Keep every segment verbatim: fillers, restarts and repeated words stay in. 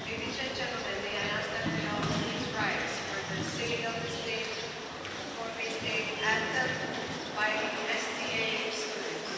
Ladies and gentlemen, may I ask that we all please rise for the singing of the state, for the state anthem by the S D A students.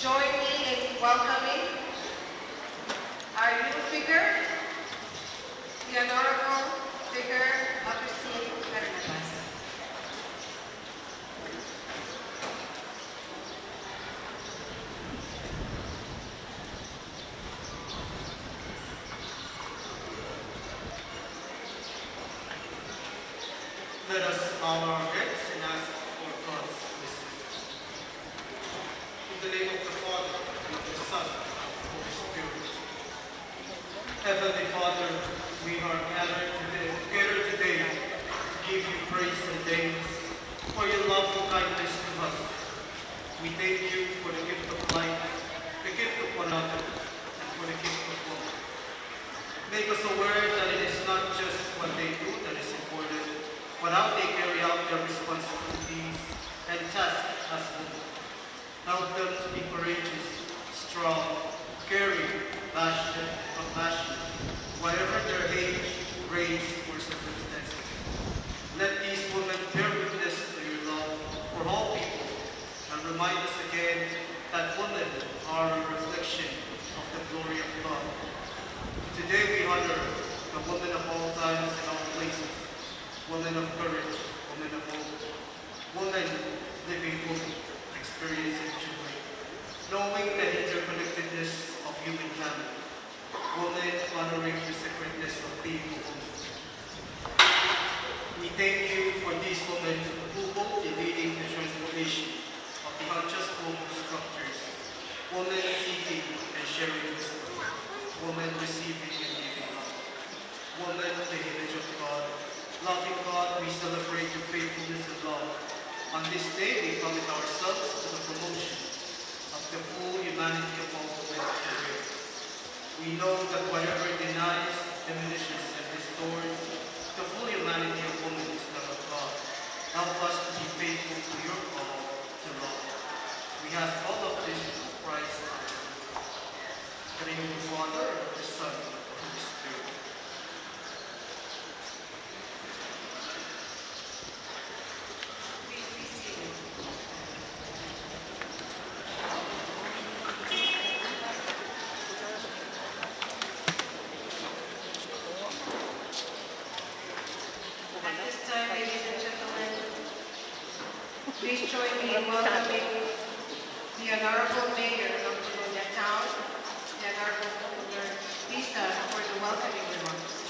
Join me in welcoming our new vicar, the Honorable Vicar Augustine Barnabas. Let us bow our heads and ask for God's blessing. In the name of the Father, and of the Son, and of the Holy Spirit. Heavenly Father, we are gathered today, together today to give you praise and thanks for your loving kindness to us. We thank you for the gift of life, the gift of one another, and for the gift of woman. Make us aware that it is not just what they do that is important, but how they carry out their responsibilities and tasks as women. Help them to be courageous, strong, caring, passionate, and compassionate, whatever their age, race, or circumstances. Let these women bear witness to your love for all people and remind us again that women are a reflection of the glory of God. Today we honor the women of all times and all places, women of courage, women of hope, women living fully, experiencing joy, knowing the interconnectedness of human family, women honoring the sacredness of being a woman. We thank you for these women who boldly leading the transformation of the unjust global structures, women seeking and sharing wisdom, women receiving and giving love. Woman, the image of God, loving God, we celebrate your faithfulness and love. On this day, we commit ourselves to the promotion of the full humanity of all women of the world. We know that whatever denies, diminishes, and distorts the full humanity of woman is not of God. Help us to be faithful to your call to love. We ask all of this through Christ our Lord. In the name of the Father, and of the Son, and of the Holy Spirit. Please be seated. At this time, ladies and gentlemen, please join me in welcoming the Honorable Mayor of Livonia Town, the Honorable Governor Lisa, for the welcoming remarks.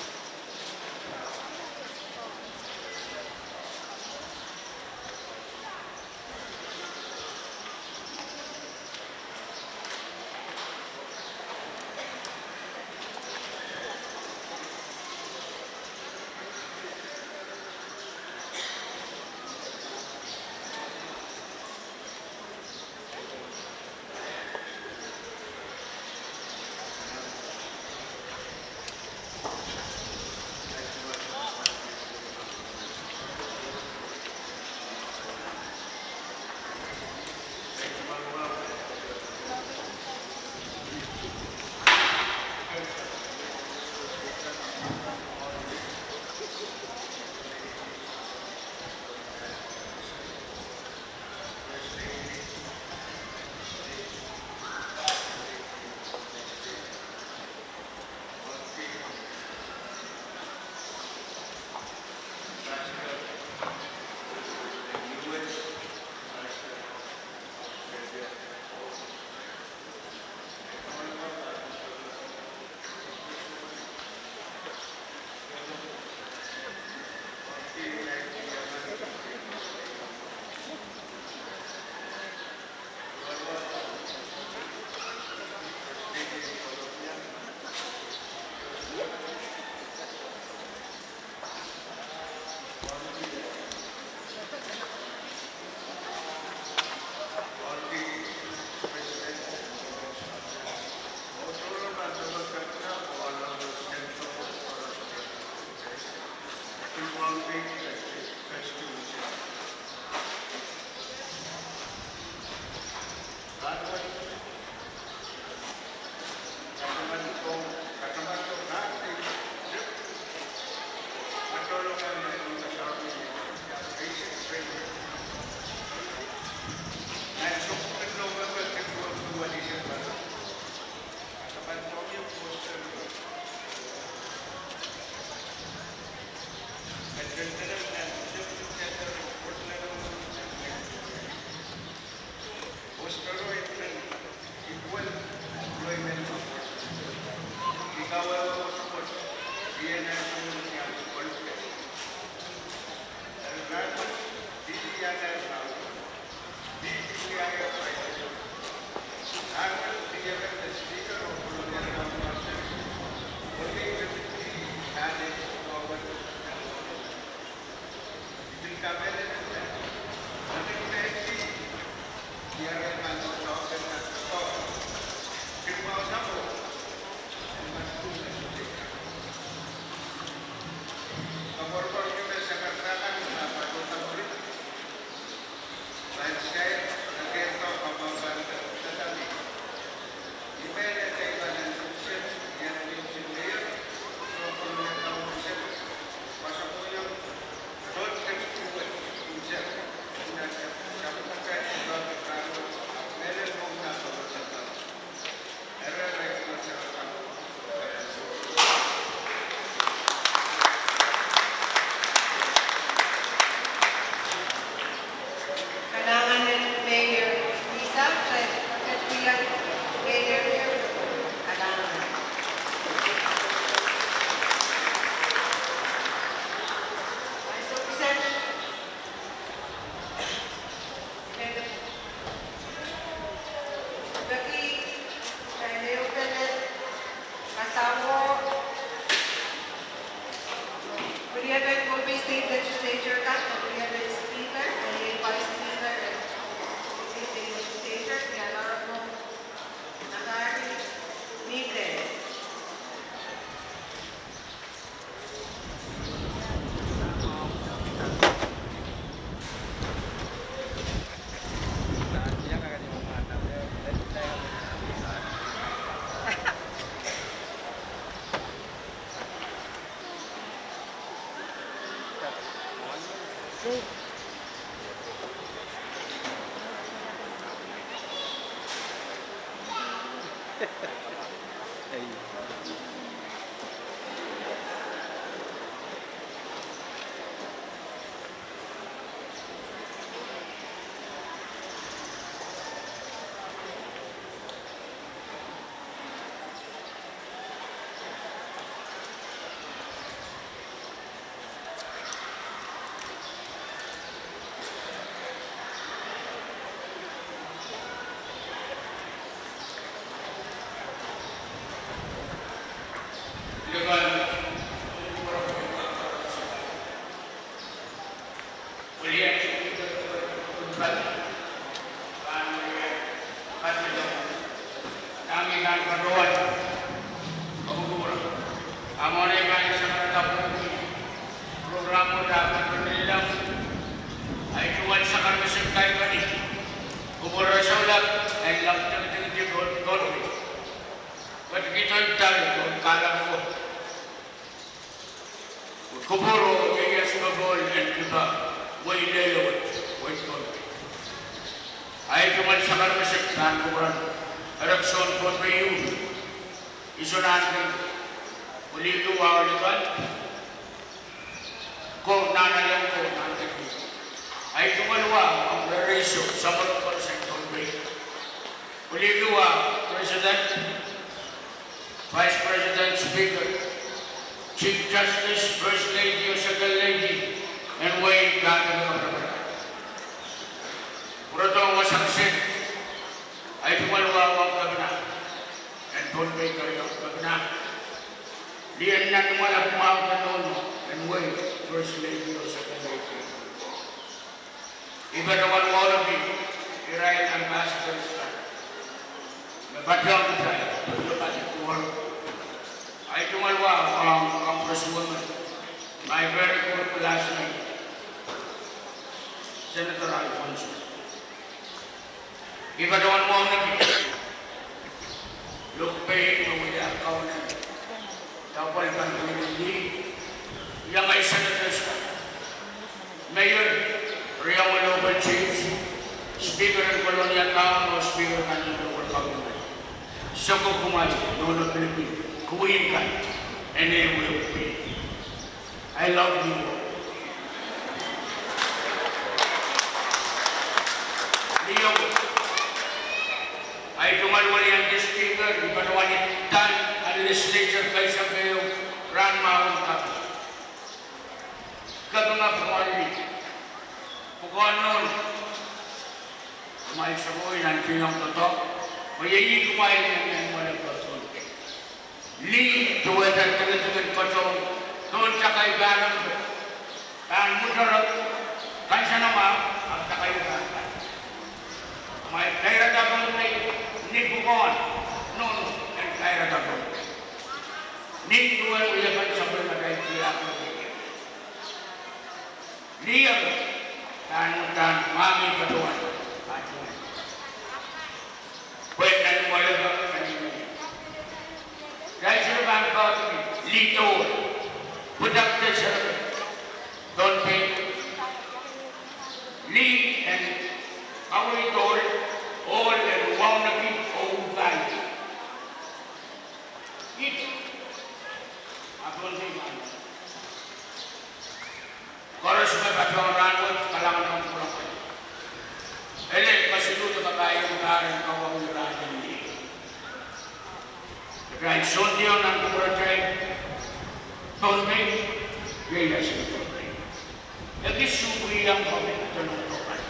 Kalahngan en Mayor Lisa, Deputy Mayor, kalahngan. Peki, eh, ehu pene kasawih, weliepen Pohnpei State Legislature kan, weliepen Speaker, weliepen Vice Speaker, Pohnpei State Legislature, the Honorable Nakari Mikael. Kupwuren Sarawio, en lap tektek di Pohnpei. Ketikihdo tari pohn kahlap ko. Kupwuro ieias popohl en kipa wehi lel wet, wehi Pohnpei. Ahi tungoal sakaramesek pahn kupwuren Erekson Pohnpei U, Iso Nahnken, Welihki Wahu Lipan, ko nan alehdi ko nan kedi. Ahi tungoal wahu ong Rehn Iso, Samworo Koaros en Pohnpei. Welihki wahu President, Vice President, Speaker, Chief Justice, First Lady oh Second Lady, en wehi Kaping. Pwurodohng wasa kiset, ahi tungoal wahu ong Kepina en Pohnpei, Kepina. Lien nan imwalap mwahu kan nohno en wehi First Lady oh Second Lady. I patohwan wauneki irail ambassadors kan me patohwan kitail, patohwan kitail. Ahi tungoal wahu ong Congresswoman, my very good classmate, Senator Alfonso. I patohwan wauneki luhk pein me wia kaunen daupwal kan, iang ahi senators kan, mayor, riau en local chiefs, speaker en Kolonia Town, oh speaker kan en local government. Soko kumwail nohno pilipil, kuwin kan, en ehu ehu pil. I love you all. Ni ahi tungoal weliandi Speaker, I patohwan idahn ahi legislature kaisek ehu rahn mahwen kan. Kaping, pwukoahn lih. Koanon, kumwail sapwei nan kihong doadoahk, me iei kumwail en mware koasoan. Lih duwehte dingidingin koasoan, tohn takai pahn, pahn mwutere, kansenamwahu, ahpw takai pahn. Kumwail kairada Pohnpei, ni pwukoa, nohno, en kairada Pohnpei. Ni duwen wiepen sapwellimatail tiahk. Lih emen, pahn, pahn mwahngih patohwan, patohwan. Pwe nan mware pahn, pahn. Rai seri pahn pahn, lih dohl, pwutak de seri, Pohnpei. Lih en, kawei dohl, ohl en wauneki, oh pahn. It, a Pohnpei pahn. Koaros me patohwan rahnwet, kalahngan ong kupwuromwail. Ele kesiluhda kapaiong pahr en kawauwih rahn en lih. Kitail sohte iang nan kupwuromwail Pohnpei, iei iasel Pohnpei. Ekis sukuiang pahn pil tonotokan.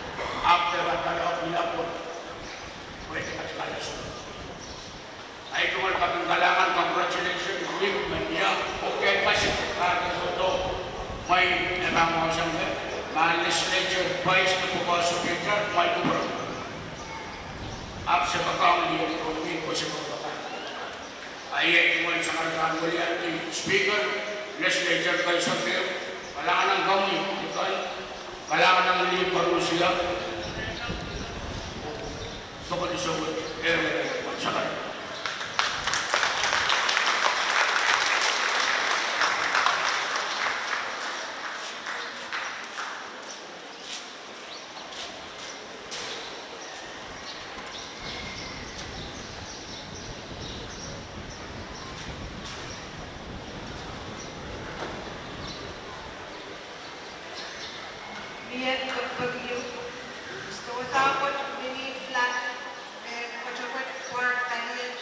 Ahpw de pahn kalahngan ong kupwur. Pwe de kat kalahngan. Ahi tungoal kaping kalahngan, congratulations, wihk men ia, okay, kasik, kak, sohte, mwein e pahn mwahu sang me, ma legislature, vice, de pwukoa, so, teacher, mwein kupwur. Ahpw se pahn kang lih, oh, ni ko se pahn kang. Ahi tungoal sang me pahn weliandi, speaker, legislature, vice, kalahngan ong komwi, ni kan, kalahngan ong lih koaros ia. Mie kaping ieu, stowasahpwet Mini Flats, eh, kotoket Park Paliet,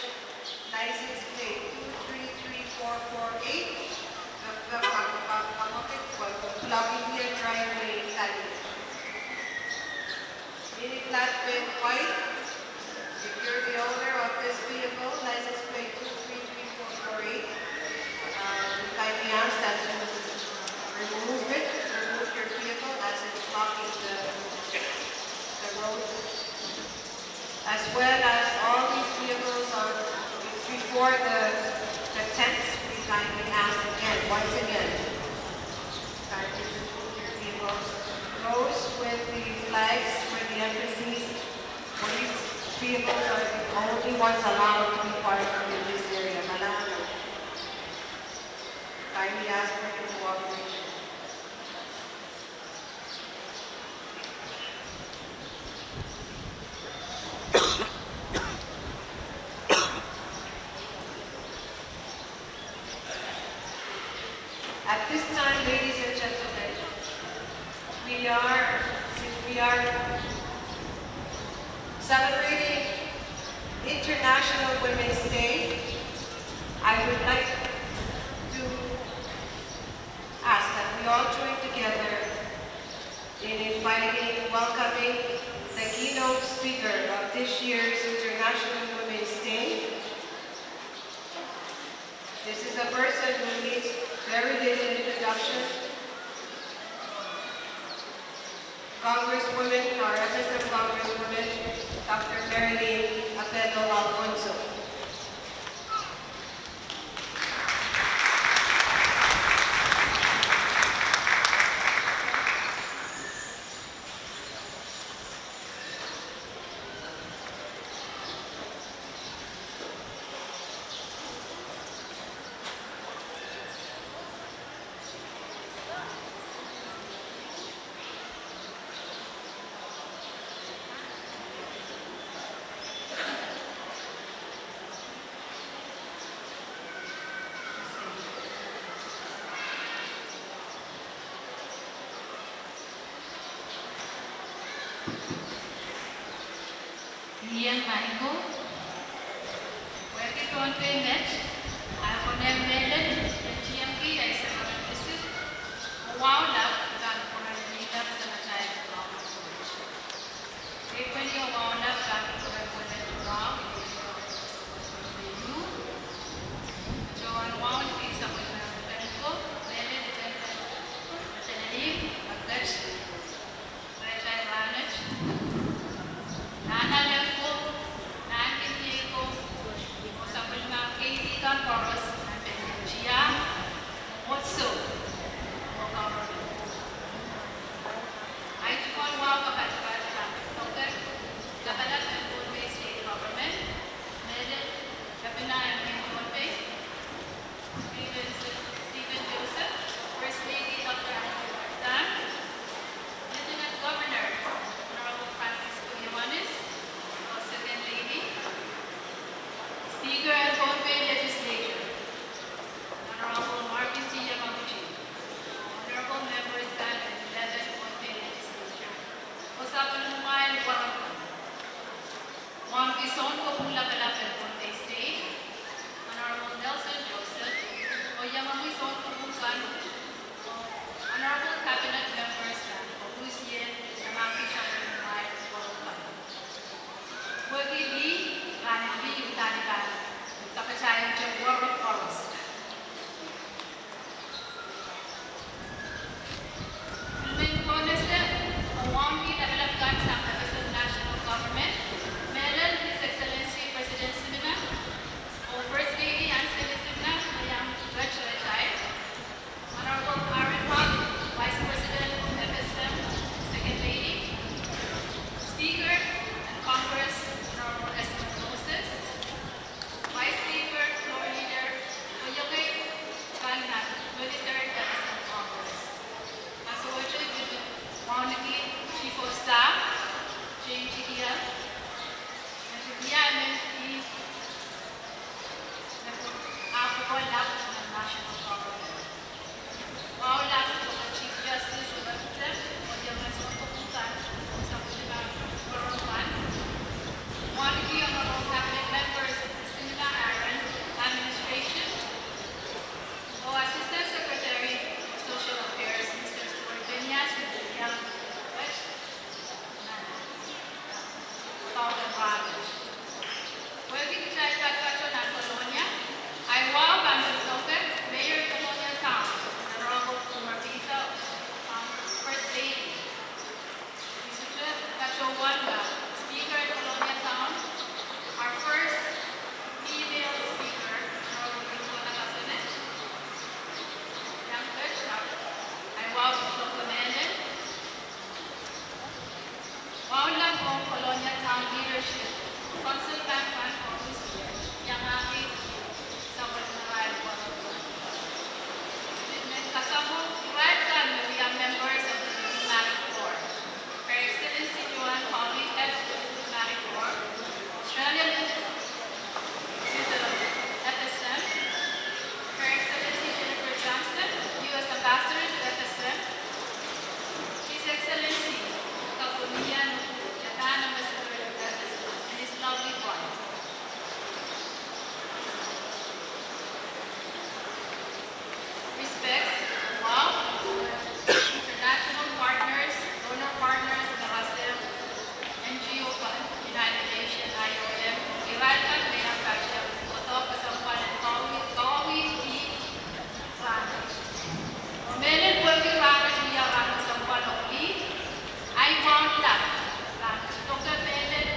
license plate two three three four four eight, eh, eh, pa-, pa-, pa-, pa-, pa-, Plug Indian Driveway, Paliet. Mini Flatbed white. If you're the owner of this vehicle, license plate two three three four four eight, uh, we kindly ask that you remove it, remove your vehicle as it's blocking the, the road. As well as all these vehicles on, before the, the tents, we kindly ask again, once again, kindly remove your vehicles. Those with the flags for the embassies, police vehicles are the only ones allowed to be parked in this area. Malawi. Kindly ask for your cooperation. At this time, ladies and gentlemen, we are, since we are celebrating International Women's Day, I would like to ask that we all join together in inviting, welcoming the keynote speaker of this year's International Women's Day. This is a person who needs very little introduction. Congresswoman, our F S M Congresswoman, Doctor Marilyn Apedong Alfonso. Iang maing ko, wehwehki Pohnpei met, a konehng mehlel, e tiengki ahi sakaradisi, oh wahu lap, pahn kupwuren leader, Senator Elton Lawrence. Lapalap en Pohnpei State Government, mehlel Kepina en Pohnpei, Steven, Steven Joseph, First Lady Doctor Andrew Tan, Lieutenant Governor Honorable Francisco Ioanis, Second Lady, Speaker en Pohnpei Legislature, Honorable Marvin T. Yamaguchi, Honorable Members kan en eleven Pohnpei Legislature, oh sapwellimamwail warohng. Wauneki Sounkopwung Lapalap en Pohnpei State, Honorable Nelson Joseph, oh iangahki Sounkopwung kan, oh Honorable Cabinet Members kan, oh koaruhsie, iangahki sapwellimamwail warohng kan. Wehwehki lih, rahn en lih, uhdahn I pahn kapatahieng warohng koaros. Pil men konehng ese, oh wauneki lapalap kan sang FSM National Government, mehlel His Excellency President Simina, oh First Lady Ann Seli Simina, me iang wet retired, Honorable Aaron Hall, Vice President of FSM, Second Lady, Speaker en Congress, Honorable Esmond Moses, Vice Speaker, Floor Leader, oh iangahki kan nan military FSM Congress. Ahnsou wet I pil wauneki Chief of Staff Jane Tikiel, me pil wia emen ih me pil ahpw lap nan National Government. Wahu lap pwukoa Chief Justice of FSM, oh iangahki Sounkopwung kan, oh sapwellimamwail warohng kan. Wauneki Honorable Cabinet Members of the Simina Aaron Administration, oh Assistant Secretary of Social Affairs, Mister Stuart Phineas, me pil iang wet nan Southern Province. Wehwehki kitail patopato nan Kolonia, ahi wahu pahn pil doke Mayor Kolonia Town, Honorable Kumar Pillay, First Lady. I sohte patohwan Speaker en Kolonia Town, our first female speaker, Honorable Rukona Kasone. Iang wet, ahi wahu pil doke mehlel. Wahu lap ong Kolonia Town leadership, Council kan, kan koaros, iangahki sapwellimamwail warohng. Pil men kasamwo irail kan me wia members of the Diplomatic Corps. Her Excellency Joanne Hawley, Head of the Diplomatic Corps, Australian Embassy to the FSM, Her Excellency Jennifer Johnson, U S Ambassador to FSM, His Excellency Kakumiya Nuku, Japan Ambassador to FSM, and his lovely wife. Respects, wahu, international partners, donor partners, me rasehng NGO kan, United Nations, I O M, irail kan me iang pahn doadoahk kesempwal en kawauwih, kawauwih ih rahnwet. Oh mehlel pwehki rahnwet wia rahn kesempwal ong ih, ahi wahu lap pahn doke mehlel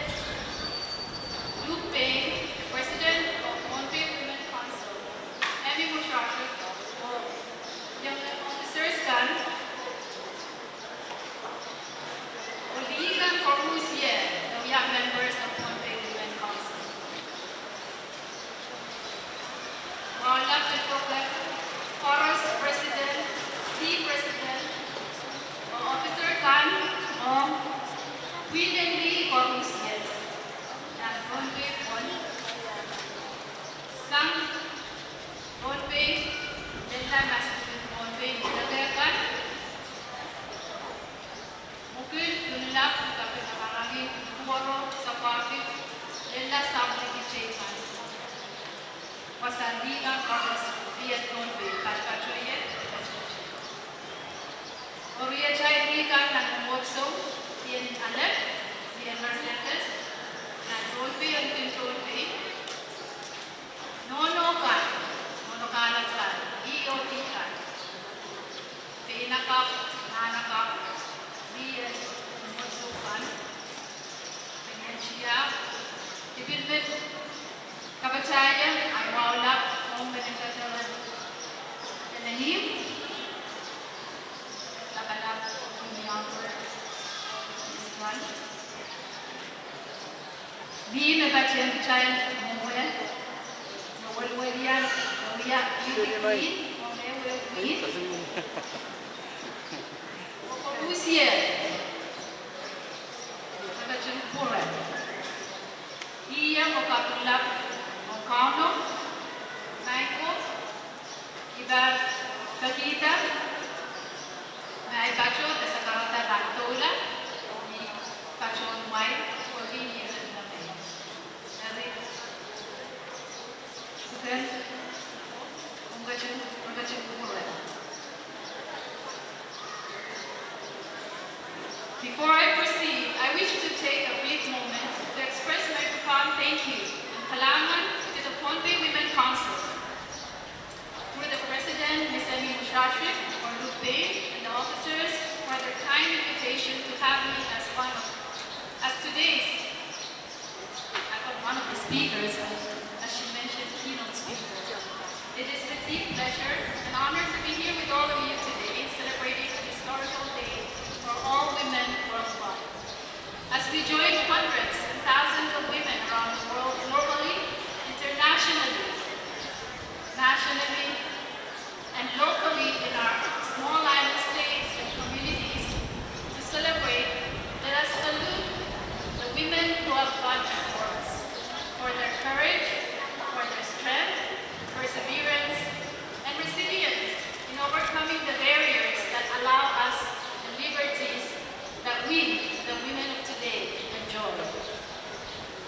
Luke Payne, President of Pohnpei Women Council, Amy Musharshik, oh iang officers kan, oh lih kan koaros me wia members of Pohnpei Women Council. Wahu lap pil doke koaros president, lih president, oh officer kan, oh pwihn en lih koaros, nan Pohnpei pwon, sang Pohnpei, lella maskin Pohnpei, ni leke kan, mwekid, tunilap, kapil kapakapki, kuworo, sapwaki, lella sapwiki teikan. Wasa lih kan koaros, lih en Pohnpei, patopato ie, patopato. Oh riatail lih kan nan mwomwohdiso, lih en Alek, lih en Mercedes, nan Pohnpei, en kin Pohnpei. Nohno kan, nohno kahlap kan, E O D kan, peinakapw, nahnakapw, lih en mwomwohdiso kan, pil men tiahk, I pil men kapatahieng ahi wahu lap ong Menet Kadaran Telenihmw, Lapalap Kuhn Younger, Tuan. Mie me patehng kitail mwowe, me weliwelian, me wia, mie mie, mwowe, mie mie. Kokohpwusie, me patehng kupwure. Ih me kapinglap, oh Kauno, maing ko, I pahn pekihda me ahi patohwan kasakarada pahn doula, ni patohwan wai, wehwehki ni eden. Eri, Susan, komw ketin, komw ketin kupwure. Before I proceed, I wish to take a brief moment to express my profound thank you and kalahngan to the Pohnpei Women Council, through the President, Miss Emi Mushartrik, for Lupe, and the officers for their kind invitation to have me as one of, as today's, I got one of the speakers, as she mentioned, keynote speaker. It is with deep pleasure and honor to be here with all of you today, celebrating a historical day for all women worldwide. As we join hundreds and thousands of women around the world, globally, internationally, nationally, and locally in our small island states and communities to celebrate, let us salute the women who have gone before us for their courage, for their strength, perseverance, and resilience in overcoming the barriers that allow us the liberties that we, the women of today, enjoy.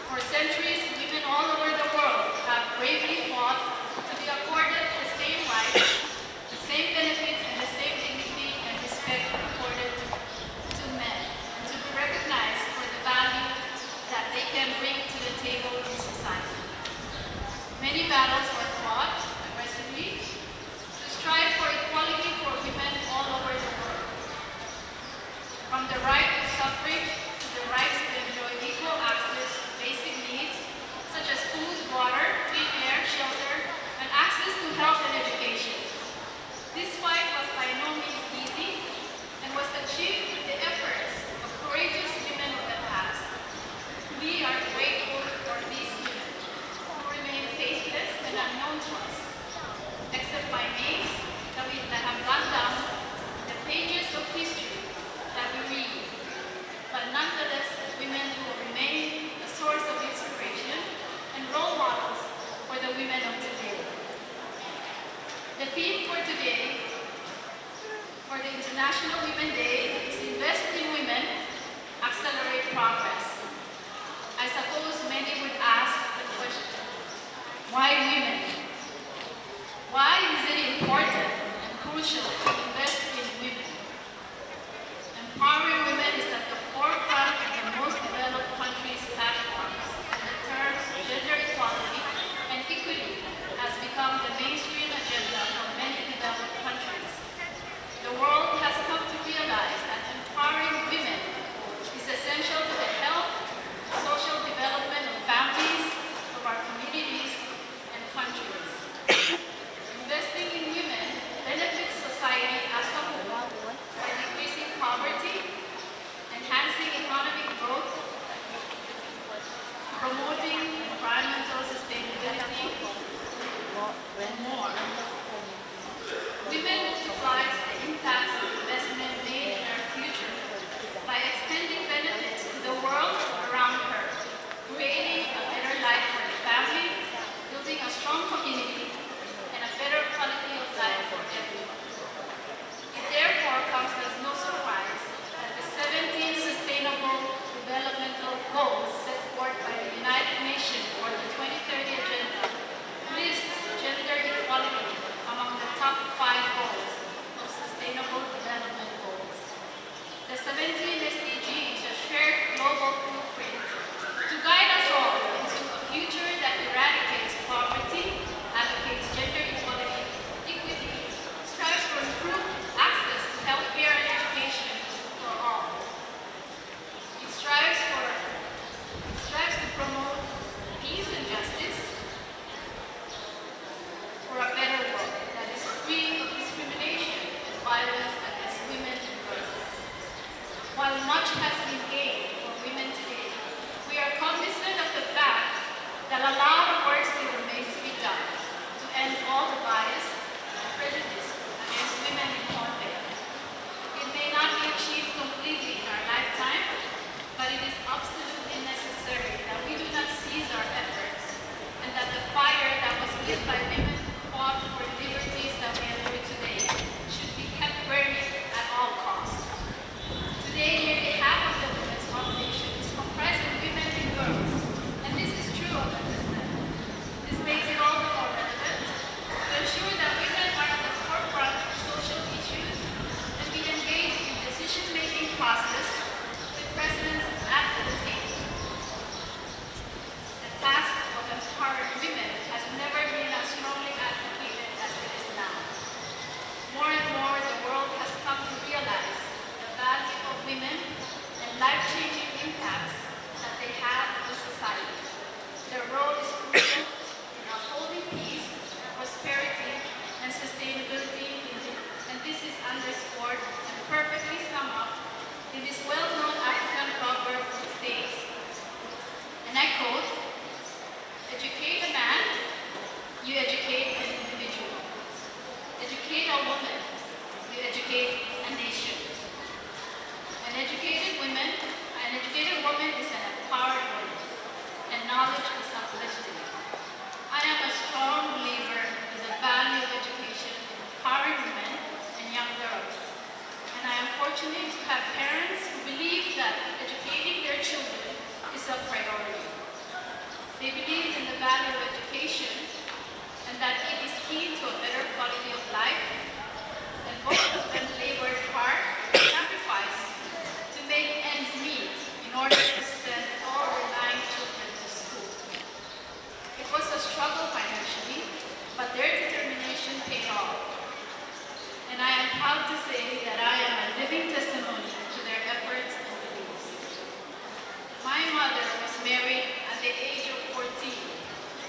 For centuries, women all over the world have bravely fought to be accorded the same rights, the same benefits, and the same dignity and respect accorded to, to men, and to be recognized for the value that they can bring to the table in society. Many battles were fought aggressively to strive for equality for women all over the world. From the right of suffrage to the rights to enjoy equal access to basic needs such as food, water, clean air, shelter, and access to health and education. This fight was by no means easy and was achieved through the efforts of courageous women of the past. We are grateful for these women who remain faceless and unknown to us, except by names that we, that have gone down in the pages of history that we read, but nonetheless, women who remain a source of inspiration and role models for the women of today. The theme for today, for the International Women Day, is Invest in Women, Accelerate Progress. I suppose many would ask the question, why women? Why is it important and crucial to invest in women? Empowering women is at the forefront of the most developed countries' platforms, and the terms gender equality and equity has become the mainstream agenda for many developed countries. The world has come to realize that empowering women is essential to the health and social development of families, of our communities, and countries. Investing in women benefits society as a whole by decreasing poverty, enhancing economic growth, promoting environmental sustainability, and more. Women multiplies the impacts of investment made in our future by extending benefits to the world around her, creating a better life for the family, building a strong community, and a better quality of life for everyone. It therefore comes as no surprise that the seventeen Sustainable Developmental Goals set forth by the United Nations for the twenty thirty Agenda lists gender equality among the top five goals of Sustainable Development Goals. The seventeen S D Gs, a shared global blueprint to guide us all into a future that eradicates poverty, advocates gender equality, equity, strives for improved access to healthcare and education for all. It strives for, it strives to promote peace and justice, for a better world that is free of discrimination and violence against women and girls. While much has been gained for women today, we are cognizant of the process with presidents at the table. The task of empowering women has never been as strongly advocated as it is now. More and more, the world has come to realize the value of women and life-changing impacts that they have on society. Their role is crucial in upholding peace, prosperity, and sustainability, and this is underscored and perfectly summed up in this well-known African proverb, which states, and I quote, "Educate a man, you educate an individual. Educate a woman, you educate a nation. An educated woman, an educated woman is an empowered woman, and knowledge is uplifting." I am a strong believer in the value of education in empowering women and young girls, and I am fortunate to have parents who believe that educating their children is a priority. They believe in the value of education and that it is key to a better quality of life, and both of them labored hard and sacrificed to make ends meet in order to send all their nine children to school. It was a struggle financially, but their determination paid off. And I am proud to say that I am a living testimony to their efforts and beliefs. My mother was married at the age of fourteen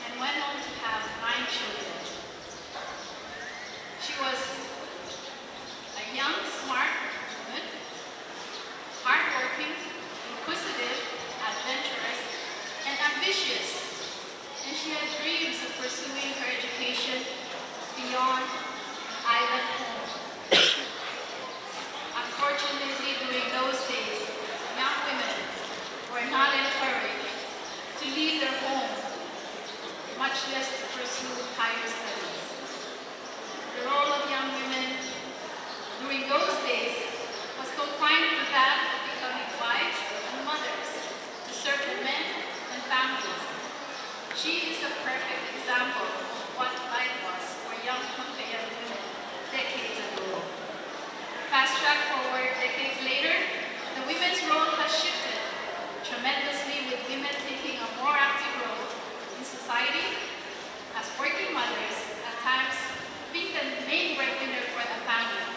and went on to have nine children. She was a young, smart woman, hardworking, inquisitive, adventurous, and ambitious, and she had dreams of pursuing her education beyond her island home. Unfortunately, during those days, young women were not encouraged to leave their home, much less to pursue higher studies. The role of young women during those days was confined to that of becoming wives and mothers to certain men and families. She is a perfect example of what life was for young Pohnpeian women decades ago. Fast track forward decades later, the women's role has shifted tremendously, with women taking a more active role in society, as working mothers, at times being the main breadwinner for the family.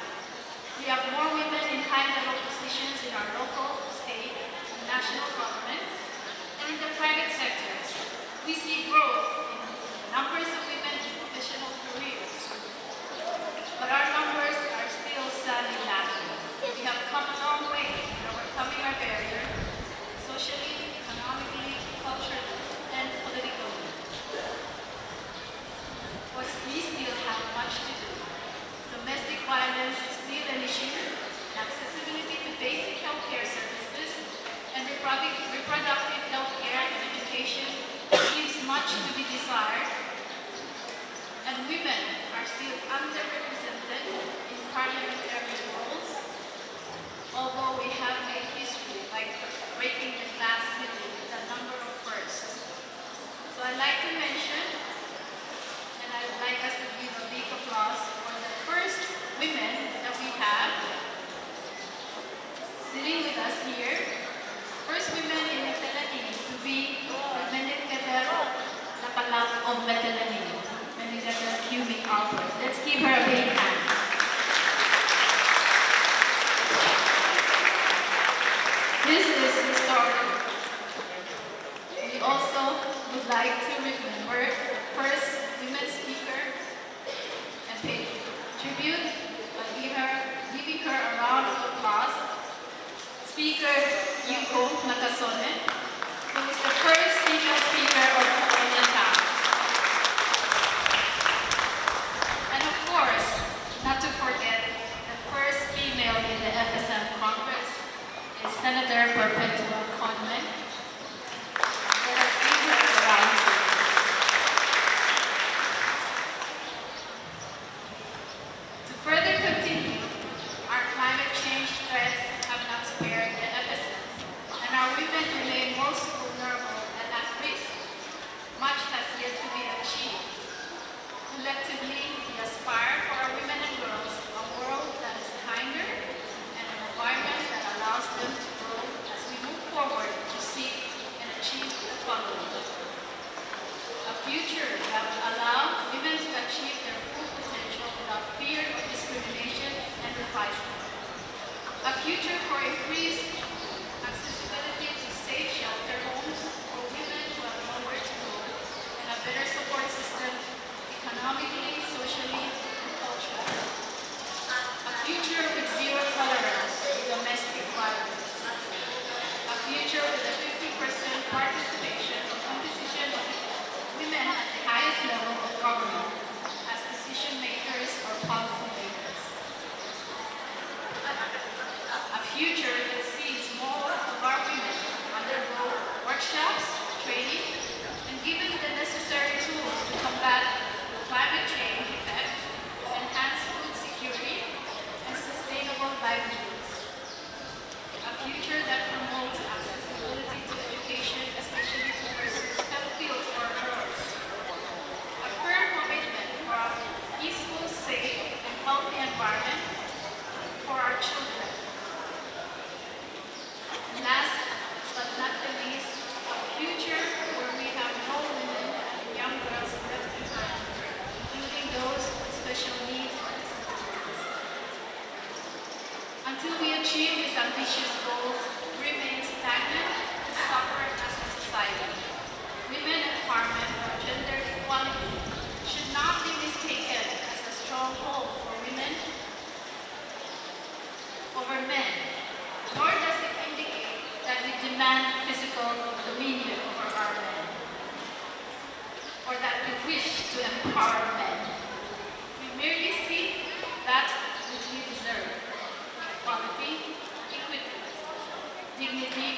We have more women in high-level positions in our local, state, and national governments, and in the private sector, we see growth in numbers of women in professional careers. But our numbers are still sadly lagging. We have come a long way in overcoming our barriers, socially, economically, culturally, and politically. But we still have much to do. Domestic violence is still an issue. Accessibility to basic healthcare services and reproductive, reproductive healthcare and education leaves much to be desired. And women are still underrepresented in parliamentary roles, although we have made history by breaking the glass ceiling with a number of firsts. So I'd like to mention, and I'd like us to give a big applause for the first women that we have sitting with us here. First women in Madolenihmey to be the Meninketer Lapalap of Madolenihmey, Meninketer Kumi Albert. Let's give her a big hand. This is historic. We also would like to remember the first women speaker and pay tribute by give her, giving her a round of applause, Speaker Yuko Nakasone, who is the first female speaker of Pohnpei Town. And of course, not to forget, the first female in the F S M Congress is Senator Perpetua Conman. Let us give her a round of applause. To further continue, our climate change threats have not spared the F S M, and our women remain most vulnerable at future for increased accessibility to safe shelter homes for women who have nowhere to go, and a better support system economically, socially, and culturally. A future with zero tolerance to domestic violence. A future with a fifty percent participation or composition of women at the highest level of government as decision makers or policy makers. A future that sees more of our women undergo workshops, training, and given the necessary tools to combat climate change effects, enhance food security, and sustainable livelihoods. A future that promotes accessibility to education, especially to pursue STEM fields for girls. A firm commitment for a peaceful, safe, and healthy environment for our children. And last but not the least, a future where we have no women and young girls left behind, including those with special needs or disabilities. Until we achieve these ambitious goals, we remain stagnant and suffer as a society. Women empowerment or gender equality should not be mistaken as a stronghold for women over men, nor does it indicate that we demand physical dominion over our men, or that we wish to empower men. We merely seek that which we deserve: equality, equity, dignity,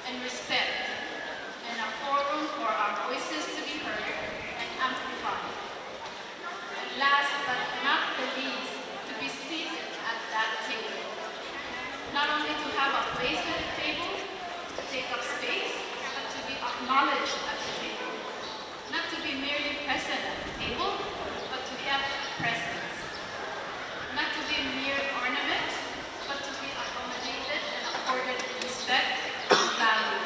and respect, and a forum for our voices to be heard and amplified. And last but not the least, to be seated at that table. Not only to have a place at the table, to take up space, but to be acknowledged at the table. Not to be merely present at the table, but to have presence. Not to be mere ornament, but to be accommodated and accorded respect and value.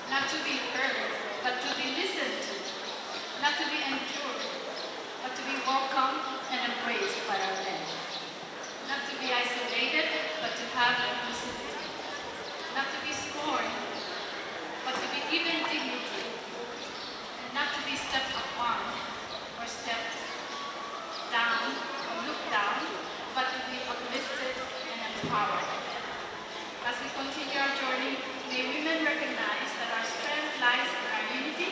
Not to be heard, but to be listened to. Not to be endured, but to be welcomed and embraced by our men. Not to be isolated, but to have inclusivity. Not to be scorned, but to be given dignity. And not to be stepped upon or stepped down or looked down, but to be uplifted and empowered. As we continue our journey, may women recognize that our strength lies in our unity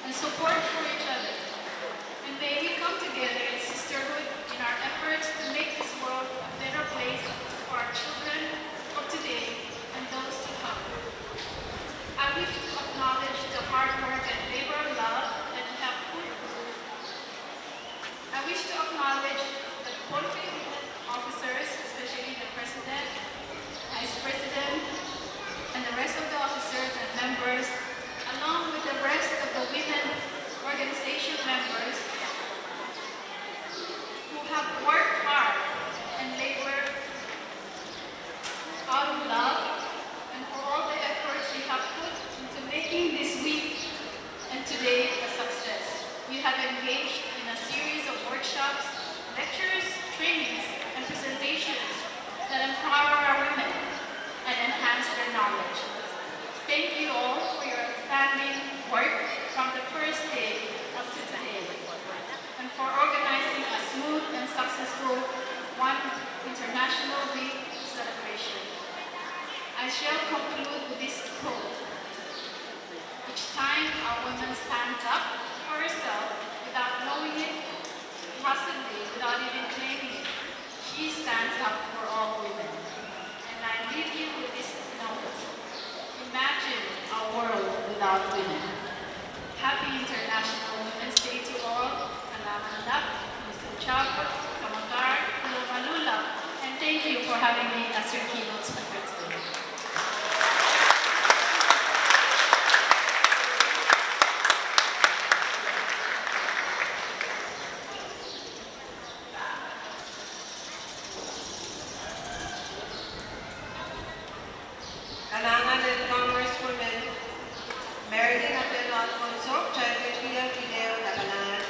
and support for each other. And may we come together in sisterhood in our efforts to make this world a better place for our children of today and those to come. I wish to acknowledge the hard work and labor of love that you have put I wish to acknowledge the Pohnpei women officers, especially the president, vice president, and the rest of the officers and members, along with the rest of the women organization members who have worked hard and labored out of love and for all the efforts you have put into making this week and today a success. You have engaged in a series of workshops, lectures, trainings, and presentations that empower our women and enhance their knowledge. Thank you all for your outstanding work from the first day up to today, and for organizing a smooth and successful One International Week celebration. I shall conclude with this quote: "Each time a woman stands up for herself without knowing it, possibly without even claiming it, she stands up for all women." And I leave you with this note. Imagine a world without women. Happy International Women's Day to all. Kalahngan lap, Mister Chapa, Kamakar, Loma Lula, and thank you for having me as your keynote speaker today. Kalahngan en Congresswoman Mary Lynn Abelo Alfonso, kitail ketikihong ih ehu lapalahn.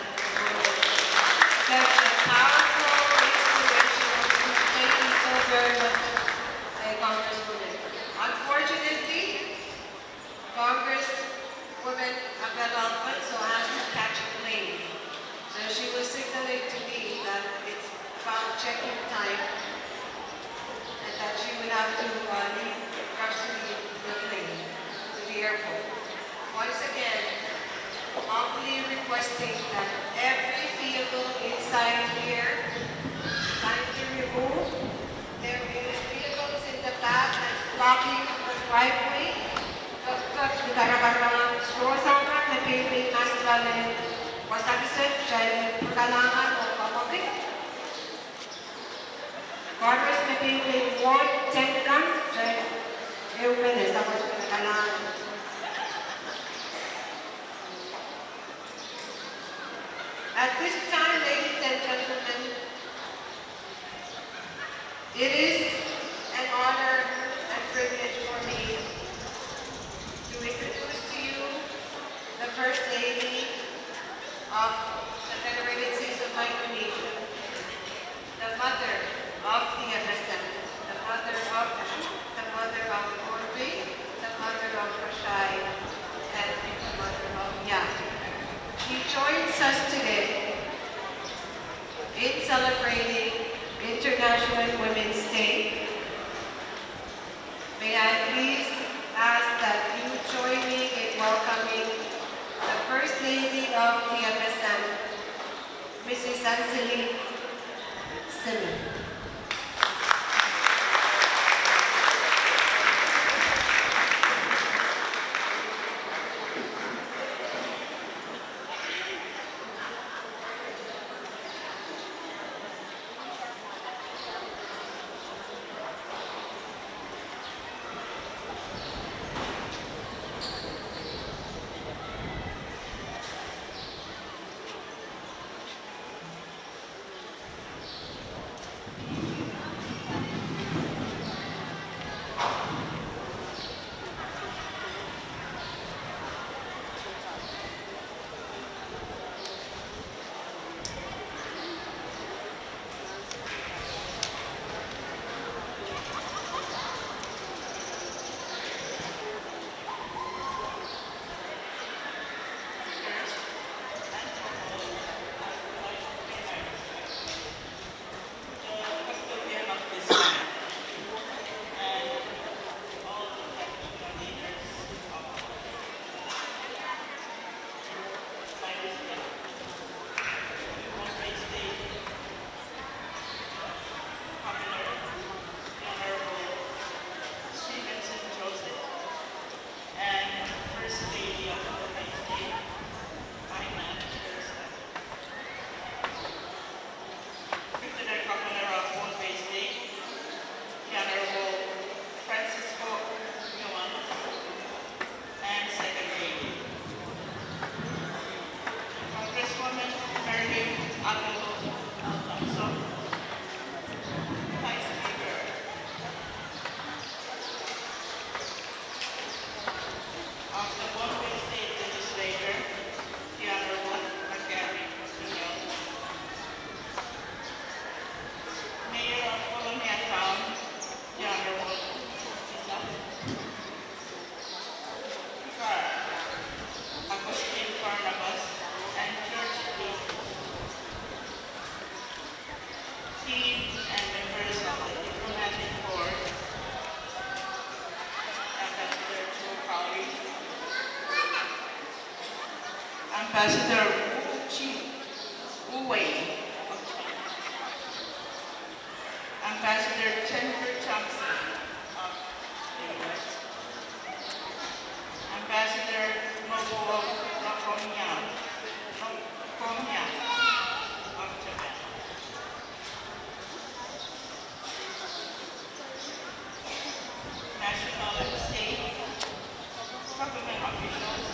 Such a powerful, inspirational speech. Thank you so very much. Requesting that every vehicle inside here kindly remove their vehicles in the back that's blocking the driveway. Kak, kak, ni karakarahk, store sang kan me pein pein mas lale, wasa kiset, jai, pwurkalahngan, oh kamwakid. Koaros me pein pein ward ten kan, jai, ehu mehn sawas me kalahngan. At this time, ladies and gentlemen, it is an honor and privilege for me to introduce to you the First Lady of the Federated States of Micronesia, the mother of the F S M, the mother of Chuuk, the mother of Pohnpei, the mother of Koshai, and the mother of Yap. She joins us today in celebrating International Women's Day. May I please ask that you join me in welcoming the First Lady of the F S M, Missus Anselie Simmen. Governor, the Honorable Stevenson Joseph, and First Lady of the Pohnpei State, Aina Teresa. Lieutenant Governor of Pohnpei State, the Honorable Francisco Ngiwang, and Second Lady. Congresswoman Marilyn Adello Alfonso, Vice Speaker of the Pohnpei State Legislature, the Honorable McGarry McDougal, Mayor of Colonia Town, the Honorable Isaac Carr, Augustine Barnabas, and church leaders, team and members of the diplomatic corps, Ambassador Joe Cowley, Ambassador Wu Chi, Wu Wei of China, Ambassador Jennifer Thompson of the U S, Ambassador Nobuo Nakomiya, Nakomiya of Japan, national and state government officials,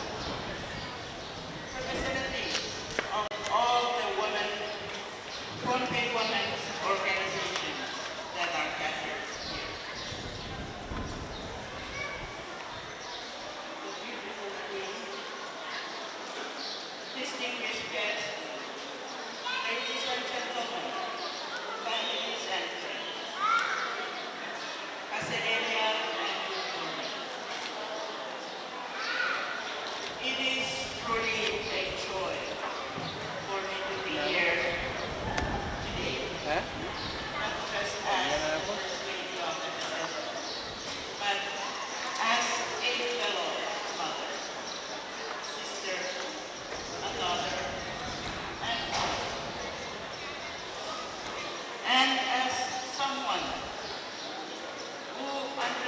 representatives of all the women, Pohnpei women's organizations that are gathered here. The beautiful queen, distinguished guests, ladies and gentlemen, families and friends, Kaselehlie and Lukone.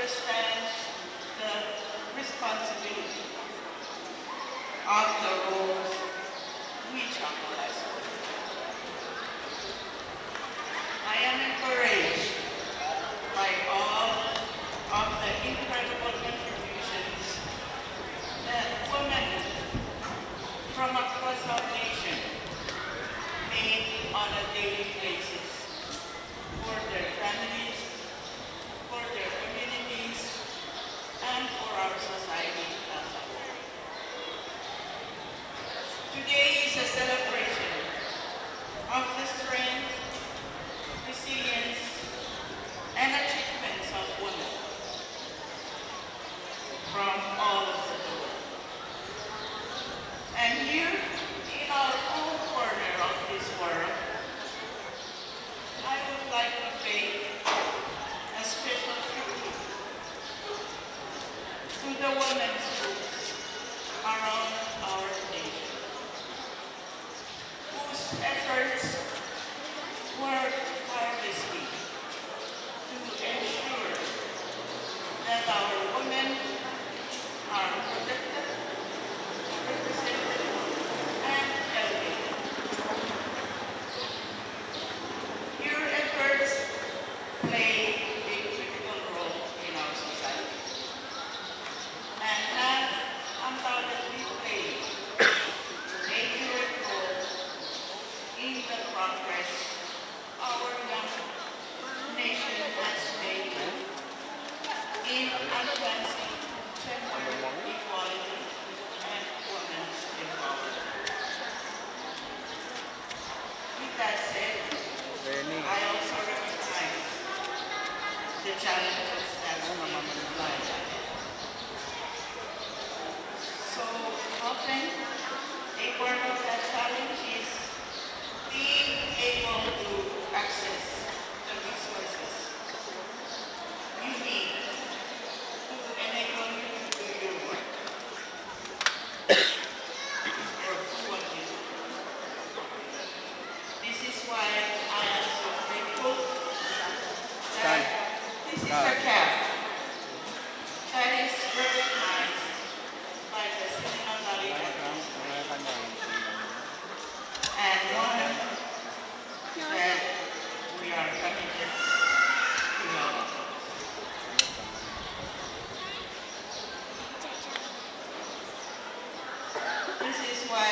understand the responsibility of the roles we travel as women. I am encouraged by all of the incredible contributions that women from across our nation make on a daily basis for their families, for their communities, and for our society as a whole. Today is a celebration of the strength, resilience, and achievements of women from all over the world. And here, in our own corner of this world, I would like to pay a special tribute to the women's groups around our nation, whose efforts work tirelessly to ensure that our women are protected, represented, and elevated. Your efforts play a critical role in our society and have undoubtedly played a direct role in the progress our young nation has made in advancing gender equality and women's empowerment. With that said, I also recognize the challenges that still lie ahead. So often, a part of that challenge is being able to access the resources you need to enable you to do your work. This is why I am so grateful that this is a gap that is recognized by the Cinema Valley administration, and one that we are committed to help. This is why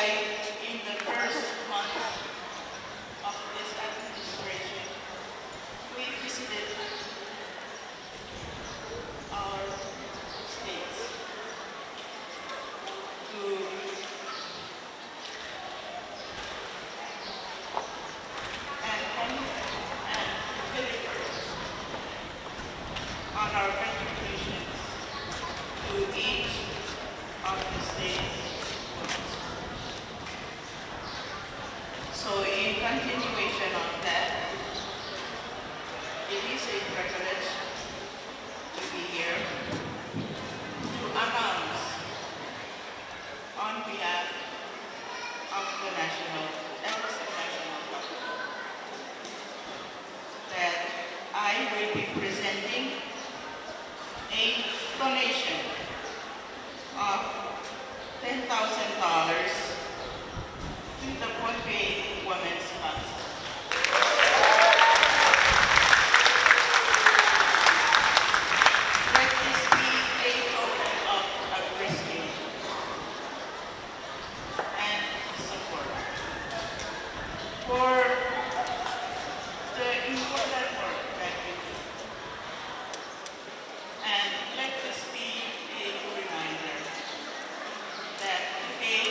in the first month of this administration, we visited our states to and commit and deliver on our contributions to each of the states. So in continuation of that, it is a privilege to be here to announce on behalf of the national, L S M National Government, that I will be presenting a donation of ten thousand dollars to the Pohnpei Women's Council. Let this be a token of appreciation and support for the important work that you do. And let this be a reminder that today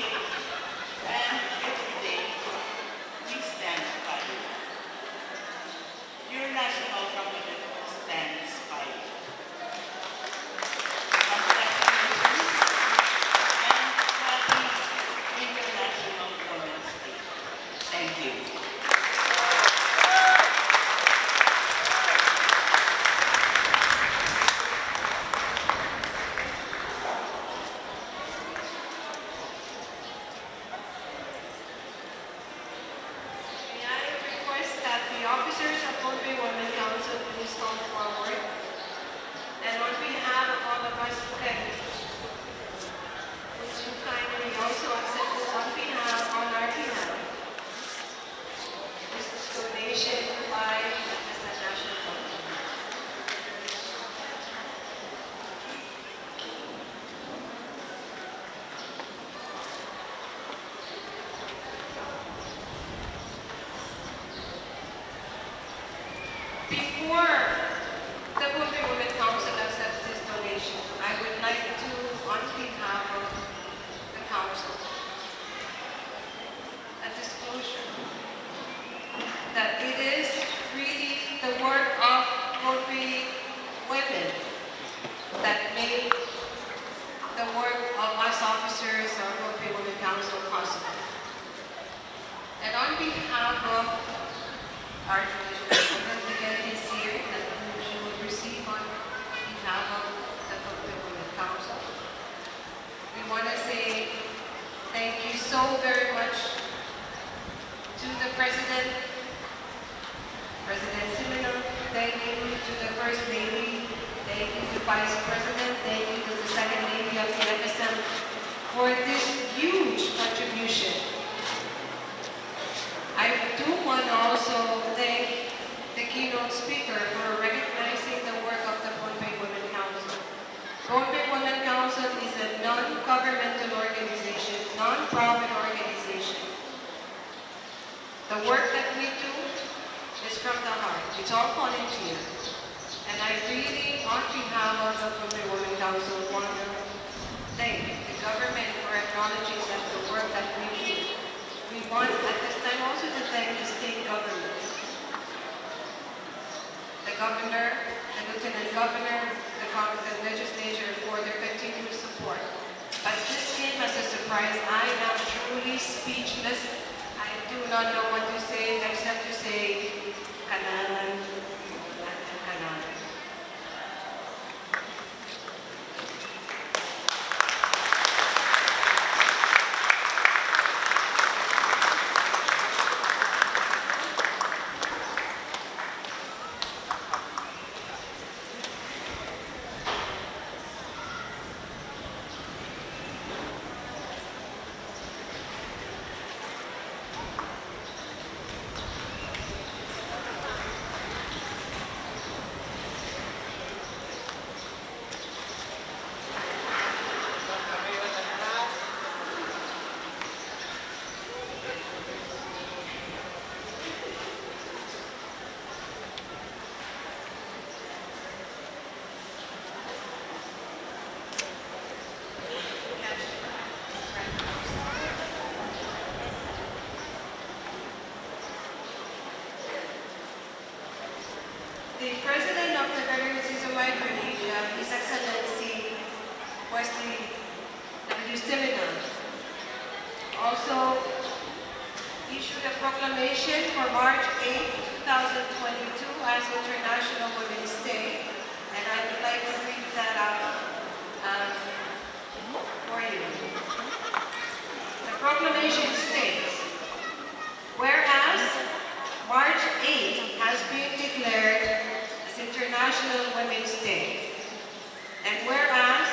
behalf of our traditional women delegates here that you will receive on behalf of the Pohnpei Women Council, we want to say thank you so very much to the President, President Simino. Thank you to the First Lady. Thank you to Vice President. Thank you to the Second Lady of the F S M for this huge contribution. I do want to also thank the keynote speaker for recognizing the work of the Pohnpei Women Council. Pohnpei Women Council is a non-governmental organization, non-profit organization. The work that we do is from the heart. It's all volunteer. And I really, on behalf of the Pohnpei Women Council, want to thank the government for acknowledging that the work that we do. We want at this time also to thank the state government, the governor, the lieutenant governor, the, the legislature for their continued support. But this came as a surprise. I am truly speechless. I do not know what to say except to say, "Kalahngan, kalahngan." The President of the Veterancies of Micronesia, His Excellency Wesley W. Simino, also issued a proclamation for March eighth, two thousand twenty-two as International Women's Day, and I would like to read that out, um, for you. The proclamation states, "Whereas March eighth has been declared as International Women's Day, and whereas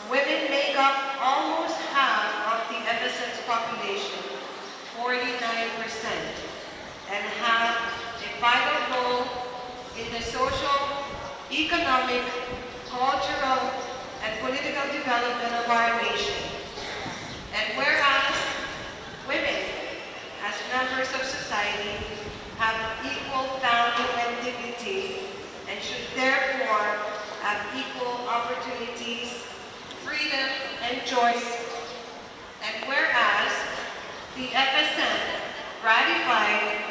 women make up almost half of the F S M's population, forty-nine percent, and have a vital role in the social, economic, cultural, and political development of our nation. And whereas women, as members of society, have equal value and dignity and should therefore have equal opportunities, freedom, and choice." And whereas the F S M ratified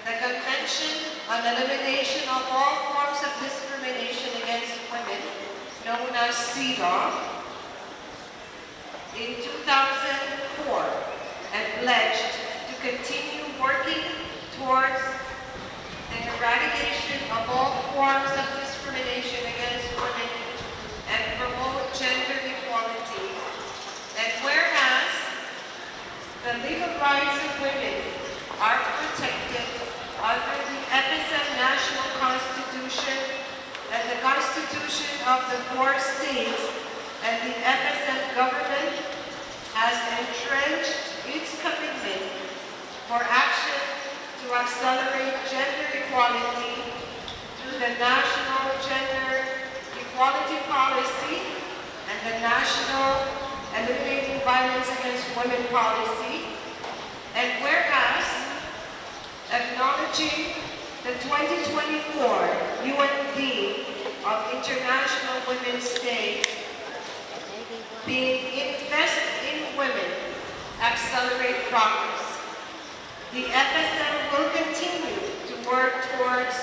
the Convention on Elimination of All Forms of Discrimination Against Women, known as CEDAW, in two thousand four and pledged to continue working towards the eradication of all forms of discrimination against women and promote gender equality. And whereas the legal rights of women are protected under the F S M National Constitution and the Constitution of the four states, and the F S M government has entrenched its commitment for action to accelerate gender equality through the National Gender Equality Policy and the National Eliminating Violence Against Women Policy. And whereas, acknowledging the twenty twenty-four U N theme of International Women's Day being "Invest in Women, Accelerate Progress," the F S M will continue to work towards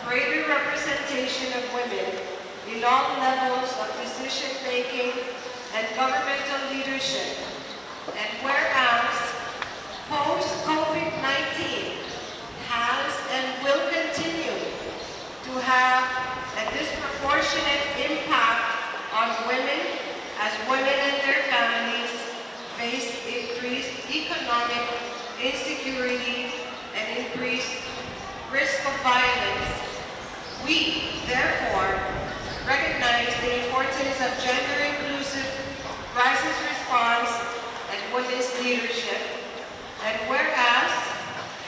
greater representation of women in all levels of decision-making and governmental leadership. And whereas Post-COVID nineteen has and will continue to have a disproportionate impact on women as women and their families face increased economic insecurity and increased risk of violence. We, therefore, recognize the importance of gender-inclusive crisis response and women's leadership, and whereas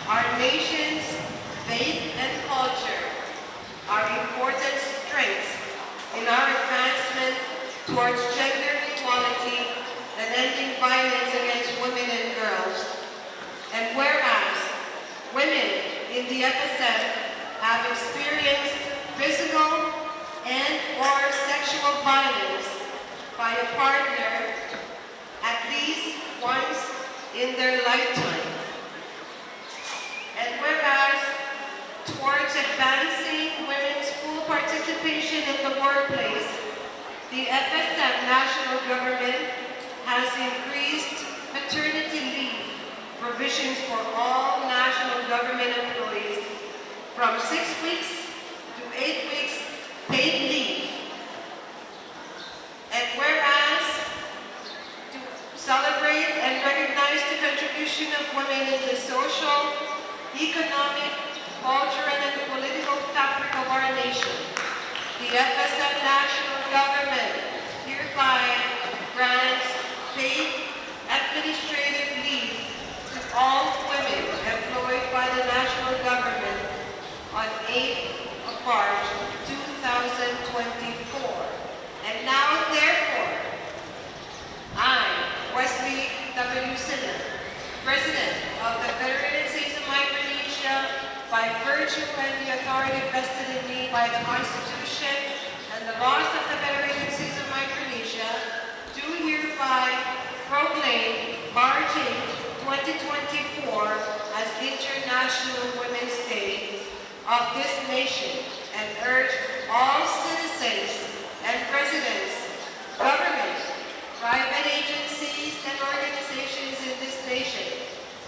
our nation's faith and culture are important strengths in our advancement towards gender equality and ending violence against women and girls. And whereas women in the F S M have experienced physical and or sexual violence by a partner at least once in their lifetime. And whereas, towards advancing women's full participation in the workplace, the F S M national government has increased maternity leave provisions for all national government employees from six weeks to eight weeks paid leave. And whereas, to celebrate and recognize the contribution of women in the social, economic, cultural, and political fabric of our nation, the F S M national government hereby grants paid administrative leave to all women employed by the national government on eighth of March two thousand twenty-four. And now, therefore, I, Wesley W. Simina, President of the Federated States of Micronesia, by virtue and the authority vested in me by the Constitution and the laws of the Federated States of Micronesia, do hereby proclaim March eighth, twenty twenty-four as International Women's Day of this nation and urge all citizens and residents, government, private agencies, and organizations in this nation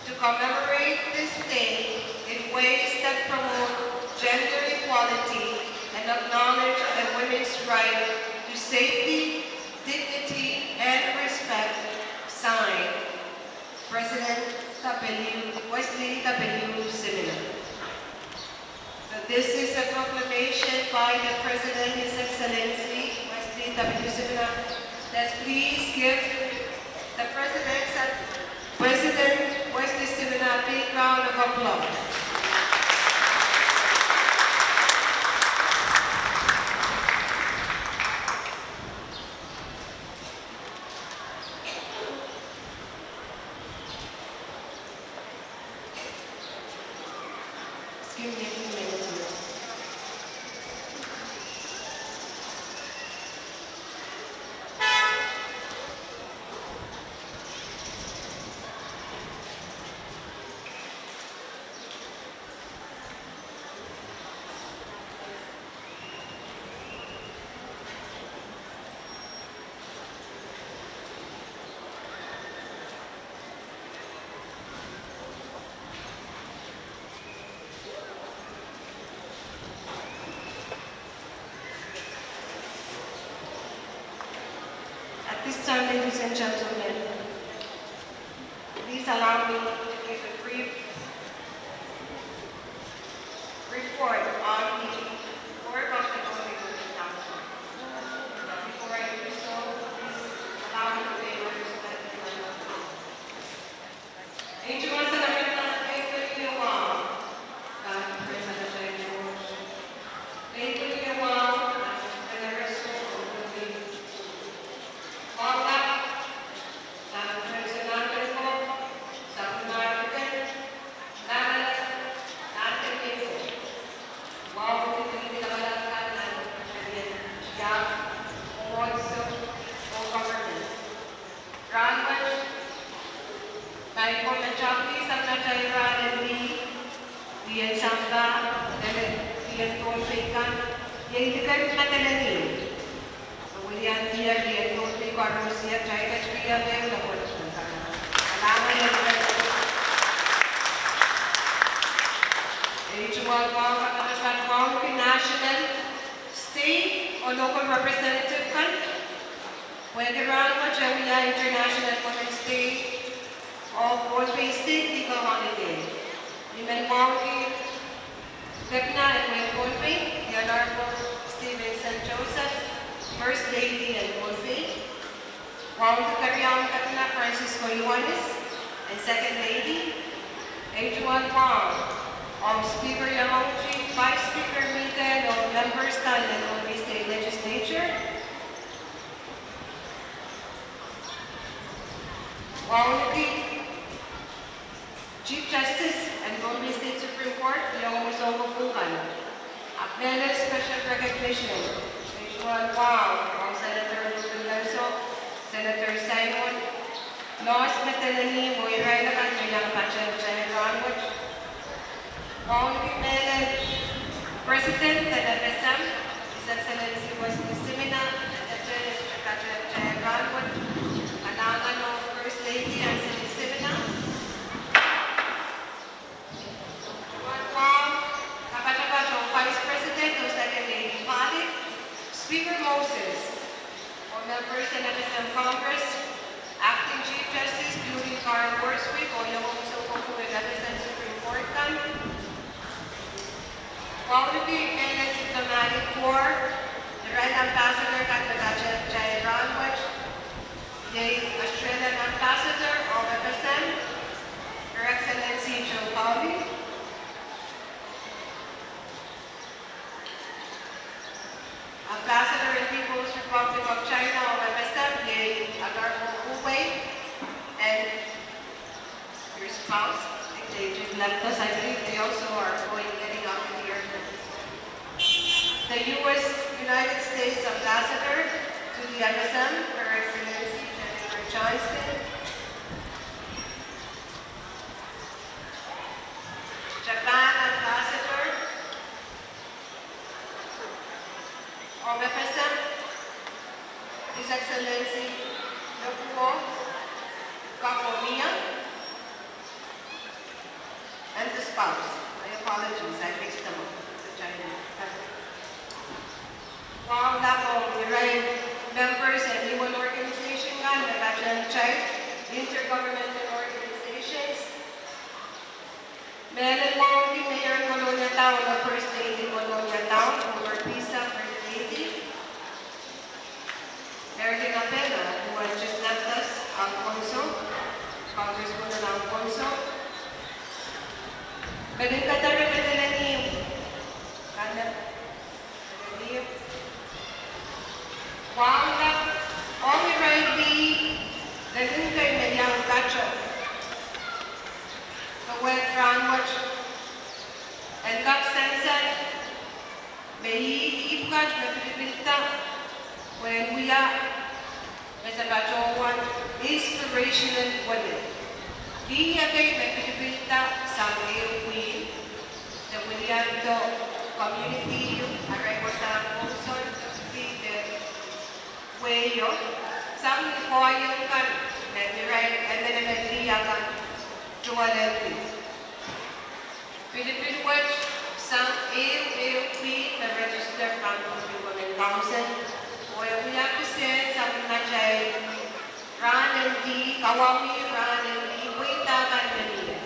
to commemorate this day in ways that promote gender equality and acknowledge the women's right to safety, dignity, and respect. Signed, President W, Wesley W. Simina. So this is a proclamation by the President, His Excellency Wesley W. Simina. Let's please give the President, President Wesley Simina, a big round of applause. Just give me a few minutes here. At this time, ladies and gentlemen, please allow me to give a brief report on the work of the Korean Women's Council. But before I do so, please allow me to pay my respect to my mother. Rahnwet, maing ko, me toahkpeseng nan atail rahn en lih, lih en sampah, lih en, lih en Pohnpei kan, iei likin Madolenihmw. Wiliandi, lih en Pohnpei koaros, iei atail ketikihong ehu lapalap en kalahngan. Kalahngan en ketiket. Wahu, wahu, wahu, wahu, wahu, national, state, oh local representative kan. Pwehki rahnwet e wia International Women's Day oh Pohnpei State legal holiday. I men wauneki Kepina en wehin Pohnpei, the Honorable Steven Saint Joseph, First Lady en Pohnpei. Wauneki Keriaun Kepina Francisco Ioanis, en Second Lady. Ei duwen wahu ong Speaker Yamaguchi, Vice Speaker Miguel, oh members kan en Pohnpei State Legislature. Wauneki Chief Justice en Pohnpei State Supreme Court, Iongumwusoh Kokohn. Ahpw mehlel special recognition, ei duwen wahu ong Senator Lupin Lelso, Senator Simon, Loas Medeleni, oh irail akan me iang patehng kitail rahnwet. Wauneki mehlel President en FSM, His Excellency Wesley Simina, me dehdehn patehng kitail rahnwet. Kalahngan oh First Lady Anthony Simina. Wahu, kapatapat oh Vice President oh Second Lady Polly, Speaker Moses, oh members en FSM Congress, Acting Chief Justice Julie Carl Worswick, oh Iongumwusoh Kokohn en FSM Supreme Court kan. Wauneki mehlel diplomatic corps, irail ambassador kan me patehng kitail rahnwet. Iei Australian Ambassador of FSM, Her Excellency Joe Cowie. Ambassador en People's Republic of China of FSM, iei Honorable Wu Wei, and your spouse, I think they just left us. I believe they also are going, getting off in the airport. The U S, United States Ambassador to the FSM, Her Excellency Jennifer Johnston. Japan Ambassador ong FSM, His Excellency Nobuo Kagomiya, and the spouse. My apologies, I mixed them up. The Chinese. Wahu lap ong irail members en U N organization kan me patehng kitail, intergovernmental organizations. Mehlel wauneki Mayor en Kolonia Town, oh First Lady Kolonia Town, former P I S A First Lady, Marilyn Abela, who has just left us, Alfonso, Congresswoman Alfonso. Mehlel Kadare Medeleni, Kadare Medeleni. Wahu lap ong irail lih, lel kei me iang patehng kawehwe rahnwet, en kak sansal me ih ipwkat me pilipilda pwehn wia me se patohwan inspirational women. Lih ekei me pilipilda sang ehu pwihn, de wiliando community, arail wasahn kousoan, de wehio, sang ni koahiek kan me irail emenemen lih akan tungoalenki. Pilipil wet sang ehu, ehu pwihn me register pahn Pohnpei Women Council, oh e wia kisehn sang atail rahn en lih, kawauwih rahn en lih, pweida kan me mie.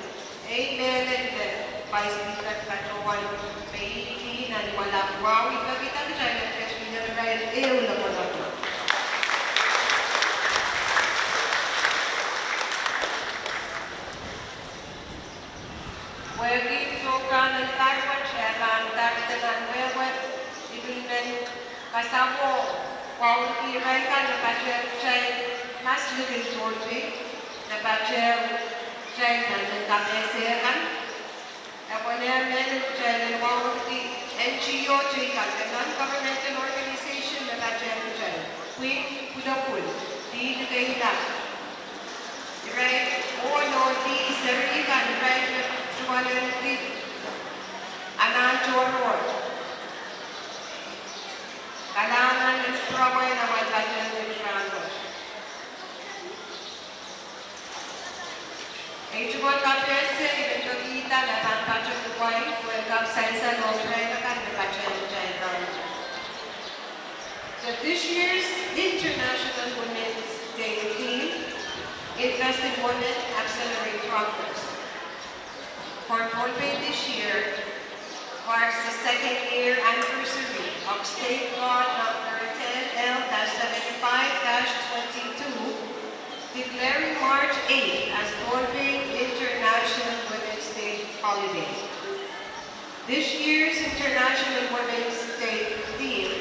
Ei mehlel me Vice Speaker patohwan peidi nan imwalap wahu, I pekida kitail en ketikihong irail ehu lopwolopwo. Wehwehki program en pahr wet e pahn kahrehda nan wehwe, I pil men kasawih wauneki irail kan me patehng kitail mas likin Pohnpei, me patehng kitail nan mehn kapehse kan. E pwene mehlel kitail en wauneki N G O teikan, de non-governmental organization me patehng kitail, pwihn pwulopwul, dihd keila. Irail ohl oh dih seri kan, irail me tungoalenki anahn tohrohr. Kalahngan en pwuromwail amwail patehng kitail rahnwet. Ei tungoal kapehse, I men peki Tala pahn patohwan wehkak sansal oh pwurehng akan me patohwan. So this year's International Women's Day theme, Invest in Women, Accelerate Progress. For Pohnpei this year marks the second year anniversary of State Law Number ten L dash seventy-five dash twenty-two, declaring March eighth as Pohnpei International Women's Day holiday. This year's International Women's Day theme,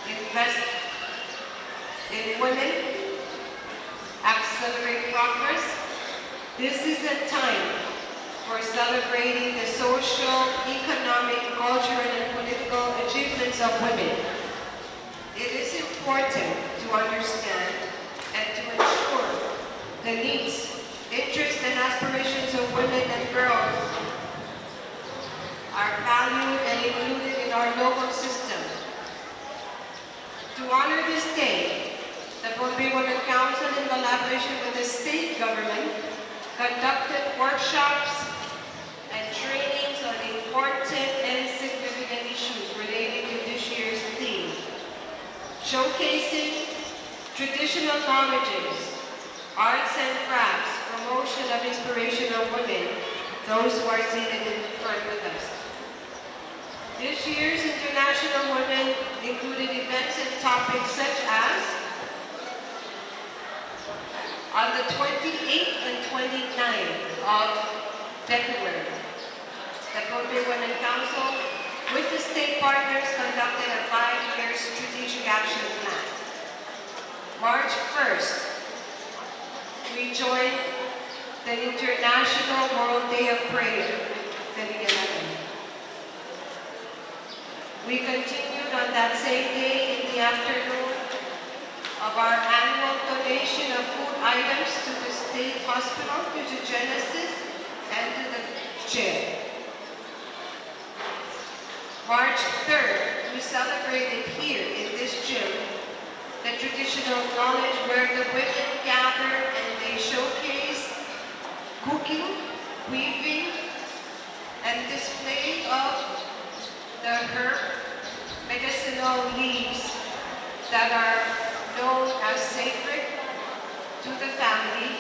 Invest in Women, Accelerate Progress. This is a time for celebrating the social, economic, cultural, and political achievements of women. It is important to understand and to ensure the needs, interests, and aspirations of women and girls are valued and included in our local system. To honor this day, the Pohnpei Women Council, in collaboration with the state government, conducted workshops and trainings on important and significant issues related to this year's theme, showcasing traditional knowledges, arts and crafts, promotion of inspirational women, those who are seated in front with us. This year's International Women included events and topics such as, on the twenty-eighth and twenty-ninth of February, the Pohnpei Women Council, with the state partners, conducted a five-year strategic action plan. March first, we joined the International World Day of Prayer, twenty eleven. We continued on that same day in the afternoon of our annual donation of food items to the state hospital, to the Genesis, and to the chair. March third, we celebrated here in this gym the traditional knowledge where the women gather and they showcase cooking, weaving, and display of the herb medicinal leaves that are known as sacred to the family.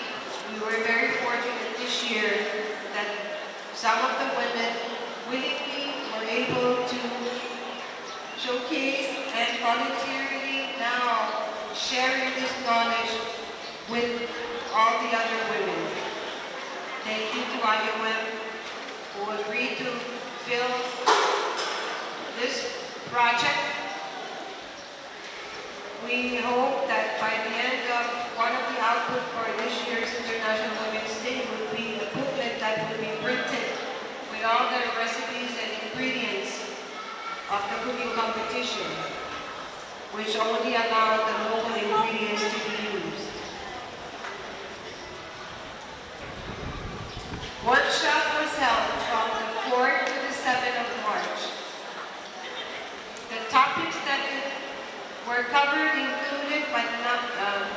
We were very fortunate this year that some of the women willingly were able to showcase and voluntarily now sharing this knowledge with all the other women. Thank you to I O M who agreed to fill this project. We hope that by the end of one of the output for this year's International Women's Day would be a booklet that would be printed with all the recipes and ingredients of the cooking competition, which only allow the local ingredients to be used. Workshop was held from the fourth to the seventh of March. The topics that were covered included, but not, um,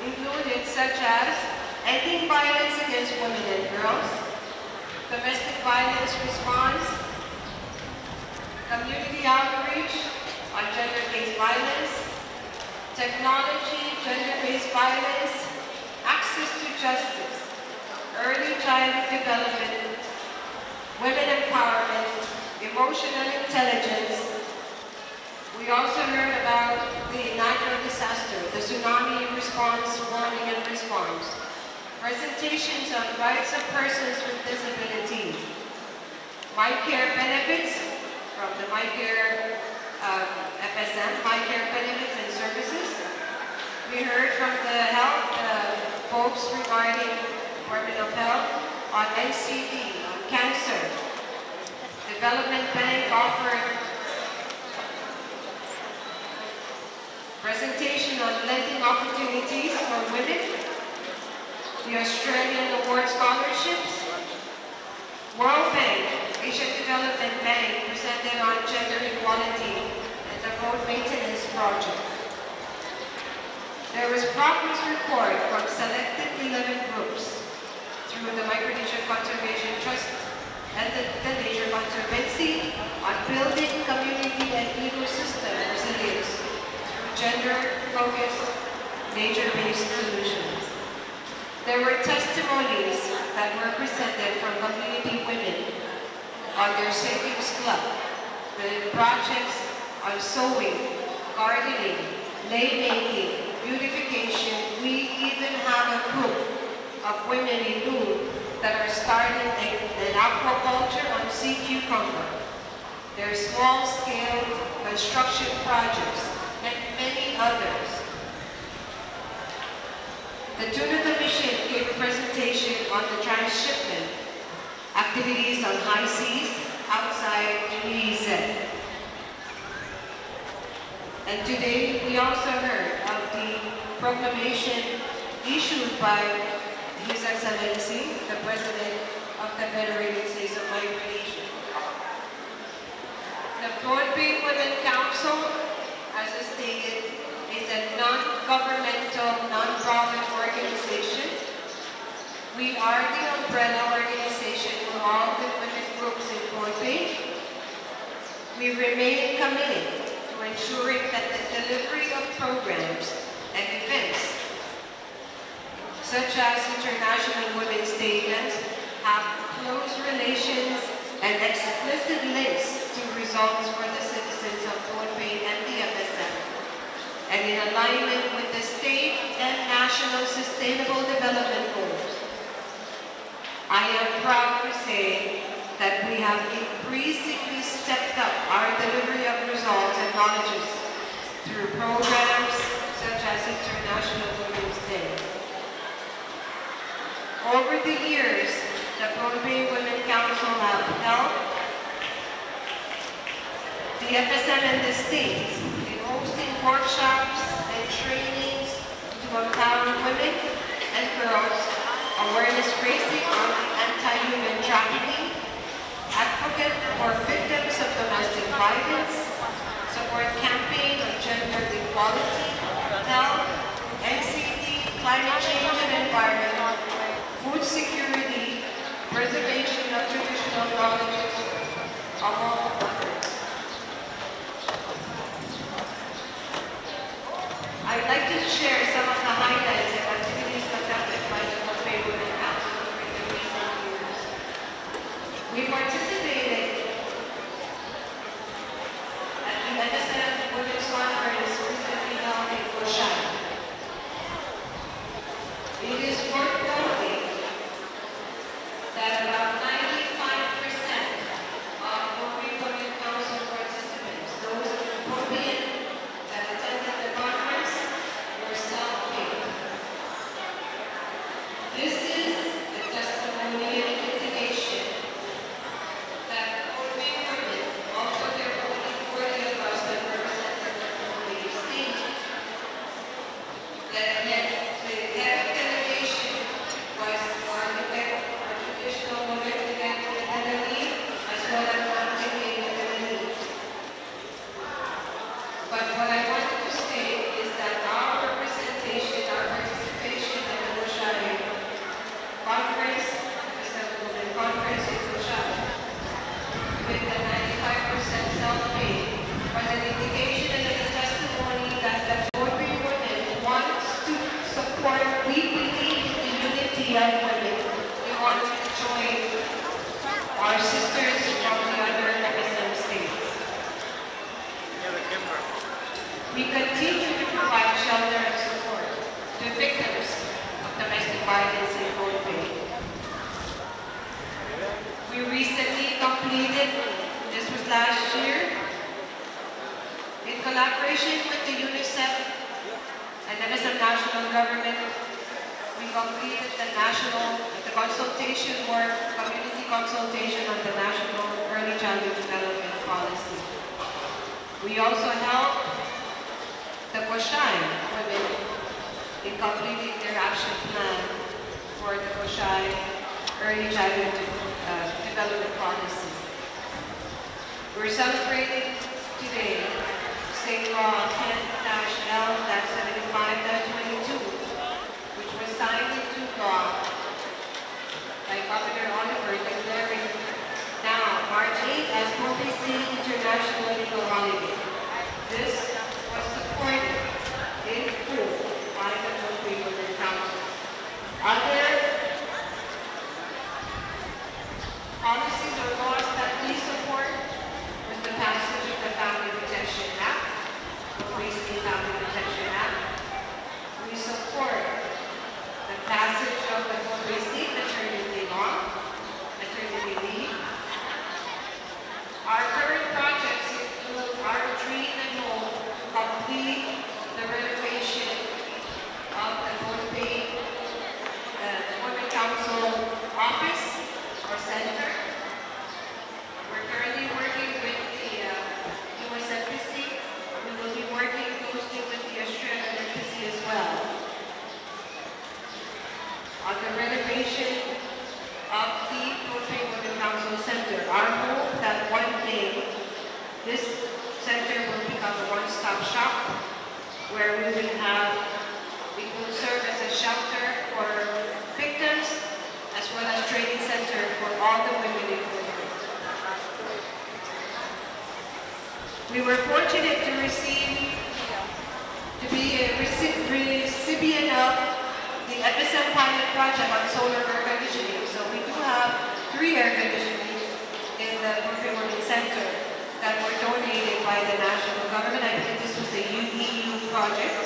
included such as ending violence against women and girls, domestic violence response, community outreach on gender-based violence, technology, gender-based violence, access to justice, early childhood development, women empowerment, emotional intelligence. We also learned about the natural disaster, the tsunami response warning and response, presentations on rights of persons with disabilities, MyCare benefits from the MyCare, um, F S M, MyCare benefits and services. We heard from the health, uh, folks regarding Department of Health on N C D, on cancer. Development Bank offered presentation on lending opportunities for women, the Australian award scholarships, World Bank, Asian Development Bank presented on gender equality and the road maintenance project. There was progress report from selected eleven groups through the Micronesia Conservation Trust and the, the Nature Conservancy on building community and ecosystem resilience through gender-focused, nature-based solutions. There were testimonies that were presented from community women on their savings club, the projects on sewing, gardening, lei making, beautification. We even have a group of women in Lur that are starting a, an aquaculture on sea cucumber. There are small-scale construction projects and many others. The Tuna Commission gave a presentation on the transshipment activities on high seas outside N E E Z. And today, we also heard of the proclamation issued by His Excellency, the President of the Federated States of Micronesia. The Pohnpei Women Council, as I stated, is a non-governmental, non-profit organization. We are the umbrella organization for all the women groups in Pohnpei. We remain committed to ensuring that the delivery of programs and events, such as International Women's Day events, have close relations and explicit links to results for the citizens of Pohnpei and the F S M, and in alignment with the state and national sustainable development goals. I am proud to say that we have increasingly stepped up our delivery of results and knowledges through programs such as International Women's Day. Over the years, the Pohnpei Women Council have helped the F S M and the state in hosting workshops and trainings to empower women and girls, awareness raising on anti-human trafficking, advocate for victims of domestic violence, support campaign on gender equality, health, N C D, climate change and environment, food security, preservation of traditional knowledges, among others. I'd like to share some of the highlights and activities conducted by the Pohnpei Women Council during the recent years. We participated at the F S M Women's Conference recently held in Koshai. It is worth noting that about ninety-five percent of Pohnpei Women Council participants, those Pohnpeian that attended the conference, were self-paid. This is a testimonial indication that Pohnpei women, although there are only forty of us that represent the Pohnpei state, that yet the head of delegation was, uh, the head of traditional women, the head of the Delhi, as well as Pohnpei Delhi. But what I wanted to state is that our representation, our participation at the Koshai conference, the Women Conference in Koshai, with the ninety-five percent self-pay, was an indication and a testimony that the Pohnpei women want to support, we believe in the unity of women. We want to join our sisters from the other F S M states. We continue to provide shelter and support to victims of domestic violence in Pohnpei. We recently completed, this was last year, in collaboration with the UNICEF and F S M national government, we completed the national, the consultation work, community consultation on the national early childhood development policy. We also helped the Koshai women in completing their action plan for the Koshai early childhood, uh, development policy. We're celebrating today State Law ten dash L dash seventy-five dash twenty-two, which was signed into law by Governor Oliver, declaring where we will have, it will serve as a shelter for victims as well as training center for all the women in Pohnpei. We were fortunate to receive, to be a reci-, recipient of the F S M pilot project on solar air conditioning. So we do have three air conditioning in the Pohnpei Women Center that were donated by the national government. I believe this was a U E U project.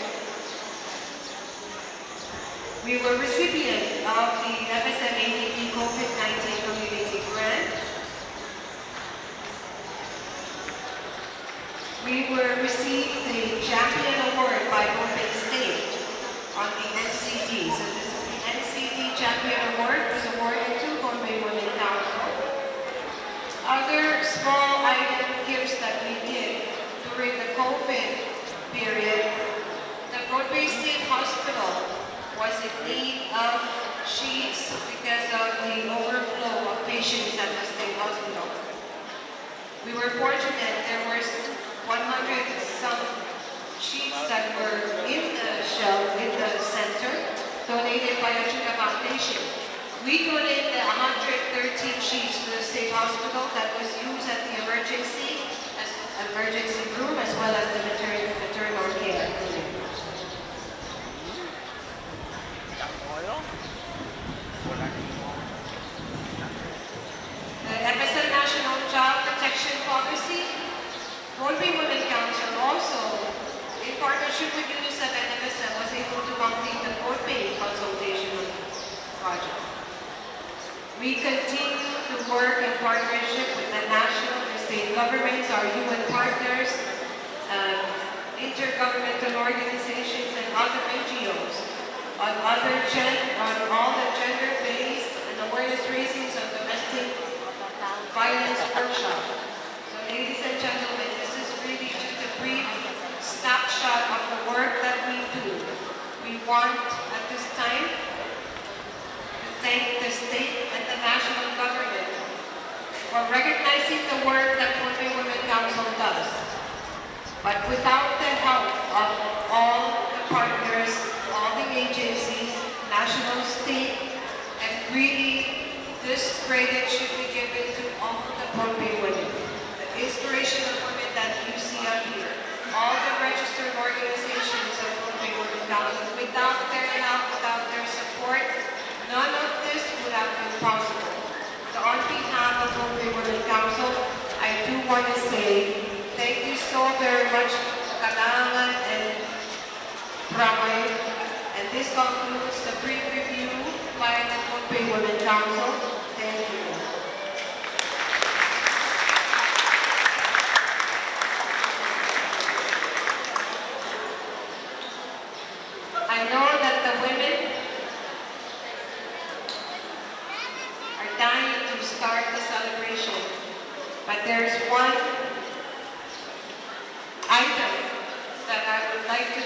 We were recipient of the F S M A D B COVID nineteen community grant. We were received the champion award by Pohnpei State on the N C D. So this is the N C D Champion Award was awarded to Pohnpei Women Council. Other small item gifts that we did during the COVID period, the Pohnpei State Hospital was in need of sheets because of the overflow of patients at the state hospital. We were fortunate, there were s-, one hundred some sheets that were in the shelf, in the center, donated by Achuka Foundation. We donated the hundred thirteen sheets to the state hospital that was used at the emergency, as emergency room, as well as the matern-, maternal care unit. The F S M National Child Protection Policy, Pohnpei Women Council also, in partnership with UNICEF and F S M, was able to complete the Pohnpei consultation project. We continue to work in partnership with the national and state governments, our U N partners, um, intergovernmental organizations, and other N G Os on other gen-, on all the gender-based and awareness raising on domestic violence workshop. So, ladies and gentlemen, this is really just a brief snapshot of the work that we do. We want, at this time, to thank the state and the national government for recognizing the work that Pohnpei Women Council does. But without the help of all the partners, all the agencies, national, state, and really this credit should be given to all the Pohnpei women, the inspirational women that you see up here, all the registered organizations of Pohnpei Women Council. Without their help, without their support, none of this would have been possible. So on behalf of Pohnpei Women Council, I do want to say thank you so very much, Kalahngan and Pramwe, and this concludes the brief review by the Pohnpei Women Council. Thank you. I know that the women are dying to start the celebration, but there is one item that I would like to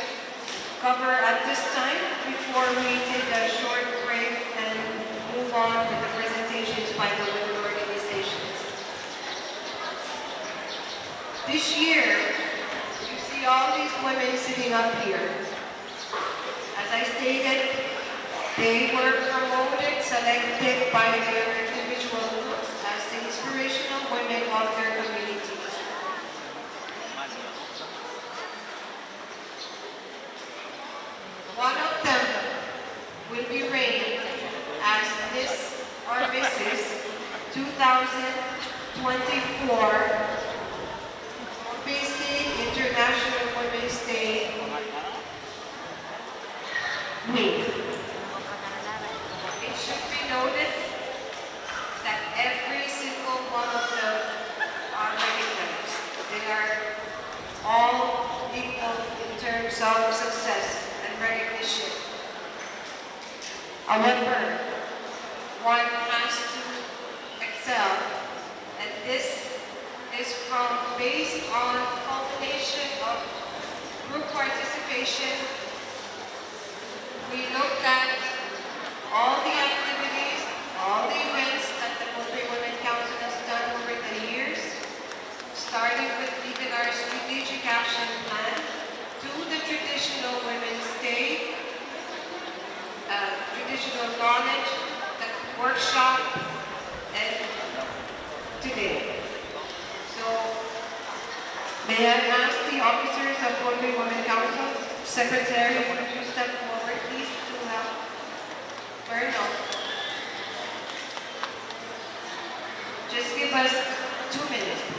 cover at this time before we take a short break and move on with the presentations by the women organizations. This year, you see all these women sitting up here. As I stated, they were promoted, selected by their individual groups as the inspirational women of their communities. One of them will be named as Miss or Missus two thousand twenty-four Pohnpei State International Women's Day Week. It should be noted that every single one of them are recognized. They are all equal in terms of success and recognition. However, one has to excel, and this is from, based on culmination of group participation. We looked at all the activities, all the events that the Pohnpei Women Council has done over the years, starting with even our strategic action plan to the traditional I ask the officers of Pohnpei Women Council, Secretary, would you step forward, please, to help her? No. Just give us two minutes, please.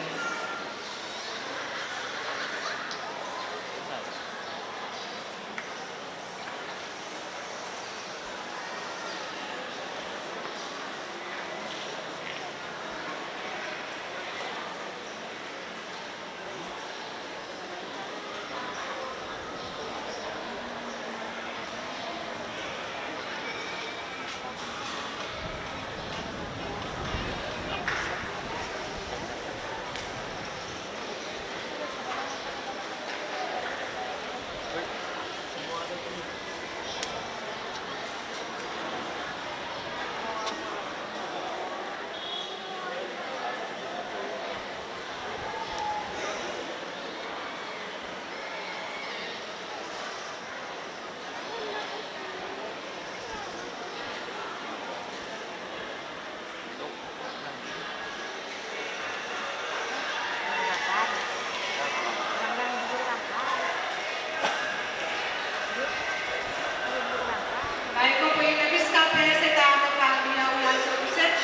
Kaiko pwe I men kapehse dahme pahn wiawi ansou kiset.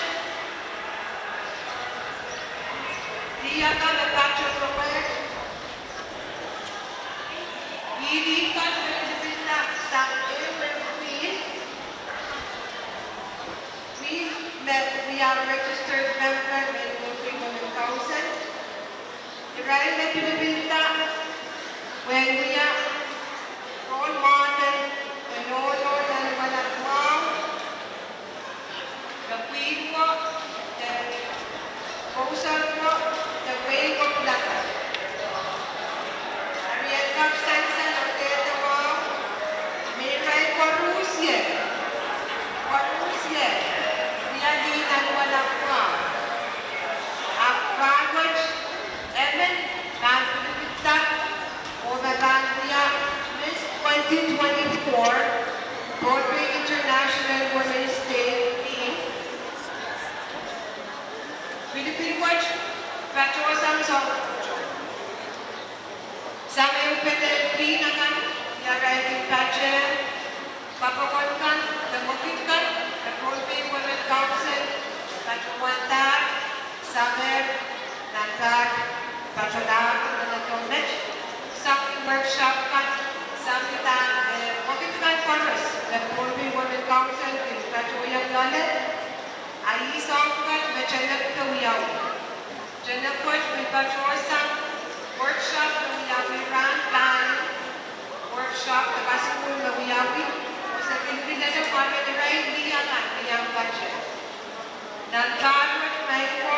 Lih akan me patohdo wet. Ih lih kan me pilipilda sang ehu me pil. Pil me wia registered member en Pohnpei Women Council. Irail me pilipilda, pwe wia role model, e nohno nan wahnpoaron mwahu, me pwihn ko, de kousoan ko, de wehi ko pilada. Eri e kak sansal oh dehde mwahu, me irail koaros, koaros wia lih nan wahnpoaron mwahu. Ahpw rahnwet emen pahn pilipilda, oh me pahn wia Miss twenty twenty-four, Pohnpei International Women's Day theme. Pilipil wet patohsang soahng pwukat. Sang ehu pene pwihn akan, irail kin patohwan, kapokon kan, de mwekid kan, de Pohnpei Women Council, patohwan dahr, sang ehu, nan dahr, patohwan dahr, nan dahr met, sang workshop kan, sang dahr, eh, mwekid kan koaros, de Pohnpei Women Council, kin patohwan loale, a ih soahng pwukat me tenek pil wiawi. Tenek wet pil patohsang workshop me wiawi rahn pahieu, workshop de kasikuhl me wiawi, oh se pilipilda pwe irail lih akan me iang patohdo. Nan pahr wet me I ko,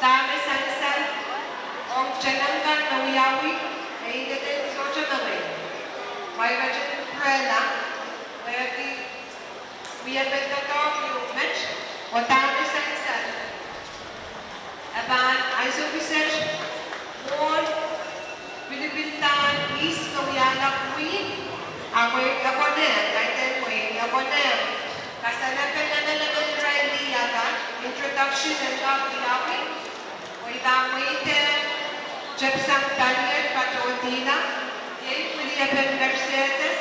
dahme sansal ong tenek kan me wiawi, me I dehr sohte mengei. Mwein I ketin pwurehla, pwehki wiepen doadoahk ieu met, oh dahme sansal. E pahn ansou kiset, mwohn pilipilda ihs me wiahla pwihn, a mwein e konehng, kaidehn mwein e konehng kasalepen emenemen irail lih akan, introduction en kak wiawi, oh I pahn mweidehng tepsang palian patohwan dihla, iei wiliepen Mercedes,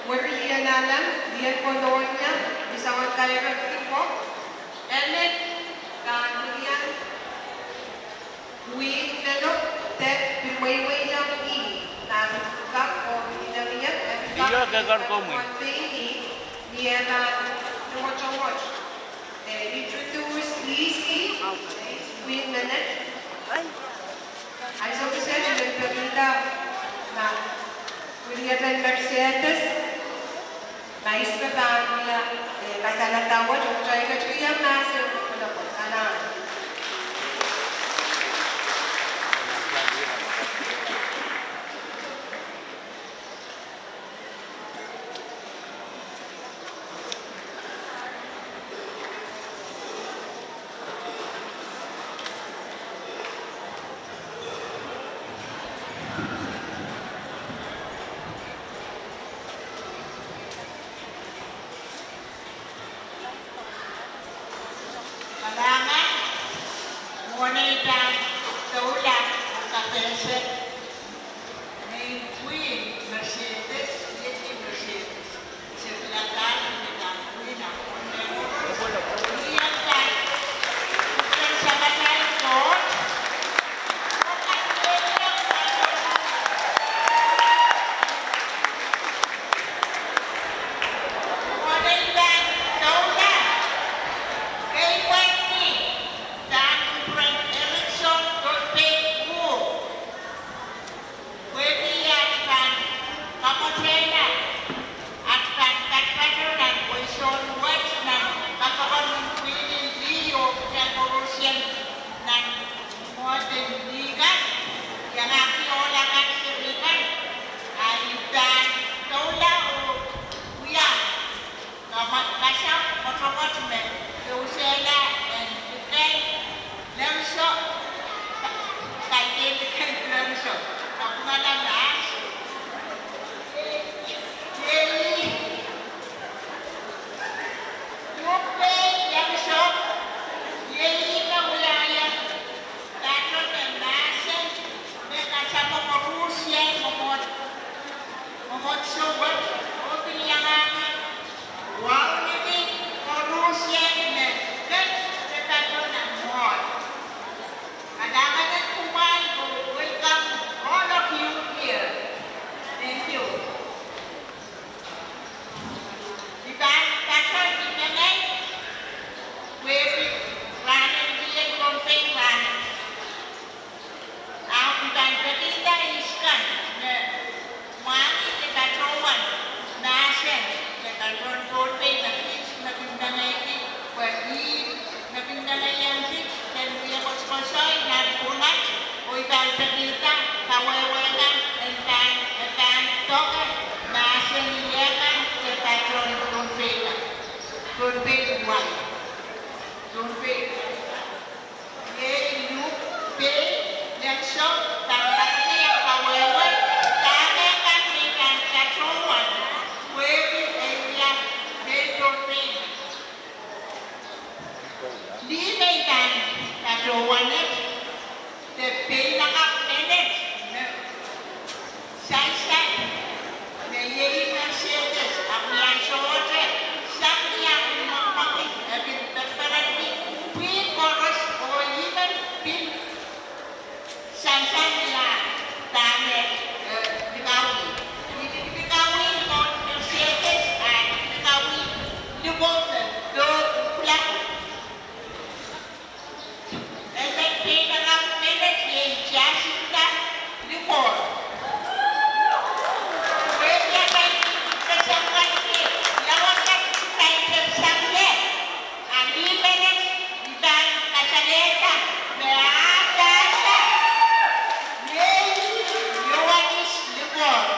mwuri lien Alem, lien Kolonia, ni soangen kairek iko, emen pahn wia pwihn meno, de pil mweiweiong ih, pahn kak oh inengieng, e pil kak, ni e pahn tomotomot, de introduce ihs, pwihn menet. Ansou kiset I men pekihda ma wiliepen Mercedes, ma ihs me pahn wia, eh, kasalehda wet, oh kitail ketikihong mahsen kolokol, kalahngan. Kalahngan, Pohnpei wai. Pohnpei. Iei luhk pei, nehmwsong, pahn kak iang kawehwe dahme kan me I pahn patohwan pwehki ei wia mehn Pohnpei. Ni me I pahn patohwan et, de peilakapw menet me sansal me iei Mercedes, ahpw ni ansou wet sang ni ahi mwekmwekid, e pil perperenki pwihn koaros oh I men pil sansal ni ah dahme, eh, likawih. Ni likawih mwohn Mercedes, ah likawih likoupe, do kulako. E men peilakapw menet iei tiahk sihda likoupe. Pwehki atail kesempwalki, ia wasa atail tepsang ie. A ni menet I pahn kasalehda me ah dahda, iei Ioanis likoupe.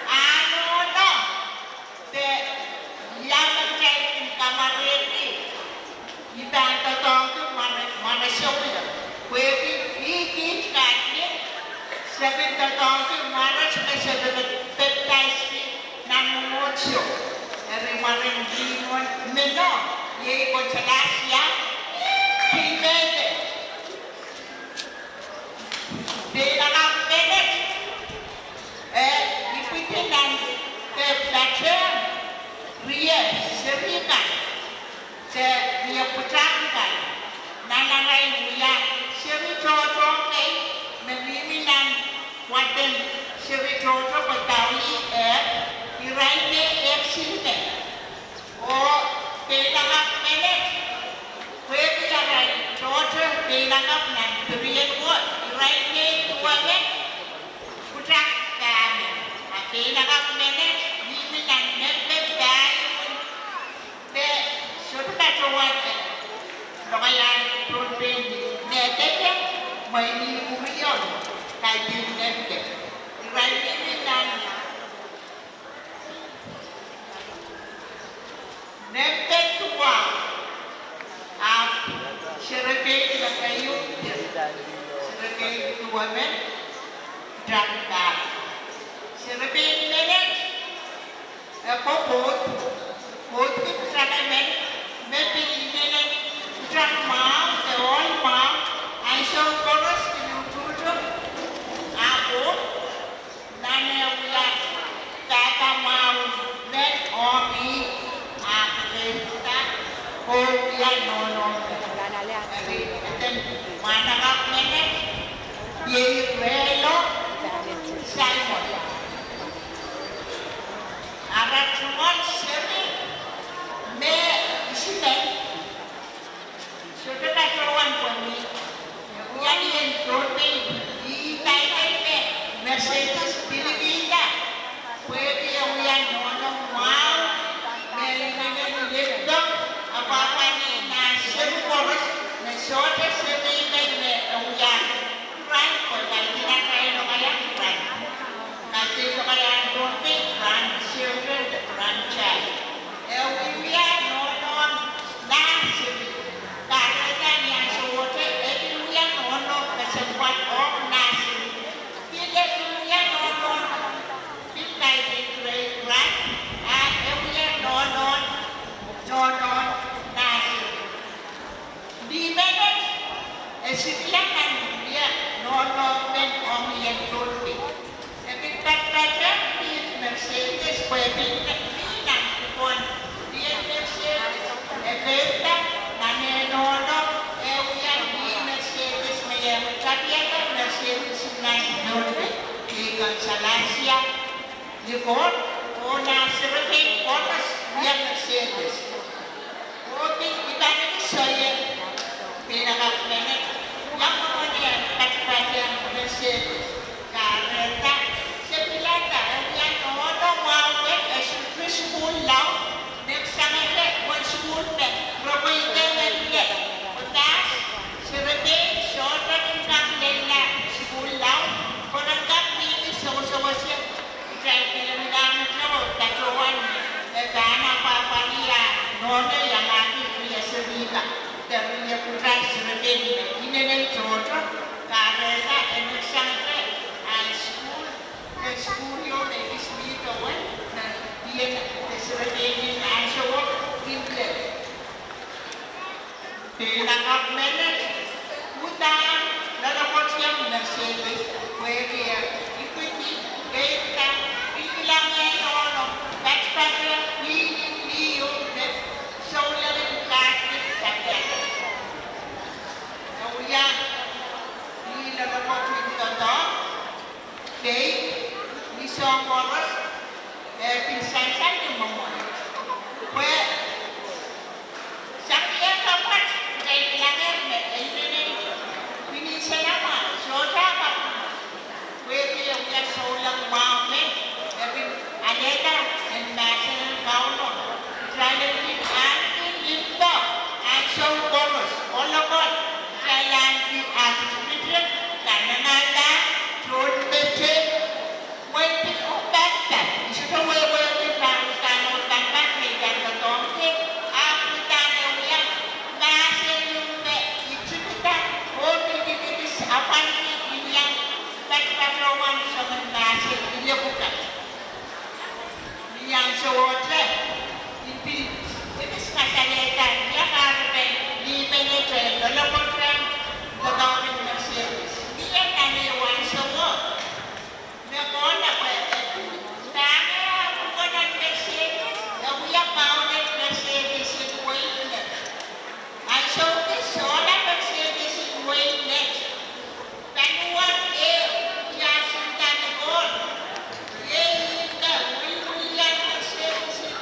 Ah nohno, de ia me kitail kin kamwarehdi, I pahn doadoahngki mware, mware souleng. Pwehki ih kiht Catholic, se pil doadoahngki mware me se pil pepdaiski nan mwomwohdiso. Eri mwaren limwon meno iei Konsolasia Kilmede. Peilakapw menet, eh, ipwidi nan, eh, patehng rie seri kan, de rie pwutak kan, nan arail wia seri tohto kei me mihmi nan waden seri tohto pwe daulih, eh, irail me ehk silimen. Oh peilakapw menet, pwehki arail tohto peilakapw nan pirien wot, irail me duwemen pwutak pahmen. A peilakapw menet mihmi nan mempe pahieu, de sohte patohwan lokaiahn Pohnpei ni nehkete, mwein ih mwuriong kaidehn mempe. Irail mihmi nan mempe duwau, ahpw serepein me keieu, serepein duwemen pwutak pahmen. Serepein menet, eh, pwopwoud, pwoudki pwutak emen, me pil inenen pwutak mwahu de ohl mwahu, ansou koaros kin utuhto, ahpw nan eh wia pahpa mwahu men ong ih, ah kekeirda oh wia nohno men. Eri eden mwahnakapw menet iei Rehlo Simon. Ara tungoal seri me isimen, sohte patohwan pwehki wia ni en Pohnpei, ih kaidehn me Mercedes pilipihda, pwehki e wia nohno mwahu me inenen lepdo, apwahpwalih nah seri koaros, me sohte seri men me e wia. Ran, pwe kaidehn atail lokaiahn ran. Kaidehn lokaiahn Pohnpei grandchildren de grandchild. E wia nohno nah seri. Kahrehda ni ansou wet e pil wia nohno kesempwal ong nah seri. Pil e pil wia nohno, pil kaidehn great grand, a e wia nohno, nohno nah seri. Ni menet e sikila nan wia nohno men ong ih en Pohnpei. E pil patpatehng ni Mercedes pwe e pil mih nan pwukoahn ni en Mercedes. E pil pahn nan eh nohno, e wia ni Mercedes me e tapiada Mercedes nan Pohnpei. Ni Konsolasia likoupe, oh nah serepein koaros wia Mercedes. Oh pil I pahn sohte, peilakapw menet, ia mwomwen e patpatehng Mercedes. Kahrehda, se pilada e wia nohno mwahu me e sohte sukuhl laud, me sangete uwen sukuhl me, roko ide me pil, pwe pahs, serepein sohte kin kak lella sukuhl laud, pwe re kak mihmi sewesewese, kitail pil lel nan to, tato Wen, me I en Desiree Daniel ansouo, Kimberley. Pein akapw menet, uhdahn loalokot iang Mercedes, pwehki e ipwidi, pein kak kilkilang en onohn, patpato, pwihn en liho, me souleng en Catholic, Catholic. E wia, ni loalokot en doadoahk, kei, ni soahng koaros, e pil sansal ni mwomwen. Pwe sang ni eh kapwat, kitail kilang me e inenen pwihn en samwa, sohte kapw. Pwehki e wia souleng mwahu me, e pil alehda en mahsen en Kauno. Kitail en pil ahneki limpoak, ansou koaros, loalokot, kitail ahneki activity, kanengamah, tohnmetei, mwein pil oh patpat, I sohte wehwehki pahn uhdahn oh patpat me I pahn doadoahngki, ahpw uhdahn e wia mahsen ehu me I tikida, oh pil kikidis apwalki, I iang patpatohwan soangen mahsen I lepwukat. Ni ansowohte, I pil ekis kasalehda ia kahrepen ni menet loalokot en doadoahk en Mercedes. Ni eh nan ehu ansowo, me kohla pwe e pil tangehng pwukoa nan Mercedes, e wia paonet Mercedes en wehi met. Ansou kis sohla Mercedes en wehi met. Paliwar ehu, I ahpw sehse ni koht. Iei ih me wiliwilian Mercedes en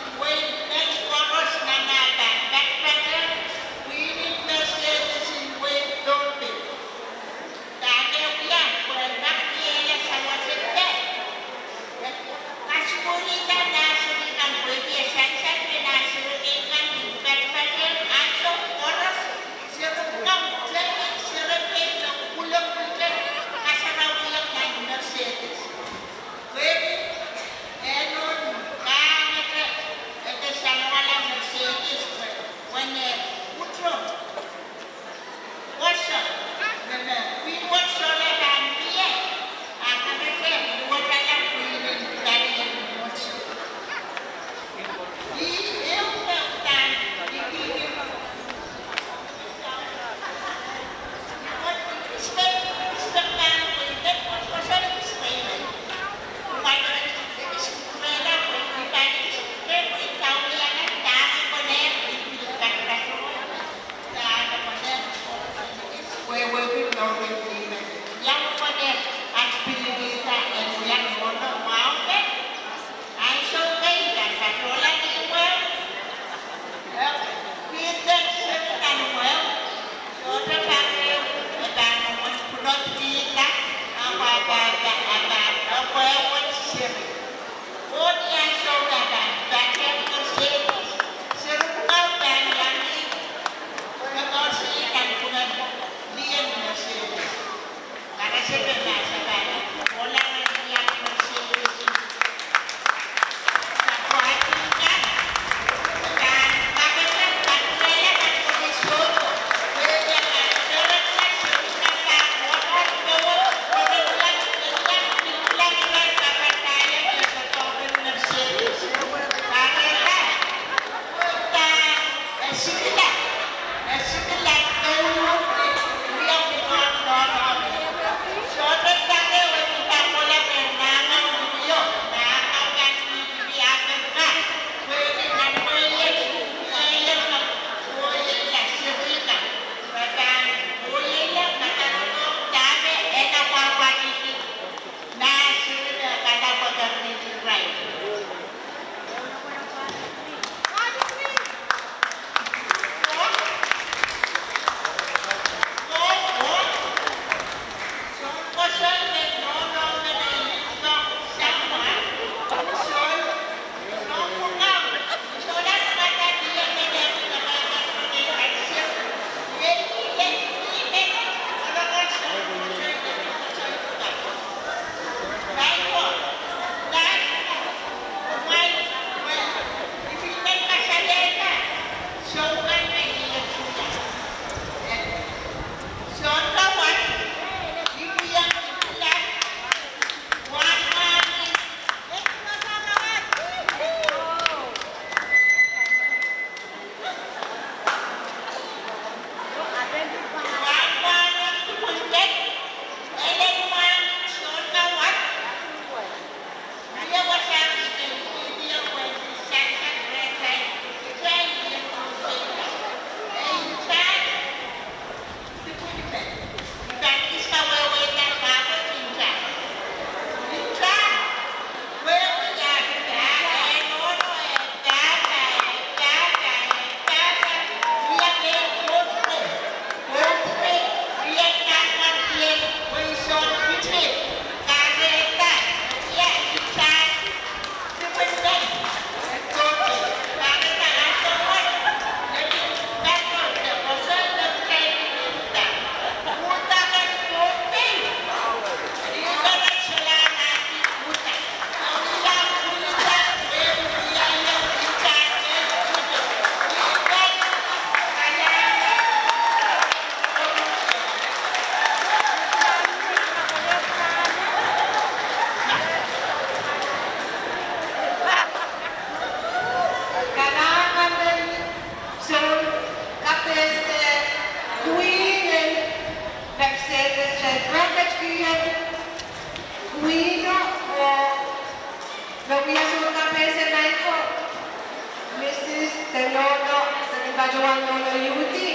Wan nohno Yudi,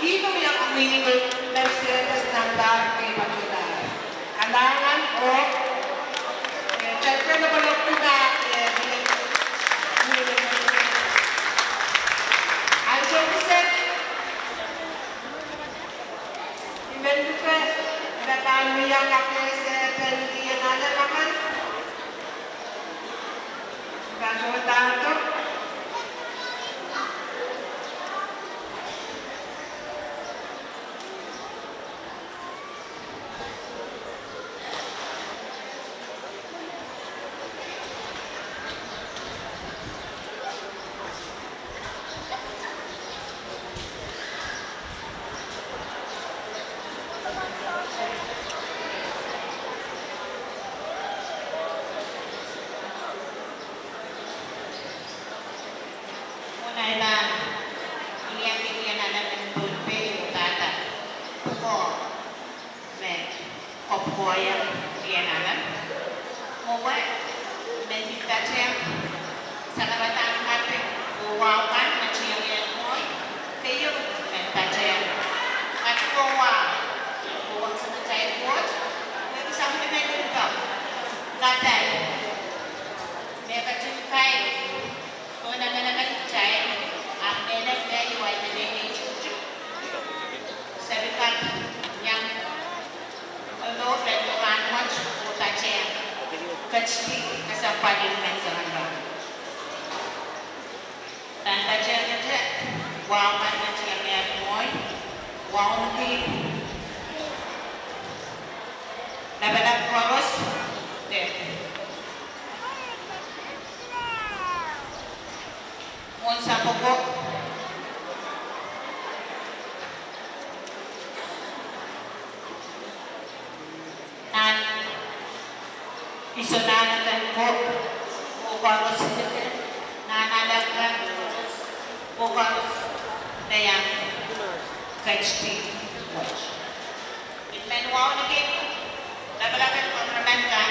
ih me wia mwihni me service nan lahr kei patohlahr. Kalahngan oh, eh, tepda lopwulopwula, eh, ansou kiset, I men luke, me pahn wia kapehse pen lien alem akan. Pahn tohto. Mwohn ei pahn wiliandi lien alem en Pohnpei, oh dahda pwukoa me kopwukoahla lien alem. Mwowe me I men patehng sarapadahn kaping oh wahu kan me tiengeh mwowe, keieu me patehng katuwau oh wekisang kitail Koht, wekisang ni men limpoak, kapai me ketin kair pohn emenemen kitail, ahpw mehlel me I wai mene ehu tikitik, se pil kak iang omou ren rahnwet oh patehng ketidi kesempwal en menseng en rahn. Pahn patehngete wahu kan me tiengeh mwowe, wauneki lapalap koaros, de mwohn sapwoko, nan iso nan akan ko, oh koaros, nan alap kan ko, oh koaros, de iang ketidi wet. I men wauneki lapalap en government kan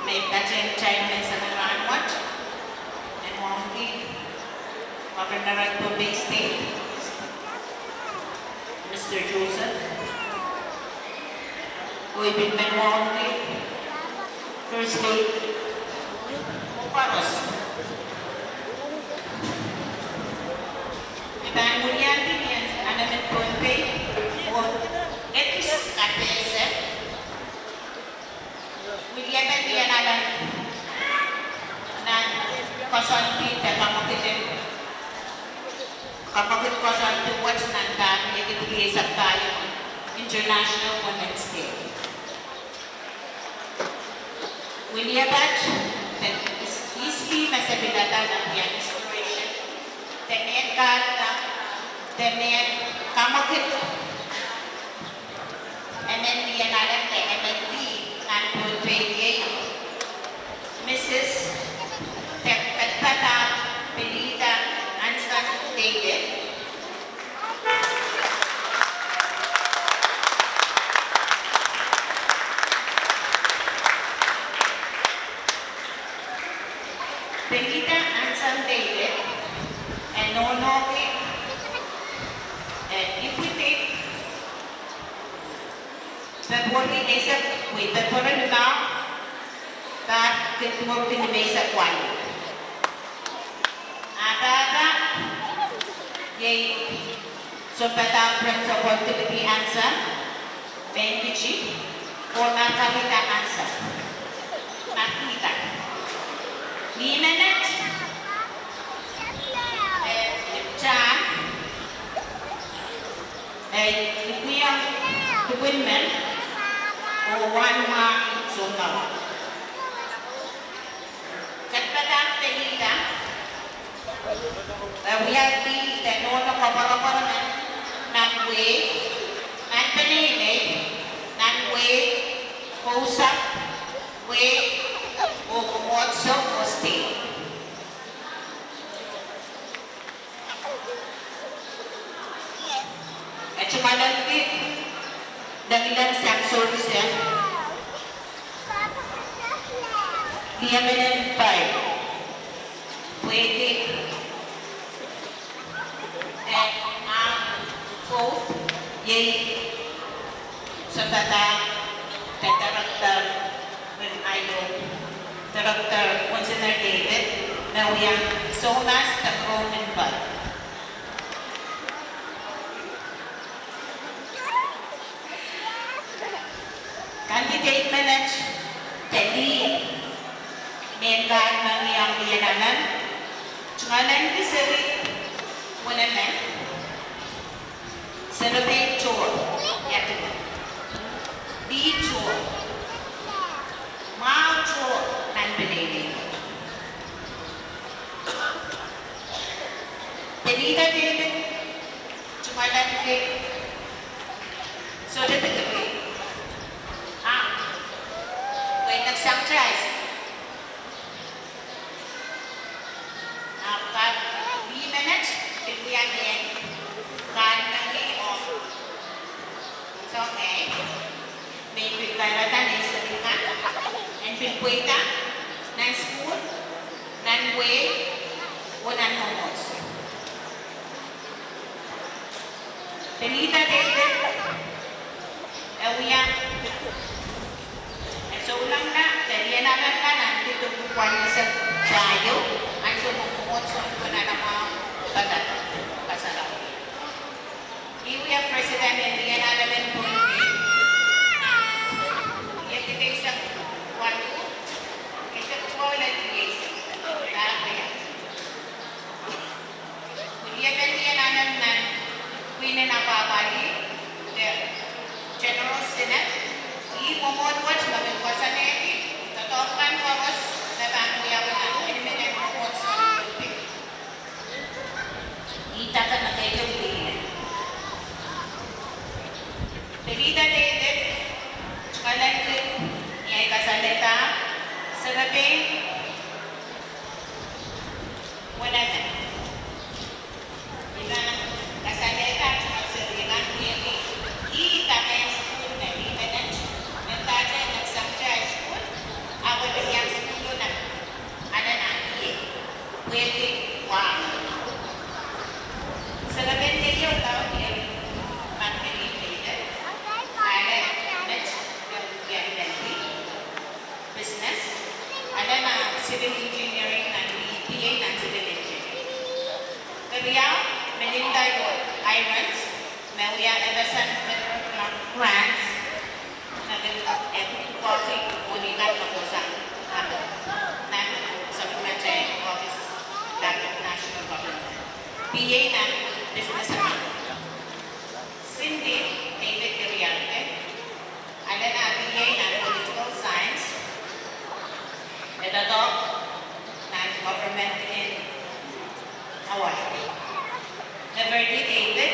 me patehng kitail menseng en rahn wet. I men wauneki Governor en Pohnpei State, Mister Joseph. Oh I pil men wauneki First Lady oh koaros. I pahn wiliandi lien alem en Pohnpei oh ekis kapehse wiliapen lien alem nan koasoandi de kamwekid, kamwekid koasoandi wet nan pahn ekis rieisek pahieu International Women's Day. Wiliapat de is-, iski me se pil adahr nan wia inspiration de mehn kahrehda, de mehn kamwekid emen lien alem de emen lih nan Pohnpei iei Missus de Kedpadahk Belita Anson David. Belita Anson David, e nohnoki, e ipwidi Pepweri eisek, wei, Pepweri limau, pahr kin duwepwiki limeisek waluh. Ah pahpa iei sounpadahk Principal Timothy Anson, Mehn Kiti, oh Margarita Anson. Margarita. Ni menet, eh, ipwidi, eh, ipwidi lipwin men, oh wahn mwahngih sounpar. Kedpadahk Belita, eh, wia lih de nohno koapworopwor men nan wehi, nan peneinei, nan wehi, kousapw, wehi, oh mwomwohdiso oh state. E tungoaleniki lengileng sang service, lih emen en pai, pwehki Sounpadahk, Director, Director Winsner David, me wia soumas de koukin pad. Candidate menet de lih, mehn kahrepen iang lien amen, tungoalenki seri wenemen, Serepein tour, ia duwen. Lih tour. Mwahu tour nan peneinei. Penida David, tungoalenki sohte dikiri. Ah, pwe next time try. Ahpw lih menet, pil wia mehn kahrepen iang. It's okay. Me pil kahrehda nei seri kan en pil pweida nan sukuhl, nan wehi, oh nan mwomwohdiso. Penida David, e wia, e souleng nan, de lien amen nan, nan kid pwuhk eisek pahieu, ansou me mwomwohdiso pwunala mwahu, padahk, kasarawi. Ih wia president en lien amen en Pohnpei. Ia kid eisek waluh, eisek waluh lel eisek. Dahkot. Wiliakid lien amen nan pwihn en apwahpwalih, de General Synod, ih mwomwohd wet me kin koasoanehdi doadoahk kan koaros me pahn wiawi nan miniminien mwomwohdiso. Ih dake me keieu lih. Penida David, tungoalenki, ni ei kasalehda, serepein wenemen. I pahn kasalehda tungoal seri kan pwehki ih dake sukuhl me lih menet, me dahte Nabsangte High School, ahpw e pil iang sukuhl nan, ale nan ie, pwehki wahn. Serepein keieu laud iei Magdalene David, ale met iei business, ale nan civil engineering nan B A nan civil engineering. Keriau, Melinda Irons, me wia F S M Federal Grants, me kin, eh, kohdi mwohni kan me kohsang nan Supplementary Office, nan National Government. B A nan Business Accounting. Cindy David Keriau, ale nan B A nan Political Science, e doadoahk nan government en Hawaii. Nefertiti David,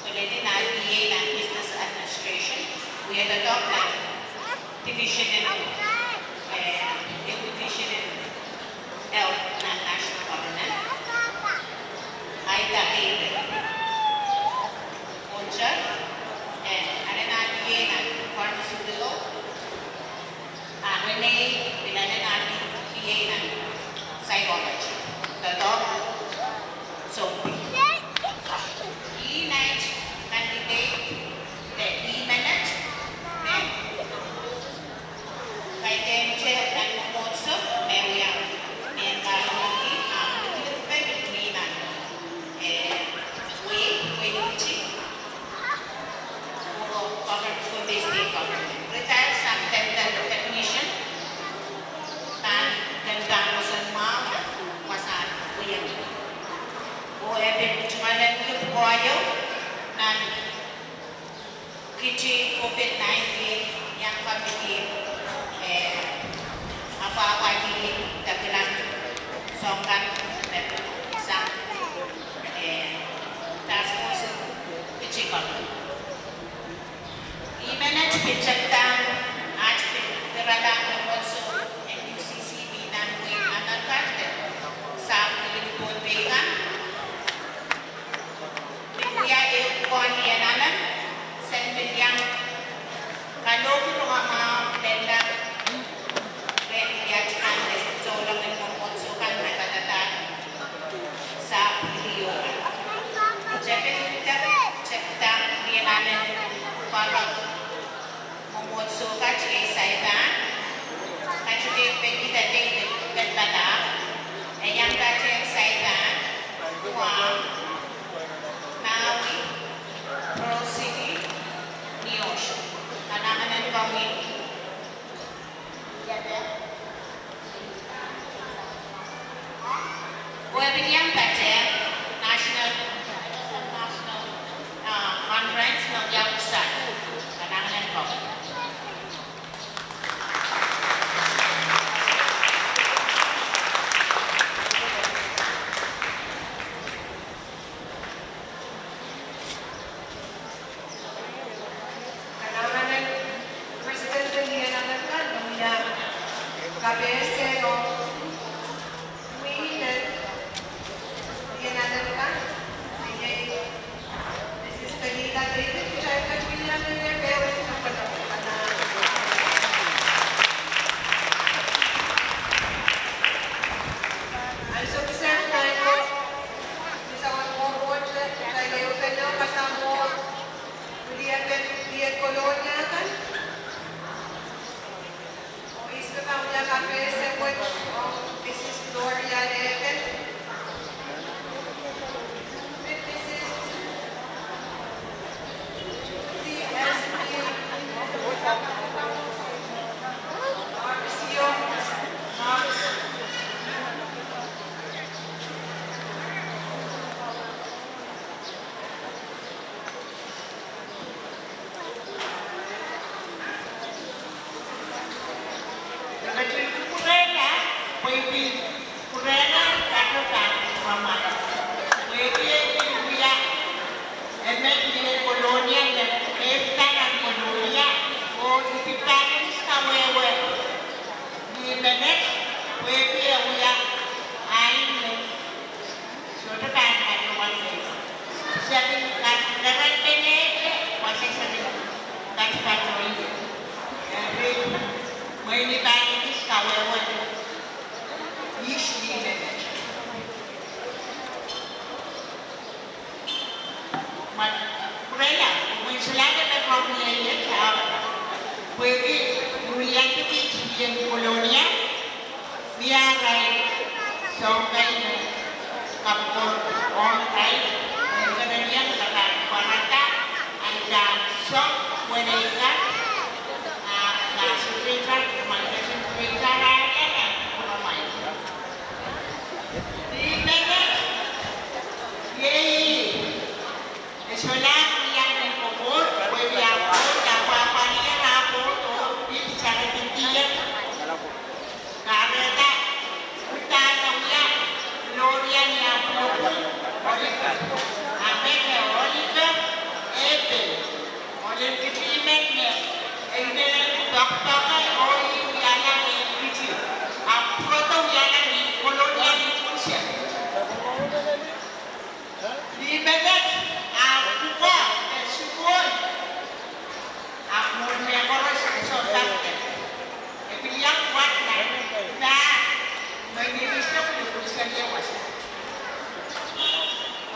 koledi nan B A nan Business Administration, wia doadoahk nan division en, eh, division en health nan national government. Ida David Holter, eh, ale nan B A nan pharmaceutical. Ah, Renee, pil ale nan B A nan psychology. Doadoahk sounpei. Ih nait candidate, de ih menet, me kaidehn chair nan mwomwohdiso, me wia mehn kahrepen iang, ah, likilikipe pil mi nan, eh, wehi, wehi Fiji. Oh government, Pohnpei State Government. Retired sang dental technician. Pahn kin pahn koasoia mwahu, wasa wien. Oh e pil tungoalenki pwukoa ieu nan kiti COVID nineteen iang committee, eh, apwahpwalih de kilang soahng kan me sang, eh, task force kiti government. Ih menet pil tepda aht pil pirala mwomwohdiso en U C C B nan wehin Amerika, sahpw kilin Pohnpei kan. Pil wia ehu pwukoa ni en amen, sen pil iang kalohki rongamwahu lella, pil wia tiahk de souleng en mwomwohdiso kan me kadadahr sahpw kilio kan. Tepin, tep, tep, Pwarek, Mwomwohdiso kat iei Saipan, Katolik Pekida David Kedpadahk, Iang Patehng Saipan, Guam, Maui, Pearl City, Neosho. Kalahngan en komwi. Oh, e pil iang patehng National, National, ah, Conference me wia Kusat. Kalahngan en komwi. Kalahngan en President en Lien Amerika, me wia kapehse ong Queen en Lien Amerika, iei Mrs Pekida David, kitail kat wia mehn ie pehwen kapwala. Ansou kiset maing ko, ni sawen mwomwohdiso, kitail ehupene kasamwo wiliapen lien Kolonia kan. Oh ihs me pahn wia kapehse wet ong Mrs Gloria Lehken, Mrs Judy Esty, Marcio Marks. Pwehki e pil wia emen lien Kolonia me, me pahn Kolonia, oh I pil pahn kawehwe ni menet, pwehki e wia ahi me sohte pahn patohwan me. Se pil kat, kat, kat, pene, wasa seri, kat, kat, kat, kat, eri, mwein I pahn kis kawehwe ihs ni menet. Ma, pwurala, mwein solahr me komw lelohng, pwehki I wiliandi kiht lien Kolonia, mie arail sounpei me kapwurehng irail, me kerenieng me pahn pwarada, ahi song, wene ika, ah, ah, secretary, communication secretary, ah, ah, ah, ah, ah. Ni menet, iei, e solahr wia ni komour, pwehki ah komour, ah pwapwarier ah komour, oh pil sarepedi. Kahrehda, uhdahn wia, Gloria ni ah pwulopwul, Oliver. Ah met Oliver, Abel. Ohl en kitimen me, e inenen poakpoake, oh ih wiahla mehn kiti. Ahpw pwurodo wiahla ni Kolonia ni unsek. Ni menet, ah pwukoa, eh, sukuhl. Ahpw mwohn mehkoaros e sohte kak. E pil iang wad nan, pahn, mwein e pil sehse pwulopwul seri wasa.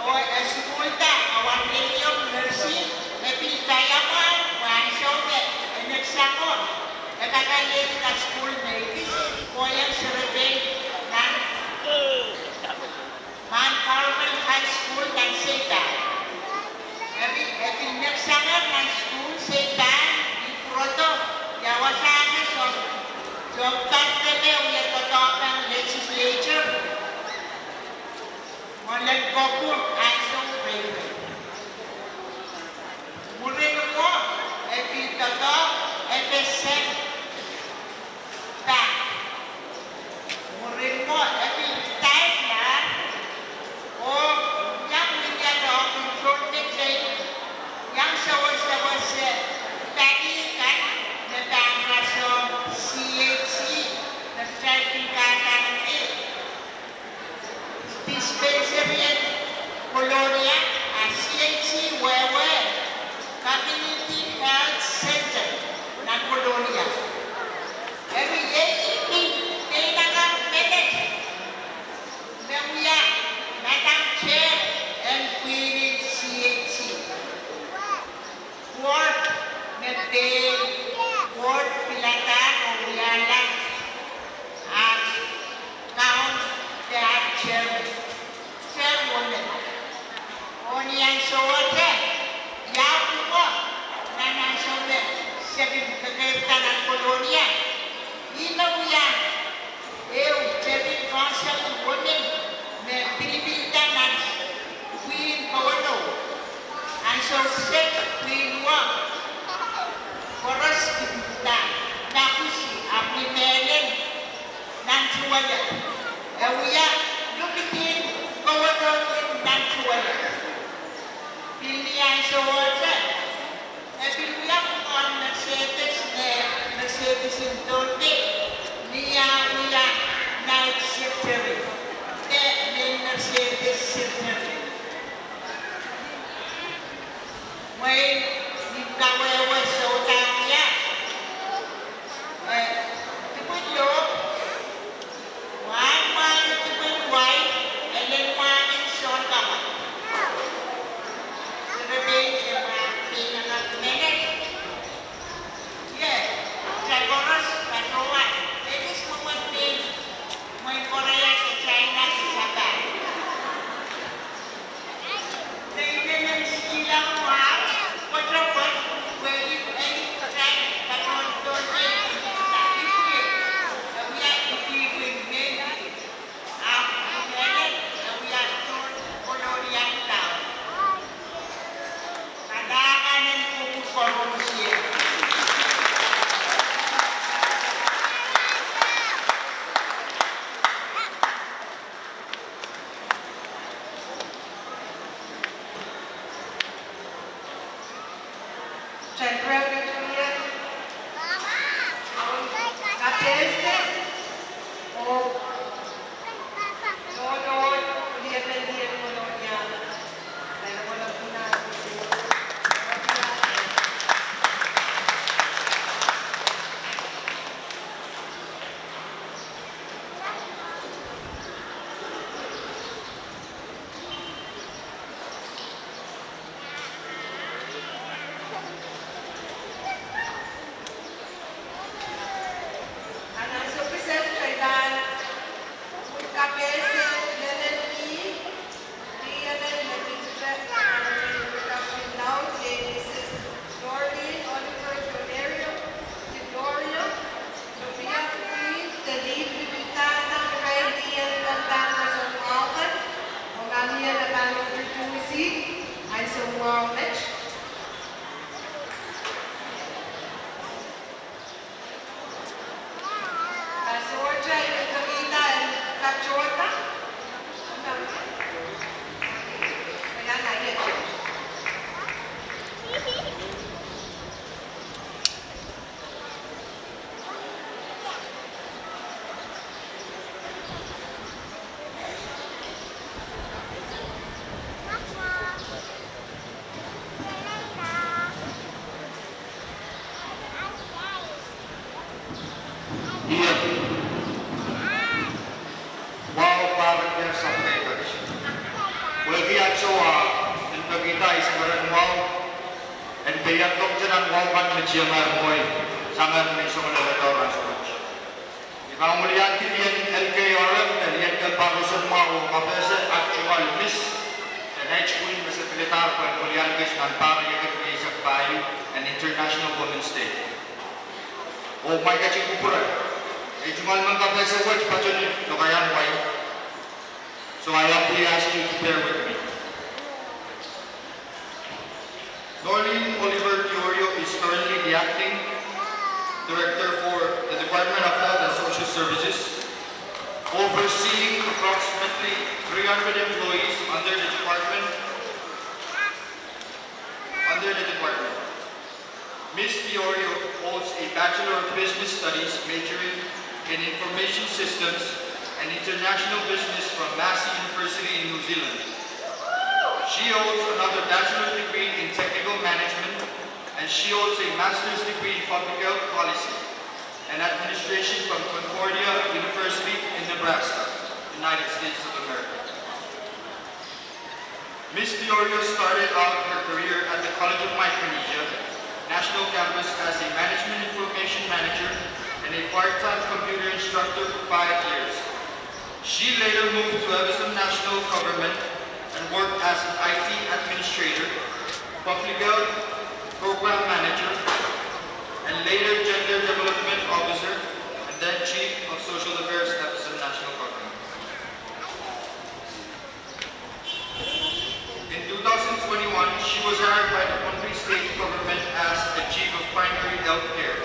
Oh e sukuhlda, ah, Award Lady of Mercy, e pil paiamwahu, ansou me e neksang o, e kak lel nan sukuhl me e kis, kohieng serepein nan Mount Carmel High School nan Seipan. Eri e pil neksangehr nan sukuhl Seipan, ni pwurodo, ia wasa me soh, soh, pahn pil wie doadoahk nan legislature. Mwoalen kopwung ansou reirei. Mwurin mwo, e pil doadoahk, e pil sehse pahn. Mwurin mwo, e pil retired, oh iang wia doadoahk en tohnmetei, iang sewesewese pali kan me pahn rasehng C H C, me pahn pil kahdaneki dispensary en Kolonia, ah C H C wehwe, Community Health Center nan Kolonia. Eri iei pil peinakapw menet me wia Madam Chair en pwihn en C H C. Sohte, ia pwukoa nan ansou me se kin kekeirda nan Kolonia, ih me wia ehu tepin Kounsel en Women me pilipilda nan pwihn Koweno. Ansou kiset pwihn wet koaros kin pilipilda, Makusi, ahpw ni mehlel nan Tuwelep. E wia lukidin Koweno nan Tuwelep. Pil ni ansou wet, e pil wia pwukoahn Mercedes, me Mercedes en Pohnpei, ni ah wia night secretary, me, me Mercedes secretary. Mwein ni kawehwe sohte wia, eh, dipwin Lop, mwahn mwahn dipwin wai, elen mwahn en sounkamwa. Serepein se mwahn pein akan menet. Ie, kitail koaros patohwan, ekis mwomwen pein, mwein Korea de China de Japan. Ie. Wahu pahrek sapwellime ketiket. Pwehki ansou ah, en pekihda I sangeren wahu, en peikiong nan wahu kan me tiengehr mwohi, sangeren me I songosongedohr ansou wet. I pahn weliandi lien L K R M, de lien kempa roson mwahu oh kapehse at tungoal Miss, de nait pwihn me se pilidahr pwehn weliandi nan pahr riekid rieisek pahieu en International Women's Day. Oh kumwail ketin kupwure. Ei tungoal men kapehse wet patohwan lokaiahn wai. So I humbly ask you to bear with me. Norlene Oliver Diorio is currently the acting director for the Department of Health and Social Services, overseeing approximately three hundred employees under the department, under the department. Miss Diorio holds a Bachelor of Business Studies majoring in Information Systems and International Business from Massey University in New Zealand. She holds another bachelor degree in Technical Management, and she holds a master's degree in Public Health Policy and Administration from Concordia University in Nebraska, United States of America. Miss Diorio started out her career at the College of Micronesia National Campus as a Management Information Manager and a part-time computer instructor for five years. She later moved to Evanston National Government Worked as an I T administrator, public health program manager, and later gender development officer, and then chief of social affairs at the National Government. In two thousand twenty-one, she was hired by the Pohnpei State Government as the Chief of Primary Health Care,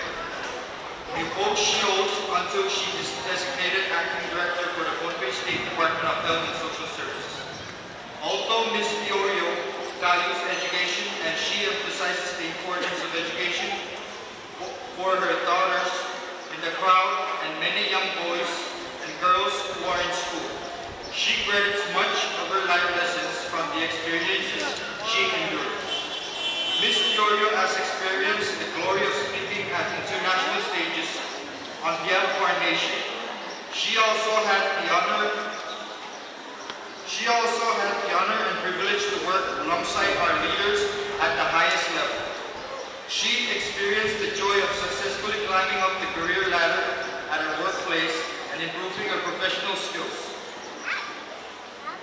a post she holds until she is designated Acting Director for the Pohnpei State Department of Health and Social Services. Although Miss Fiorio values education and she emphasizes the importance of education for her daughters in the crowd and many young boys and girls who are in school, she credits much of her life lessons from the experiences she endured. Miss Fiorio has experienced the glory of speaking at international stages on behalf of our nation. She also had the honor she also had the honor and privilege to work alongside our leaders at the highest level. She experienced the joy of successfully climbing up the career ladder at her workplace and improving her professional skills.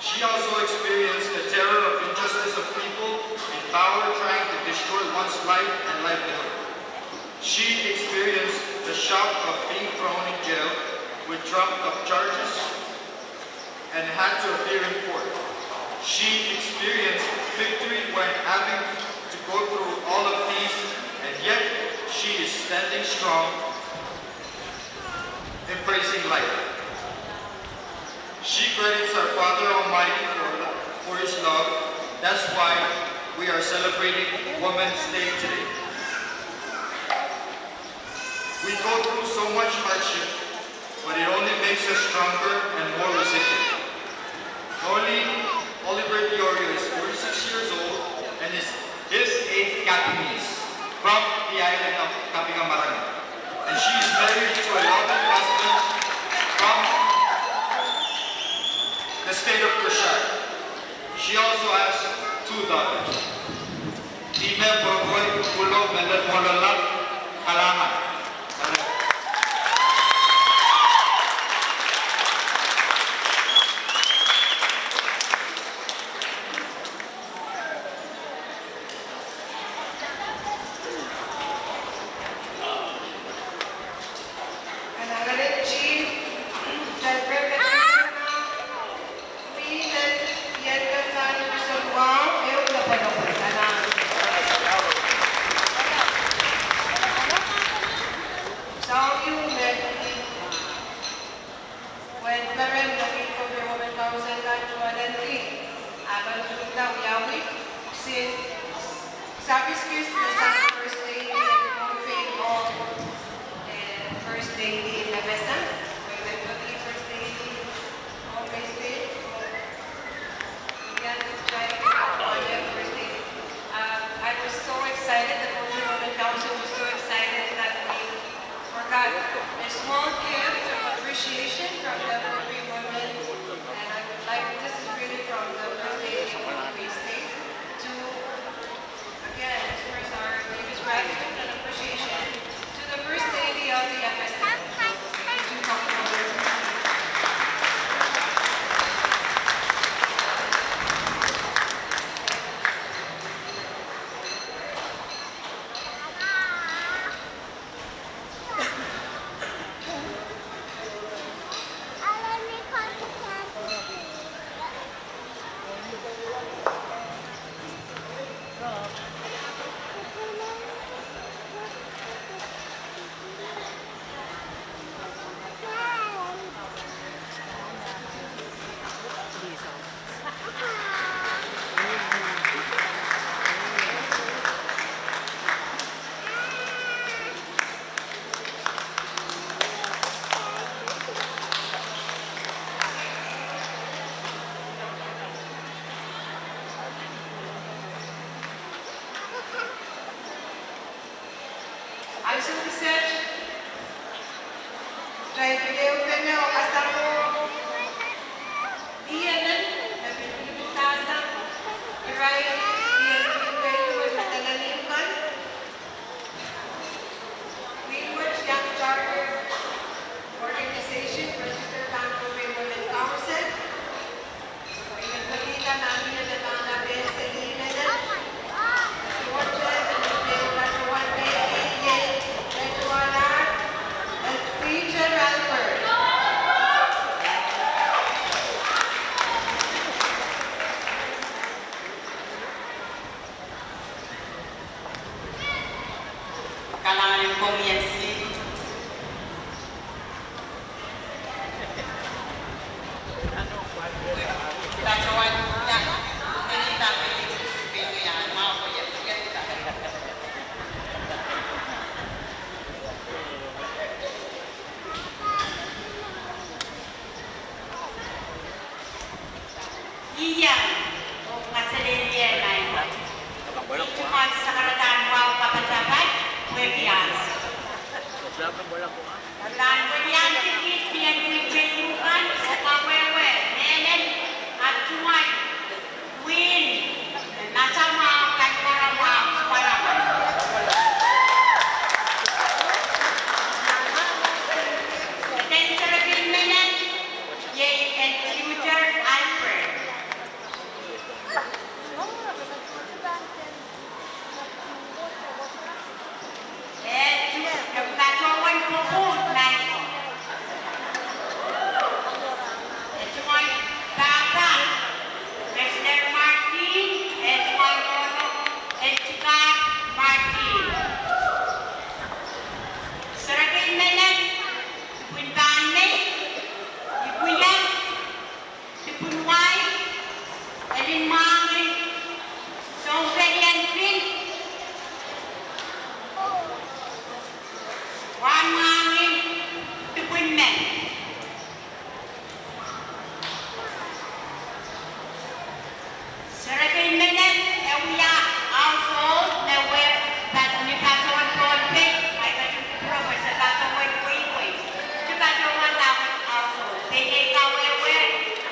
She also experienced the terror of injustice of people in power trying to destroy one's life and livelihood. She experienced the shock of being thrown in jail with trumped up charges and had to appear in court. She experienced victory when having to go through all of these, and yet she is standing strong, embracing life. She credits our Father Almighty for, for his love. That's why we are celebrating Women's Day today. We go through so much hardship, but it only makes us stronger and more resilient. Oli, Oliver Diorio is forty-six years old and is, is a Kapingese from the island of Kapingamarangi. And she is married to a lovely husband from the state of Kosrae. She also has two daughters. Ih me pwurepwur, kuloak me lel mwoaloalap, kalahngan. Kalahngan en Chief, Director, First Lady in F S M, First Lady, Pohnpei State, First Lady. Uh, I was so excited, the Pohnpei Women Council was so excited that we forgot a small gift of appreciation from the Pohnpei women. And I would like, this is really from the First Lady of Pohnpei State to, again, express our deepest gratitude and appreciation to the First Lady of the F S M. Ansou kiset, kitail pil ehu pene oh kasamwo, I N M, me pil pil kasang irail I N M, me pil pil kasang irail I N M. Greenwood Young Charter Organization, registered pahn Pohnpei Women Council. Pil pil kasang irail I N M. Iang, oh kaselehlie nainda. Iang sakaradahn wahu kapatapat, wehwiahn. Pahn weliandi kihdi pwihn keiru kan, oh kawehwe, mehlel, ahpw tungoal, pwihn, masamwahu, kanwaramwahu, waramwahu. Eden serepein menet, iei en Tutor Albert. Eh, tu, eh, patohwan pwopwoud nainda. Eh, tungoal pahpa, Kessler Martin, eh, tungoal nohno, Eltikar Martin. Serepein menet, lipwen pahn mei, lipwen wai, elin mwahngih, sounpelian pil, wahn mwahngih, lipwen men. Serepein menet, e wia household me wia, pat ni patohwan Pohnpei, ai ketin Professor patohwan Pohnpei. Ti patohwan dahkot household. Pwe iei kawehwe,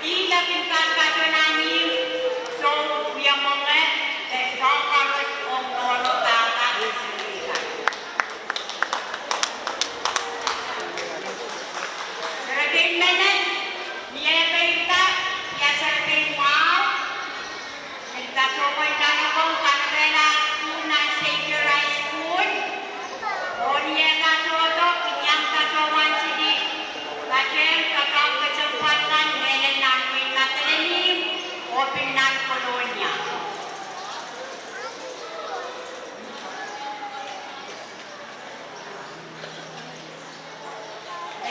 ih me kin patohwan nan ihmw, soh, wia mwenge, de soh koaros ong nohno pahpa. Serepein menet, ni eh pein dah, ia serepein mwahu, en patohwan Kanokong, Kanokehla School nan Xavier High School. Oh ni eh patohdo, I iang patohwan sili patehng doadoahk kesempwal kan, mehlel nan wehin Madolenihmw, oh pil nan Kolonia.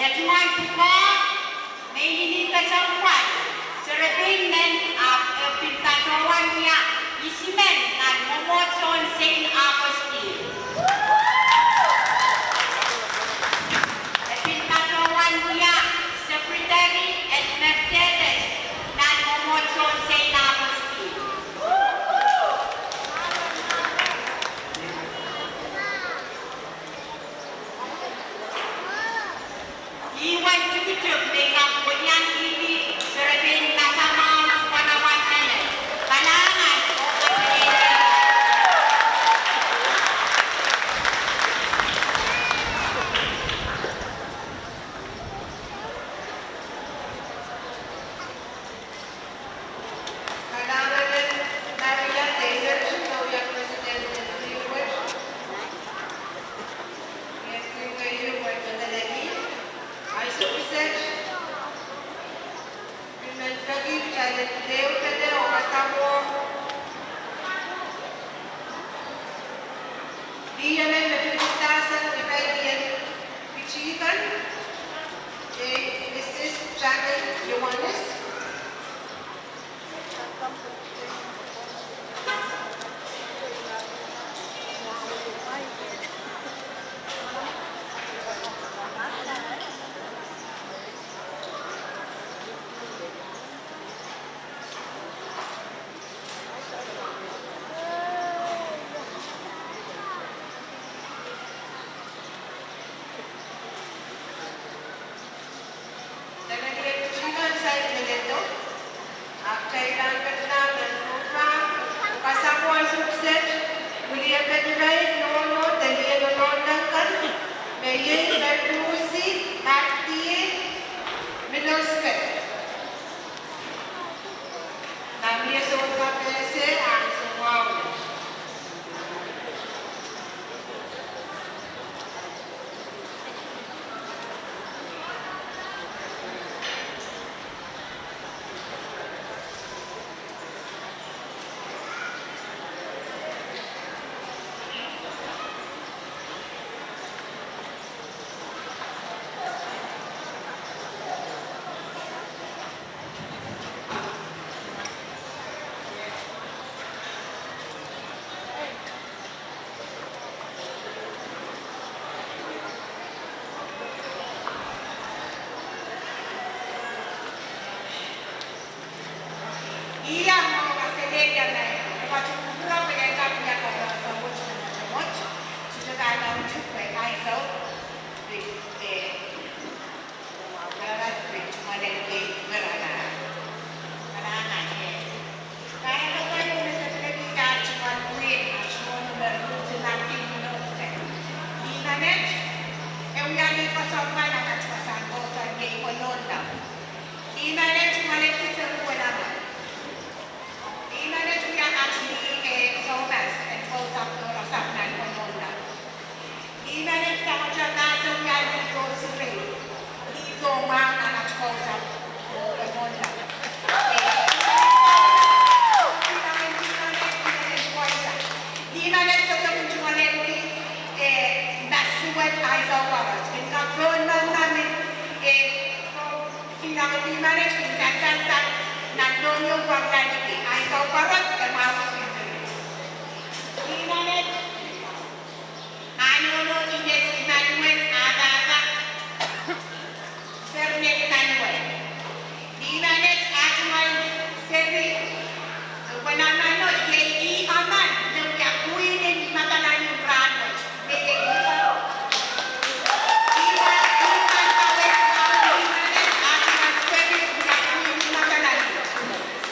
E tungoal pwukoa, me inenen kesempwal, serepein men, ahpw e pil patohwan wia isimen nan mwomwohdiso en Saint Augustine. E pil patohwan wia Secretary Administrative nan mwomwohdiso en Saint Augustine. Ih wen tikitik me I kak pwedian kihdi serepein masamwahu, wanawan menet. Kalahngan oh kaselehlie. Kalahngan en Maria David, Senior President en Greenwood. Iei keieu en Madolenihmw, ansou kiset. Pil men peki kitail en leudehde oh kasamwo. Lih emen me pil pidasang ni pai en kitikan, iei Mrs Jackie Johannes. Dene lien kitikan saik menet o, ahpw kitail pahn ketilahng nan rohng pahn kasamwo ansou kiset, wiliepedi irail nohno de lien nohnohnleng kan, me iei Merlusi Martie Miloske. Nan mie sounpar ese ansou mwahu. Ih manet, e wia lih koasoandi nan atail wasahn kousoan iei Kononda. Ih manet, tungoalenki seri wenemen. Ih manet, wia at lih, eh, soumas en kousapw dohrasapw nan Kononda. Ih manet, Sangote Mahs e wia lih doh seri, lih doh mwahu nan at kousapw oh Kononda. Ih manet, sohte kin tungoalenki, eh, masuwed ahnsou koaros. Kin kak pohn mour nan, eh, Ih manet, ih manet, ih manet, nan lohnyo pwarala liki ahnsou koaros e mwahu. Ih manet, ah nohno Ines Emmanuel, ah pahpa Fernel Emmanuel. Ih manet, ah tungoal seri wenemen o, iei ih emen me wia Queen en Madalani rahnwet.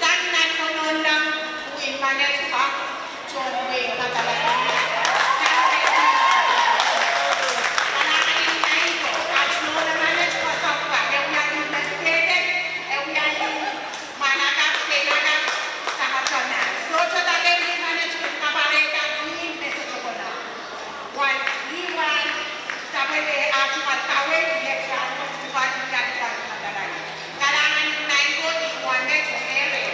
Sang nan Kononda, Queen manet, ah, tohn Queen Madalani. Kalahngan en maing ko, ah, tohn manet, ah, sapwa, e wia lih Mercedes, e wia lih mwahnakapw, peinakapw, Sangote Mahs. Sohte dake ih manet kin kapwarehda Queen me sohte konehng. Wai, ih wai, sapwellime ah tungoal kaweid, iet rahnwet, tungoal iang Madalani. Kalahngan en maing ko, ih wai met, eh, reh.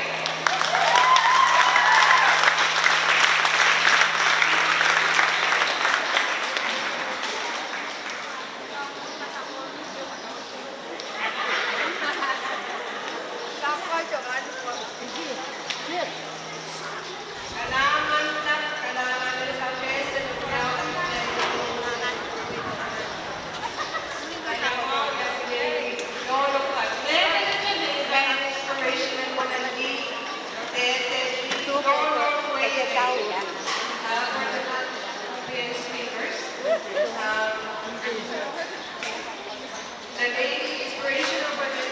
The lady inspirational women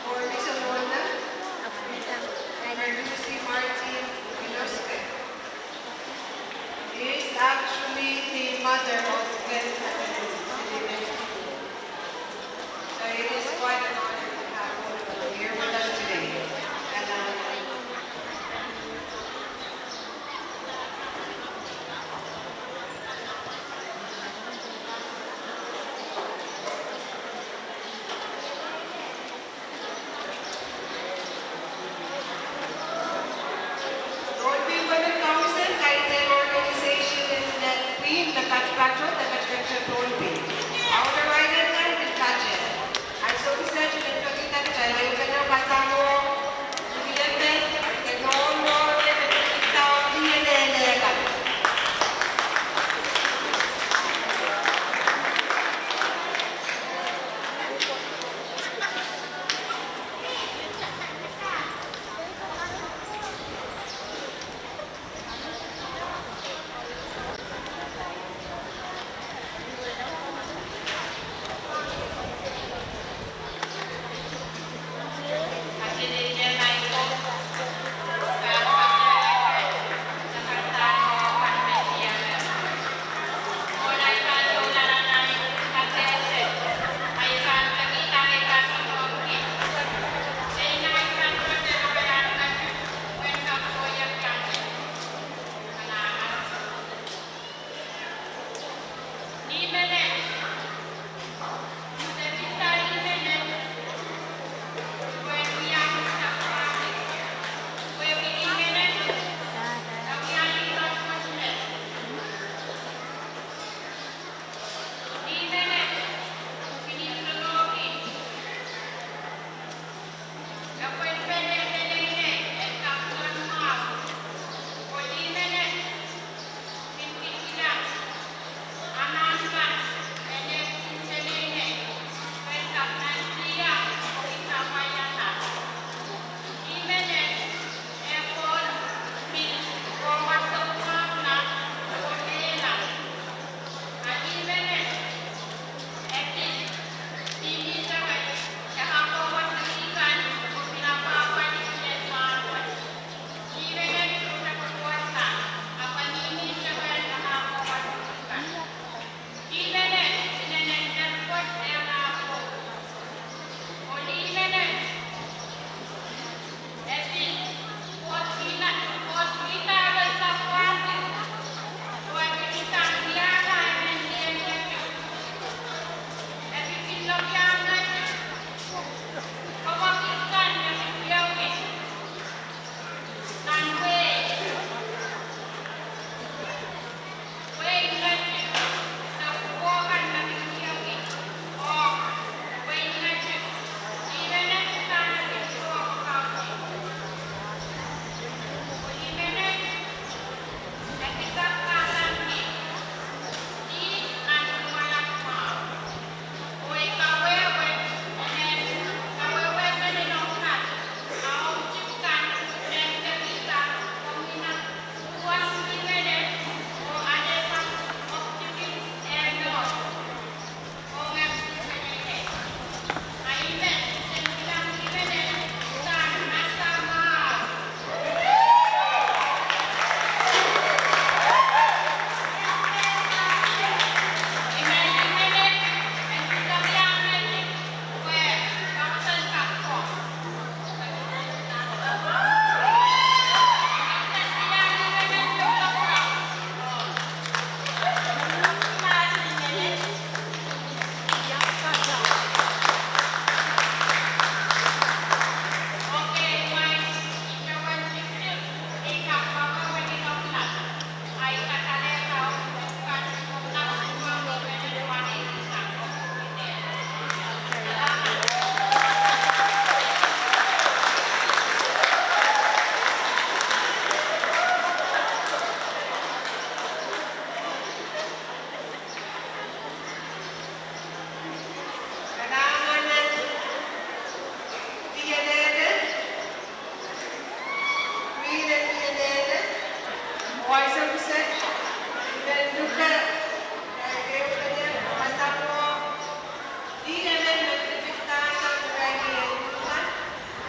for Miss Olonda, Lucy Martin Inoske.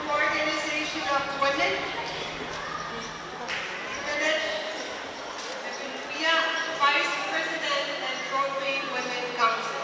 Organization of Women, Vice President and Pohnpei Women Council.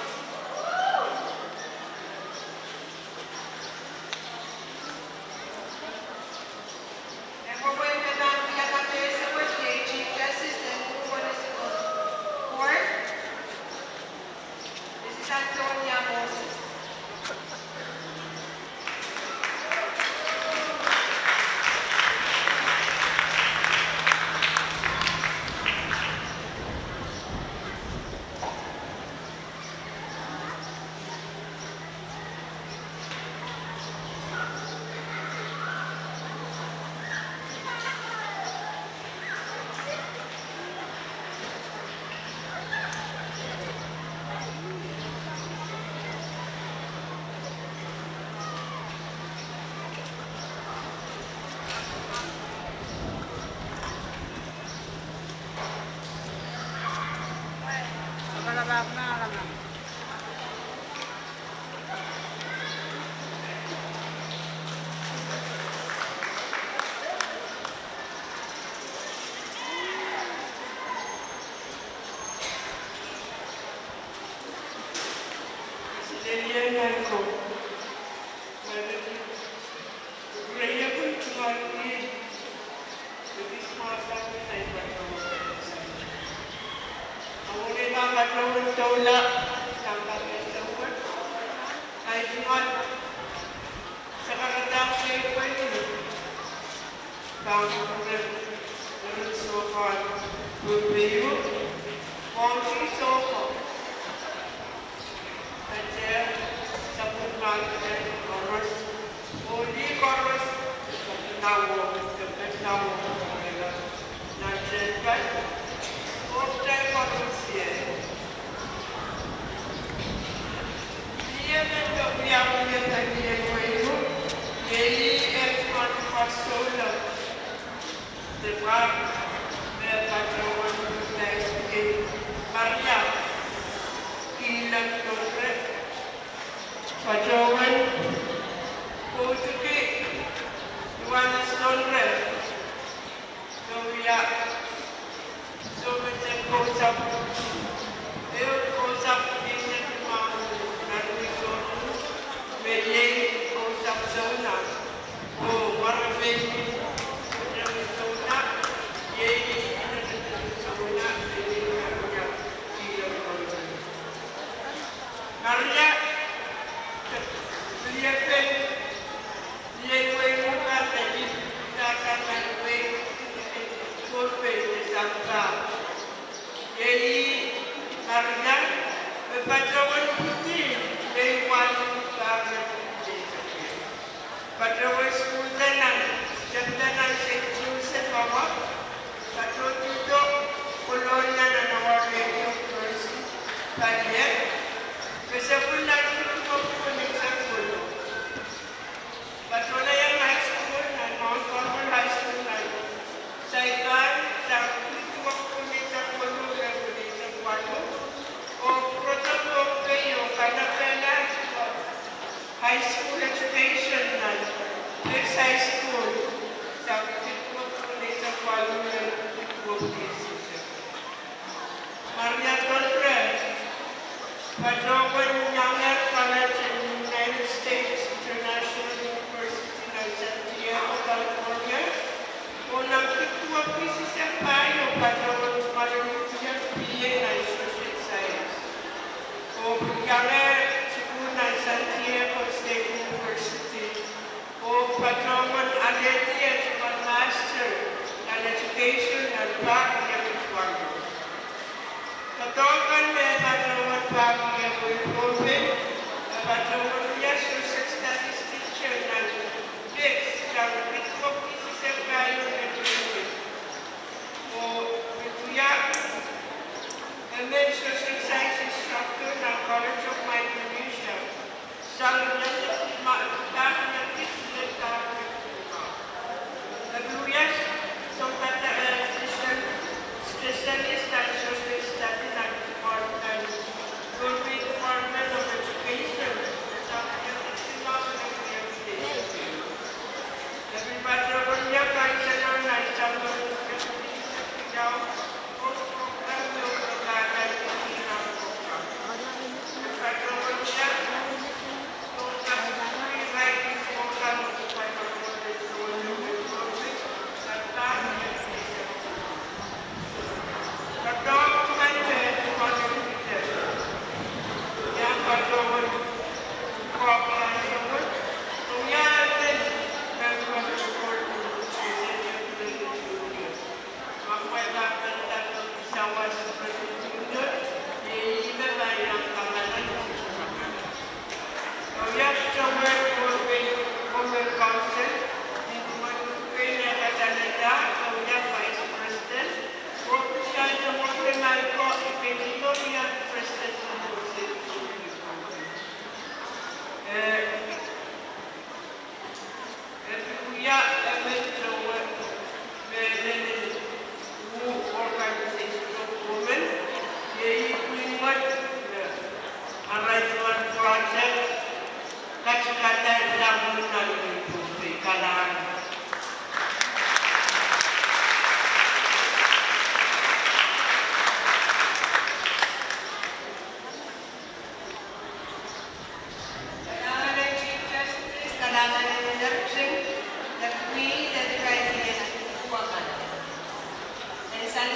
Pahn kupwuren Sohpa Pohnpei, County Sohpa, patohwan sapwellimatail koaros, oh lih koaros, patohwan, patohwan, nan tehnpas, oh kitail koaros iei. Mie me wiawi me pil iei wehi, iei Edmund Pasolo. Debra, me patohwan Maria Kihleng Tonre, patohwan Potuki Johannes Tonre, me wia soh me kin kosapw, ehu kosapw ni sehse mwahu nan Minnesota, me iei kosapw Sohna, oh Maria Kihleng Sohna, iei Sohna, iei Maria Kihleng Tonre. Maria, liepel, liepel wehi kan,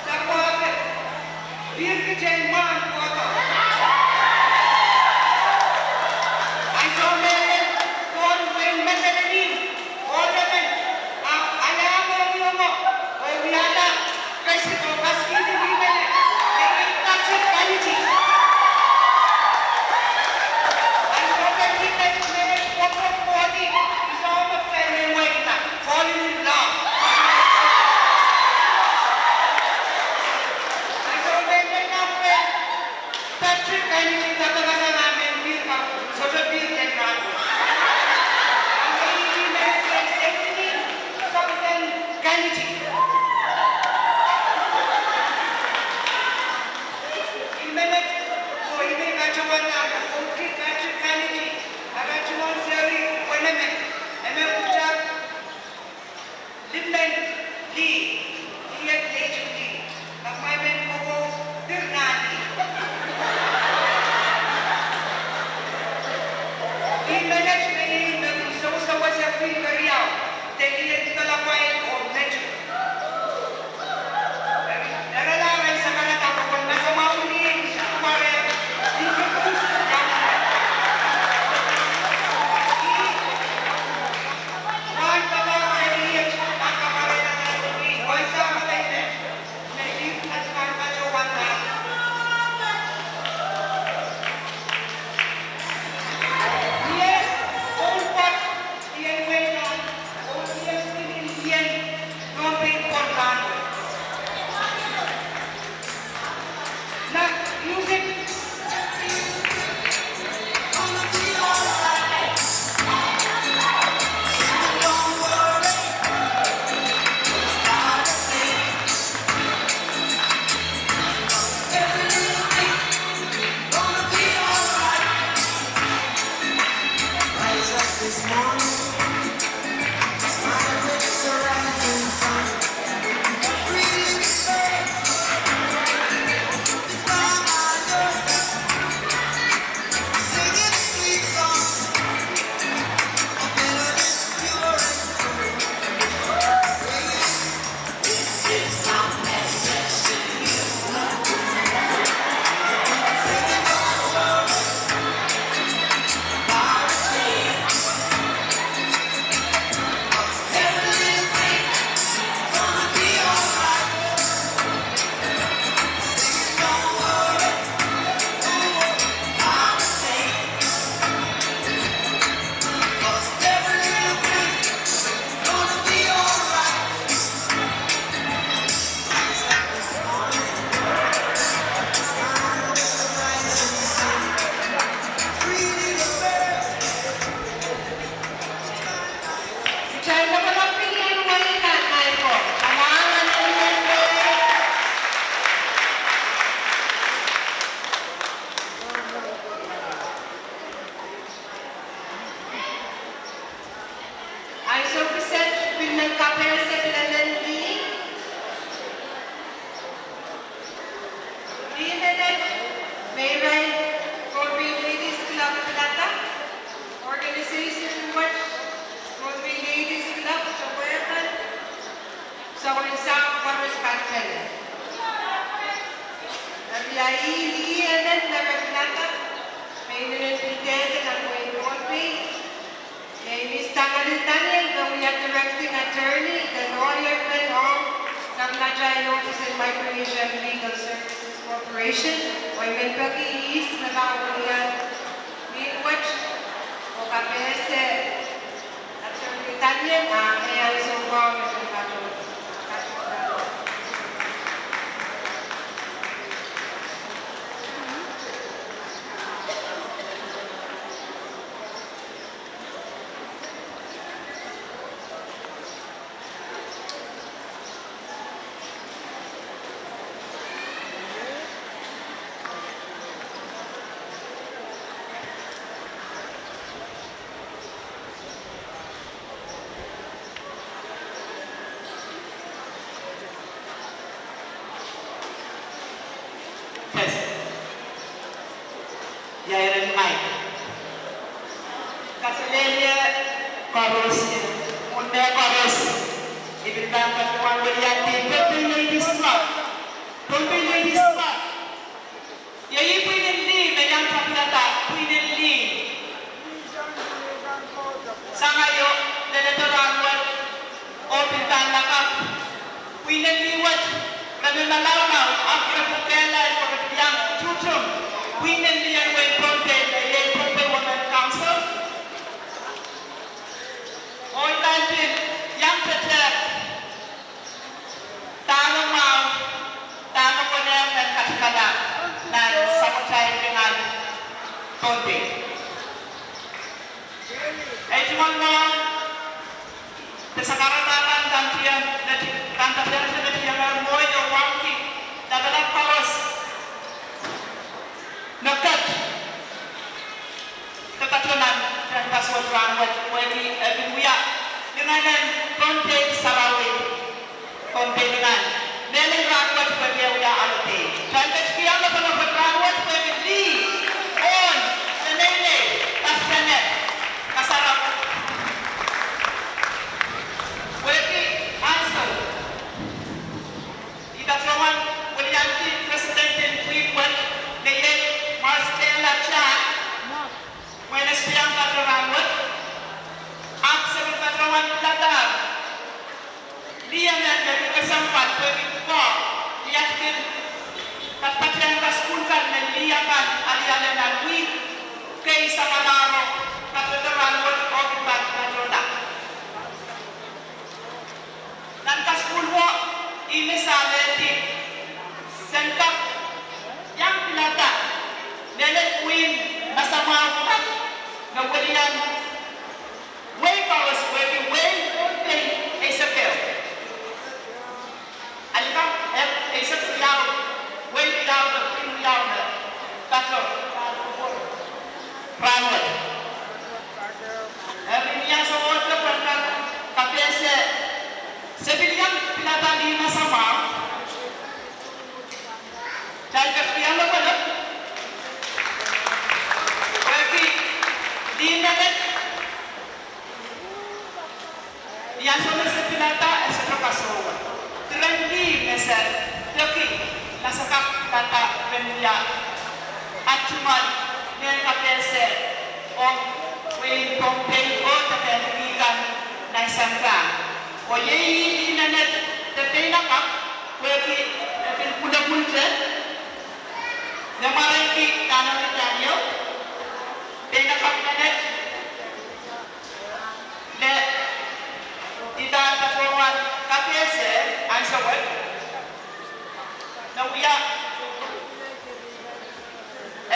Sapwahpw, pihr kitail mwahn kohdo. Ansou me e pil kohdo wein Madolenihmw, ohl emen, ahpw ale mohngiong oh wiahla kesi oh kaskihdi lih menet, me iei Patrick Kaniti. Ansou me lih menet pwopwokohdi, I sohte pahn mwein wehkihda, fall in love. Ansou me I men nan pwel, Patrick Kaniti kapakapki me I men pihr kan, sohte pihr len rahn wet. Ahpw me I men pil sewesei Patrick Kaniti. I men, oh I men patohwan nan, oh ki Patrick Kaniti, a patohwan seri wenemen, emen pwutak limen lih, lih et leidiki lih, ma kumwail men kokohp, pihr nan lih. Lih menet me I men sewesewese pwihn keriau, de lih en Kalapwai oh Metu. Eri, ira laud en sakarada pokon masamwahu lih, kumwail, introduce, Ansou kiset, pil men kapehse pil emen lih. Lih menet me irail Pohnpei Ladies Club pilada, organization wet Pohnpei Ladies Club, tohn Pohnpei, Sawensang, Wallace Patten. Eri ih lih emen me re pilada, me inenen pil dehde nan wehin Pohnpei. Nei Mister Tangali Daniel, me wia directing attorney de lawyer men ong Government Office en Micronesian Legal Services Corporation, oh I men peki ihs me pahn wia ni wet oh kapehse Attorney Daniel, ah, e ansou mwahu me pahn patohdo. Test. Ia iren mic? Kaselehlie koaros, mwohn me koaros. I pil pahn patohwan weliandi Pohnpei Ladies Club. Pohnpei Ladies Club. Iei pwihnen lih me iang tapihada, pwihnen lih. Sang aio, leledo rahnwet, oh pil pahn lakapw. Pwihnen lih wet, re me malaulau, ahpw re pwukehla, re pil iang tuhtung. Pwihnen lih en wehin Pohnpei, me iei Pohnpei Women Council. Oh I pahn pil iang tehtehk dahme mwahu, dahme konehng en katikala nan sapwatail lingan Pohnpei. Ei, tungoal mwahu, de sakarada kan, kan tieng, kan tieng, kan tieng, kan tieng, kan tieng, kan tieng, lapalap koaros. Me ket, ke patohwan nan tehnpas wet rahnwet, pwehki e pil wia lingan en Pohnpei sarawi, Pohnpei lingan. Mehlel rahnwet pwehki e wia holiday. Pahn ketikihong kapwunod wet rahnwet pwehki lih, pwon, peneinei, pastenet, kasarawi. Pwehki ansou I patohwan weliandi president en pwihn wet, me iei Marcella Jack, mwein e sohte iang patohwan rahnwet, ahpw se pil patohwan piladahr lih emen me pil kesempwal pwehki pwukoa, iei kin patpatehng kasukuhl kan me lih akan aliale nan wihk kei samwalahro, patohdo rahnwet oh pil patohda. Nan kasukuhl wo, I men alehdi, sen kak iang pilada mehlel pwihn masamwahu kan me welian wehi koaros pwehki wehi Pohnpei eisek ehu. Ahi kan, eh, eisek riau, wehi riau de pwihn riau me patohdo rahnwet. Eri Ni ansou me se pilada, e sohte kasohwe. Diren lih me se peki, ma se kak pilada, ren wia atungoal mehn kapehse ong wehin Pohnpei oh deke liki kan nan sampah. Oh iei lih menet de peinakapw, pwehki e pil kulokulte, me mwarengki Daniel, Daniel, peinakapw menet, me idahr patohwan kapehse ansou wet, me wia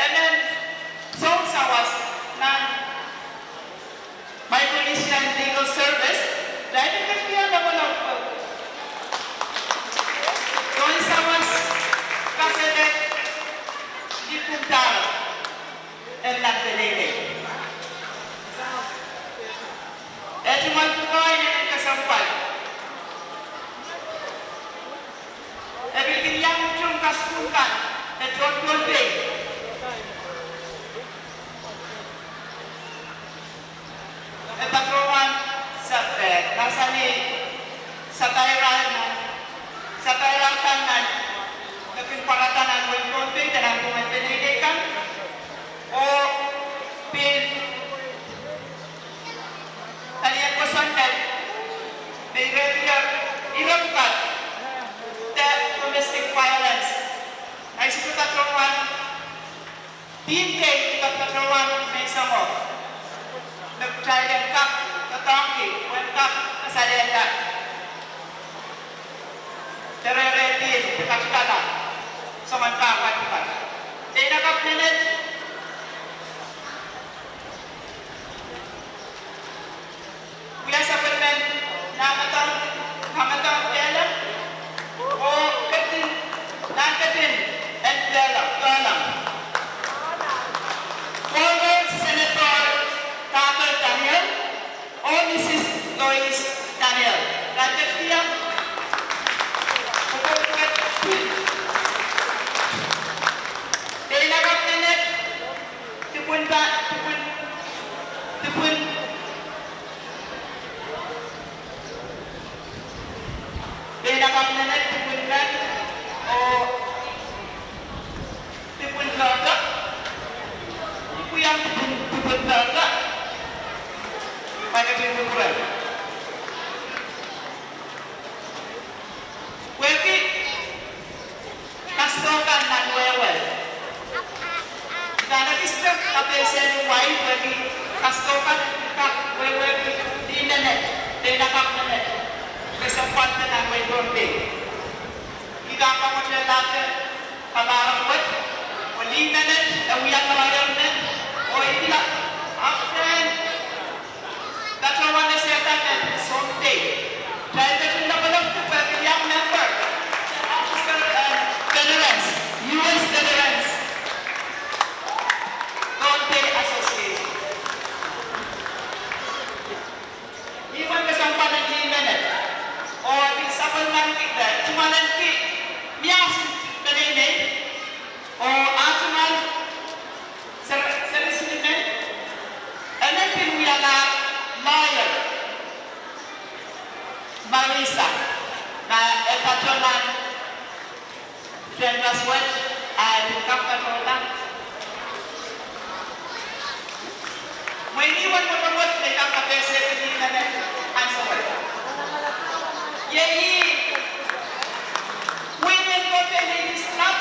emen sounsawas nan Micronesian Legal Service, dahme ketikihong lowolow, sounsawas kaselel ni kumdahr en nan peneinei. E tungoal pwukoa en kesempwal. E pil kin iang utung kasukuhl kan me tohn Pohnpei. E patohwan sa-, eh, mahsanih satairail, satairail kan nan, me kin pwarada nan wehin Pohnpei de nan wehin peneinei kan. Oh pil palien kosonned me irekier ire pwukat de domestic violence. Nai sipwe patohwan, pil kei patohwan menseng o, me kitail en kak doadoahngki, pwe en kak kasalehda de rehrail pil de katikala soangen kahpwal pwukat. Peinakapw menet wia sapwellimen Nangadohng, Nangadohng Kehlong, oh ketin, nan ketin en Kehlong, Kehlong. Former Senator Dahkol Daniel oh Mrs Lois Daniel. Nan ketin ia, peinakapw menet, dipwin pa, dipwin, dipwin, peinakapw menet dipwin ren, oh dipwin doadoahk, dipwin, dipwin doadoahk, pwe ketin kupwuren. Pwehki kasdo kan nan wehwe. Dahme kiste kapehse ni wai pwehki kasdo kan kak wehwehki lih menet, peinakapw menet, kesempwal de nan wehin Pohnpei. I kak kamwakele kapahrek wet, oh lih menet e wia karair men, oh i pil ahpwtehn patohwan esehda me sounpei. Kitail ketin lopolopki pwehki iang member, officer en veterans, U S Veterans Pohnpei Association. Ni uwen kesempwal en lih menet, oh pil sapwellimaniki de tungoalenki ni ahnsou peneinei, oh atungoal Seri, Seri Silimen, emen pil wialahr lawyer, Marisa, ma e patohwan tehnpas wet, a e pil kak patohla. Mwein ih wen mwomwen wet me I kak kapehsehki ni mehn ansou wet. Iei ih, Women Pohnpei Ladies Club,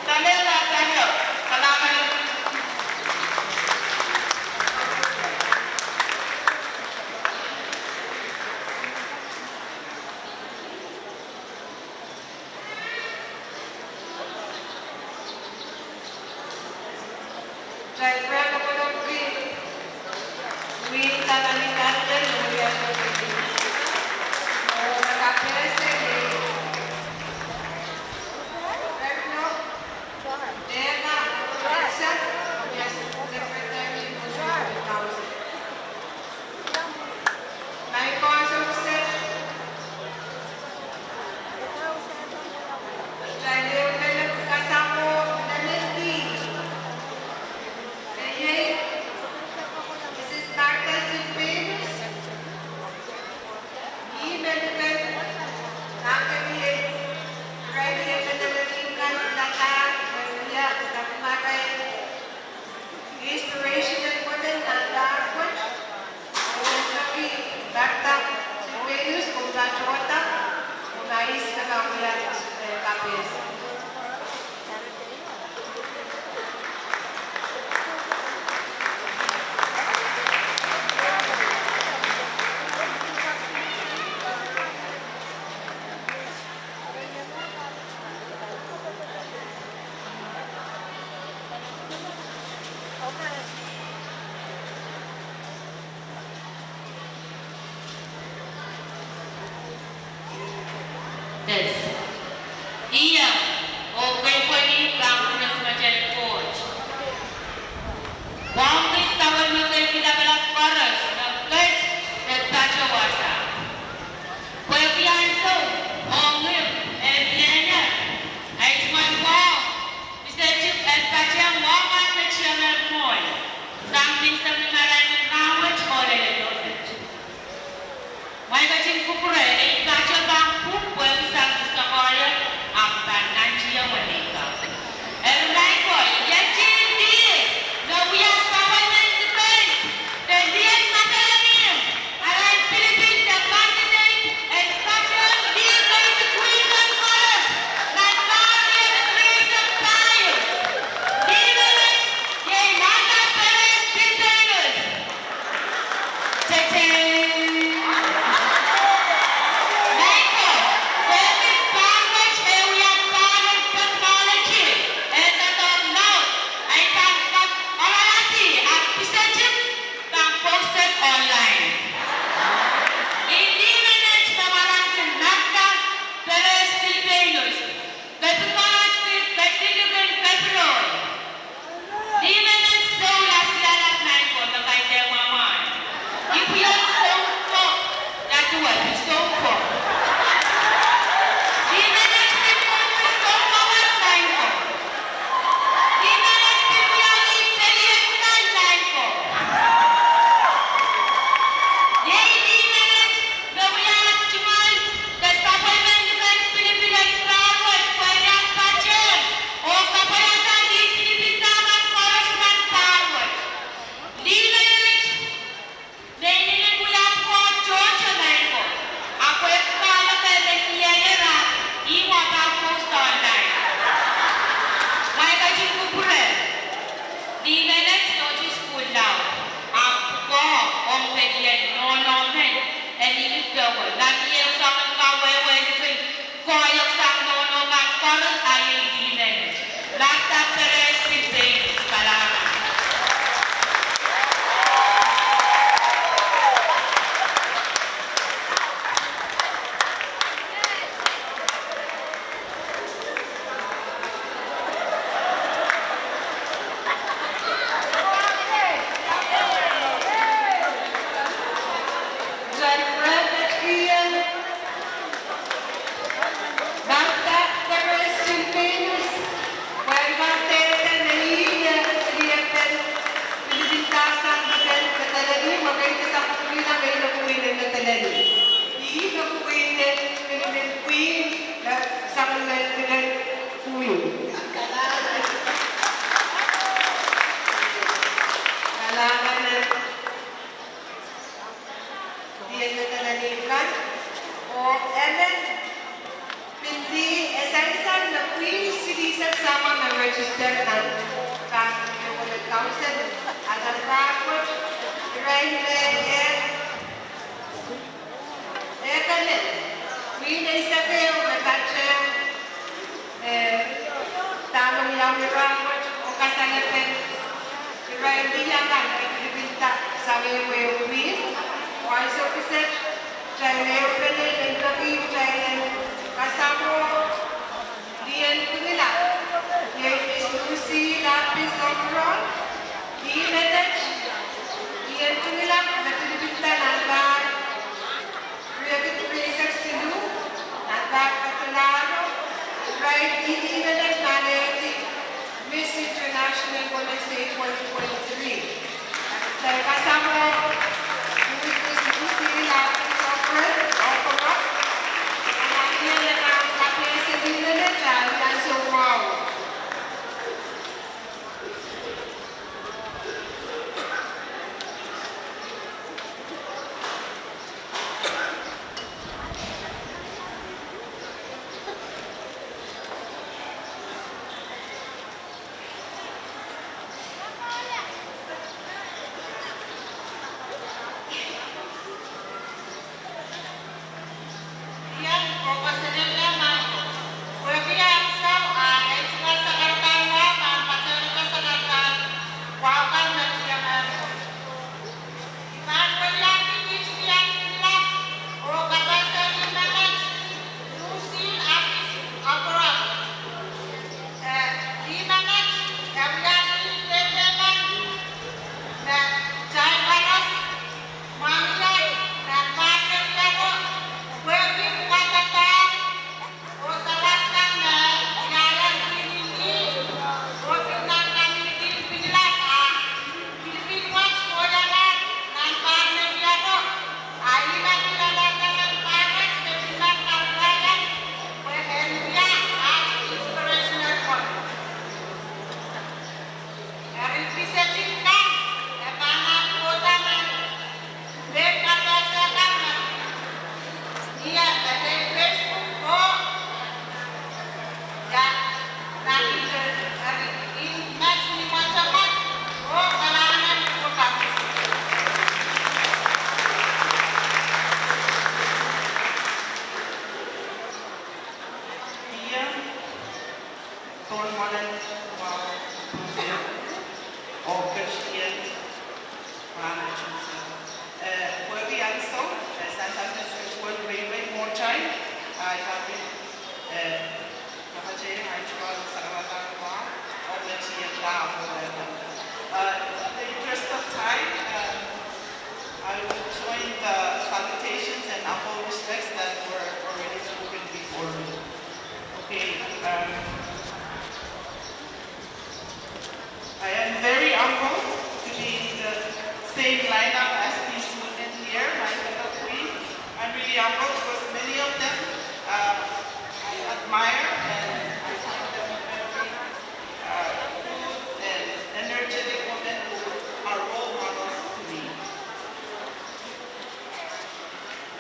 Daniela Daniel, kalahngan. Kitail pwehn kopwolopki wihda nan idahn lel wia, oh me kapehse iei Reverend Dana Richard, oh wia Secretary en Council. Mai koasoakoasoia, kitail ehu lel kasamwo, lel lel di. Iei, iei, Pil sang ni marain en rahnwet oh lel dohmet. Mwail ketin kupwure, ei pahtou pahn pwupwuki sang Mister Korea, ahpw pahn nantihong weneika. Eri maing ko, iei team D, me wia sapwellimen dipeit, de D N Matalemiong, arail pilipil de candidate en patohwan lead kei dipwisou koaros nan Pahr Recreation Pahieu. Dihmenet iei Martha Perez Silvanus. Tete. Maing ko, sehkin pahr wet e wia pahr en technology, e doadoahk laud, ei pahn kak oaralahdi ahpw pisetik pahn posted online. Ih dihmenet me warangki Martha Perez Silvanus. Kepikonohte, kepilipil, kepiroi. Dihmenet sohla sialat maing ko me kaidehn mwamwahu. Ih pwihn sounpwong, ia duwe pil sounpwong. Dihmenet pil mwomwen sounpwong maing ko. Dihmenet pil wiawi pelien kan maing ko. Iei dihmenet me wia tungoal de sapwellimen dipeit pilipil en pahr wet, pwe irail patehng oh kapwaiada lead pilipil kan koaros nan pahr wet. Dihmenet me inenen wia pwukoa tohto maing ko, ahpw e pahn lokaia me ieier, ih mwo pahn post online. Mwail ketin kupwure, dihmenet sohte sukuhl laud, ahpw pwukoa ong pelien nohno men, e ni kihdo, nan ieu soangen kawehwe likin koahiek sang nohno kan koaros, a iei dihmenet Martha Perez Silvanus. Kalahngan. Martha Perez Silvanus, pwe e wadahngete me ih me pilipil, pilipil kan sang dipeit Matalemiong, me kaidehn sapwellimomwi me ih me pwihn en Matalemiong. Ih me pwihn en pilipil pwihn, sang me pilipil pwihn. Kalahngan. Kalahngan. Dihmenet Matalemiong kan, oh emen pil di e sansal me pwihn silihsek samwa me register nan Pahr Development Council, a nan pahr wet, irail me e, e kene, pwihn eisek ehu me patehng eh, dahme wiawi rahnwet oh kasalepen irail lih akan me pilipilda sang ehu ehu pwihn. Oh ansou kiset, kitail ehupene en peki kitail en kasamwo lien pwihn la, iei Miss Lucy Lapis Omron, dihmenet Same lineup as these women here, my fellow queens. I'm really humbled because many of them, uh, I admire and I find them very, uh, good and energetic women who are role models to me.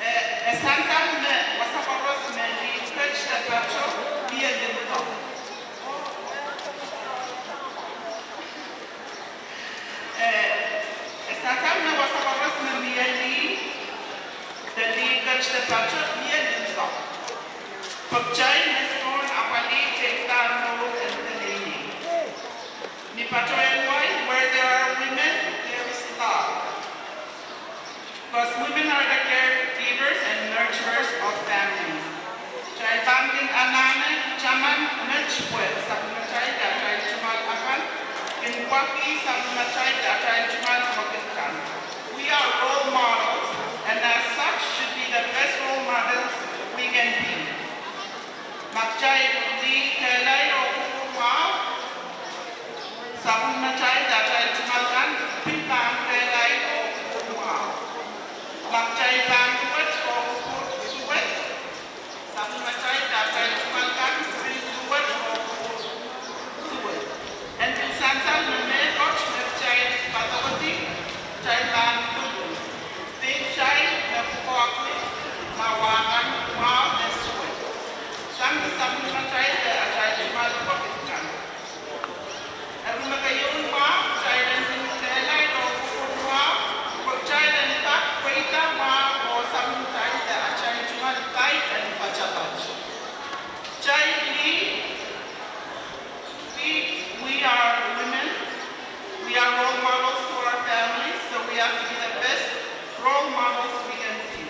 Eh, e sansal me wasa koaros me lih ket de pato mie limpoak. Eh, e sansal me wasa koaros me mie lih, de lih ket de pato mie limpoak. Pwe kitail me sohn apwalih keirda mour en peneinei. Ni patohwan where there are women, there is love. Because women are the caregivers and nurturers of families. Kitail pahn kin anahne taman met pwe sapwellimatail de atail tungoal akan kin pwakih sapwellimatail de atail tungoal wekid kan. We are role models, and as such should be the best role models we can be. Ma kitail lih kehlail oh kupwur mwahu, sapwellimatail de atail tungoal kan pil pahn kehlail oh kupwur mwahu. Ma kitail pahn duwet oh kupwur suwed, sapwellimatail de atail tungoal kan pil duwet oh kupwur suwed. En pil sansal me mehkot me kitail padokedi, kitail pahn lululu. Pein kitail me pwukoahki mwahu kan mwahu de suwed. Sang ni sapwellimatail de atail tungoal wekid kan. Eri me keieun mwahu, kitail en kin kehlail oh kupwur mwahu, pwe kitail en kak pweida mwahu oh sapwellimatail de atail tungoal pai en poatopoat. Kitail lih, we, we are women, we are role models to our families, so we have to be the best role models we can be.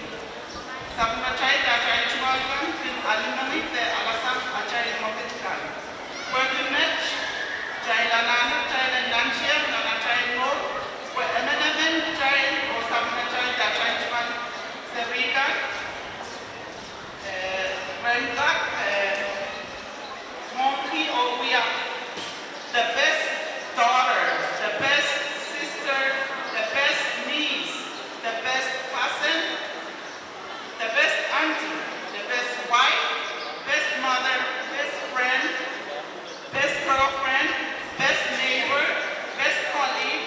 Sapwellimatail de atail tungoal kan kin alumen de alasang atail wekid kan. Pwehki met, kitail anahne kitail en nantihong nan atail mour, pwe emenemen kitail oh sapwellimatail de atail tungoal serihkan, eh, ren kak, eh, mwohngki oh wia the best daughter, the best sister, the best niece, the best cousin, the best auntie, the best wife, best mother, best friend, best girlfriend, best neighbor, best colleague,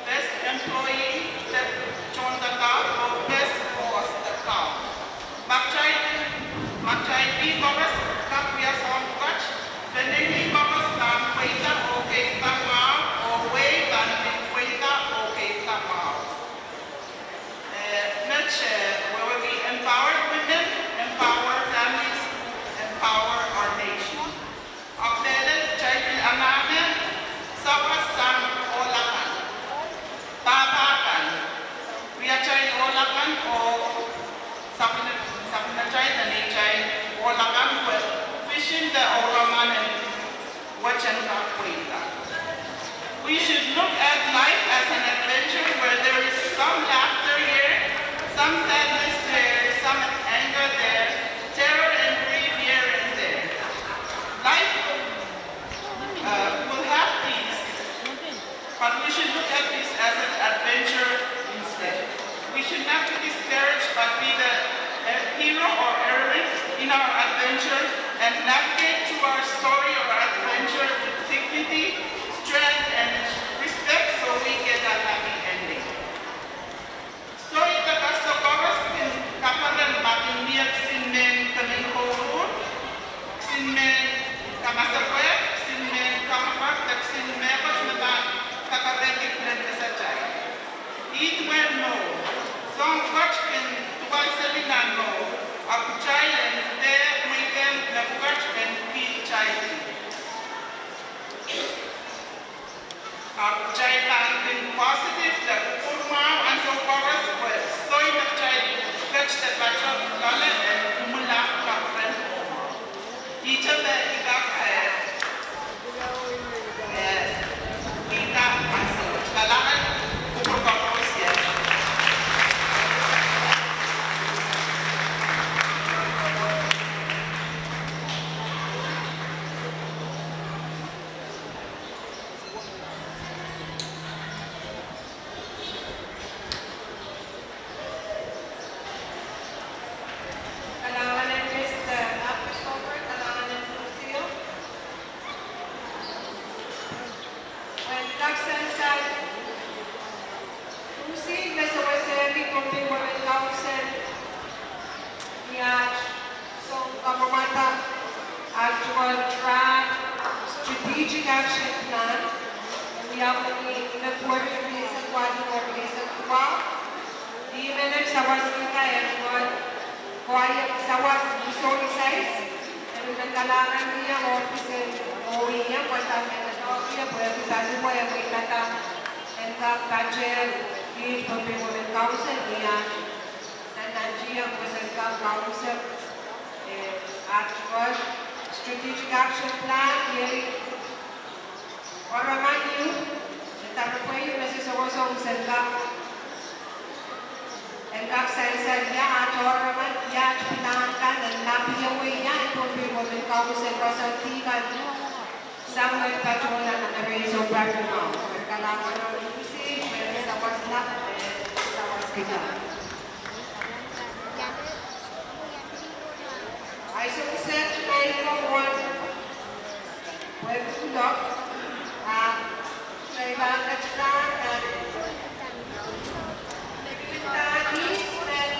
best employee, best tohndoadoahk, oh best boss de Kauno. Ma kitail, ma kitail lih koaros kak wia soahng pwukat, peneinei koaros pahn pweida oh keirda mwahu, oh wehi pahn pil pweida oh keirda mwahu. Eh, met, eh, wehwehki empowered women, empower families, empower our nation. Ahpw mehlel kitail pil anahne sawas sang ohl akan, pahpa kan, riatail ohl akan oh sapwelli-, sapwellimatail de neitail ohl akan pwe vision de ouraman en wet en kak pweida. We should look at life as an adventure where there is some laughter here, some sadness there, some anger there, terror and grief here and there. Life, uh, will have these, but we should look at this as an adventure instead. We should not be discouraged, but be the, uh, hero or heroine in our adventure and navigate through our story or adventure with dignity, strength, and respect so we get a happy ending. Soai de kasdo koaros kin kaperen ma kin mie kisin mehn kemengkouruhr, kisin mehn kamasepwehk, kisin mehn kamwakid, de kisin mehkot me pahn kakerehdi kilen kesatail. Ih duwen mour, soahng pwukat kin duwalseli nan mour, ahpw kitail en dehr mweidohng mepwukat en kihtaildi. Ahpw kitail pahn kin positive de kupwur mwahu ansou koaros pwe soai me kitail ket de pato loale en imwilahng kaperen. Ihte me I kak, eh, eh, I kak ansou, kalahngan kupwur koaros, eh. Pohnpei Women Council, ni aht song kamwomwada aht tuhwong draft strategic action plan, wiawi ni February rieisek waluh oh rieisek duwau. Ni menen sawas kihda, e tuhwong koahiek sawas ni soun sais, e men kalahngan wia ohpis en O E M, pwe sang me doadoahk wia pwehki paliwar e wehipada en kak patehr kiht Pohnpei Women Council ni aht nan nantiong pwe sen kak council, eh, aht strategic action plan, iei oaraman ieu, e doaropwe ieu me sosongosohng sen kak, en kak sansal ia aht oaraman, ia aht pilahn kan, en lap ia wei ia en Pohnpei Women Council koasoandi kan. Sang me patohla nan ire sounpar mwahu, e kalahngan oh lusi, me sawas lap, eh, sawas kihda. Ahi song kiset, me I pwong wet, pwe kuloak, ah, me I pahn ketido nan, me I pahn ketido nan,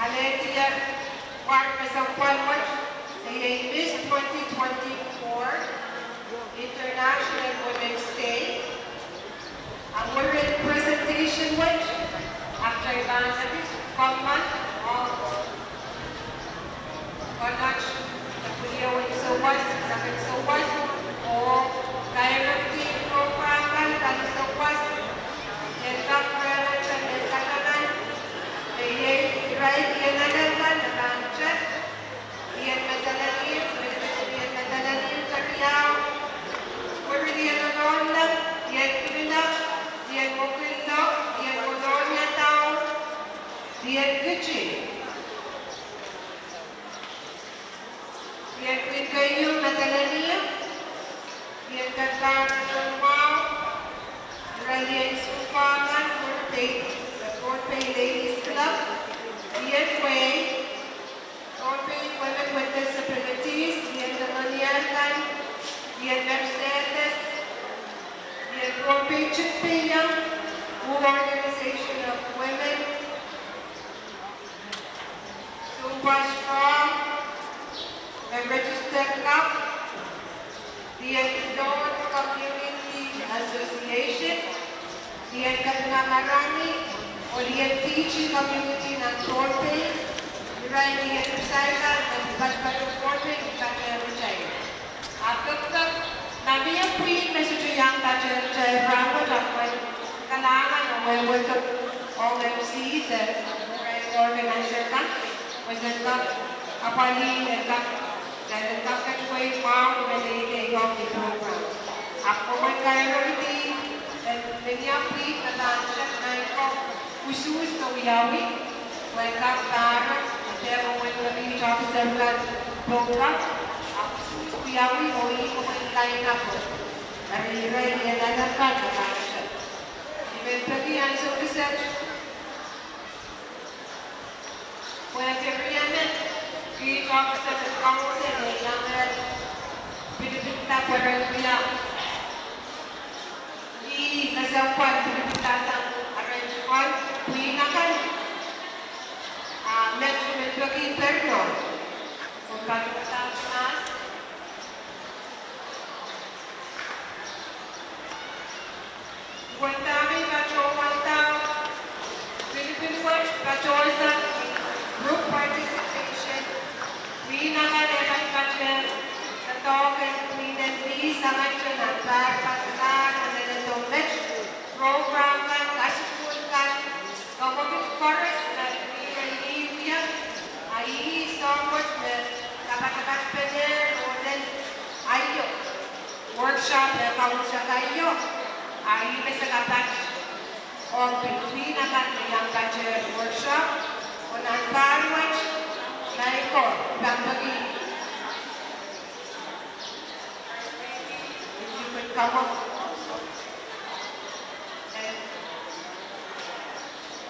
alehdi award me sounpar wet, iei Miss twenty twenty-four International Women's Day. A mwurin presentation wet, after I pahn ketido, komw men, oh, konehng, pwiliewen souwas, sapwellimen souwas, oh, kaimwekid program kan, kan souwas, en kak rehn, en kak rehn, me iei irail ien elen kan, kan check, ien Madolenihmw, ien Madolenihmw keriau, mwurin ien Onoulap, ien Kilinak, ien Mokillo, ien Kolonia Town, ien Kitti, ien Pwihn Keieu Madolenihmw, ien Kekar Sounmwahu, irail ien sounpar kan, Pohnpei, Pohnpei Ladies Club, ien wehi, Pohnpei Women with Disabilities, ien Dominican, ien Mercedes, ien Pohnpei Chikpeyang, Wu Organization of Women, Sounpar Straw, me registered club, ien Lord Community Association, ien Kepina Marangi, oh ien Fiji Community nan Pohnpei, irail ien saikinte me patpato Pohnpei, patpato kitail. Ahpw kak, ma mie pwihn me sohte iang patpato kitail rahnwet, ahpw kalahngan oh wehwehki ong M C de irail organizer kan, pwe sen kak apwalih, en kak, en kak ketido mwahu me lelohng ni program. Ahpw komw men kaimwekid, eh, mie pwihn me pahn check, ma ih ko usuhs me wiawi, pwe kak pahn, eh, dehr wehwehki officer kan program, ahpw usuhs wiawi oh ih ko men line up. Eri irail ien elen kan me pahn check. I men peki ansou kiset, pwehki riemen kiht officer en council e iang pilipilda pwe ren wia, ih me sounpar pilipilda sang aren pwihn akan, ah, met I men peki perno. Komw patohda mas. Duwen dahme I patohwanda, pilipil wet patohsang group participation. Pwihn akan e patopato doadoahk en pwihn en lih sangete nan pahr, patpalahn, oh leledo met, program kan, kasukuhl kan, komwekid koaros me pwihn en lih wia, a ih soahng wet me kapatapatpene oh lel aio workshop me kaunsa aio, a ih me se kapat ong pil pwihn akan me iang patehr workshop, oh nan pahr wet, ma I ko, I pahn peki, if you could come up also and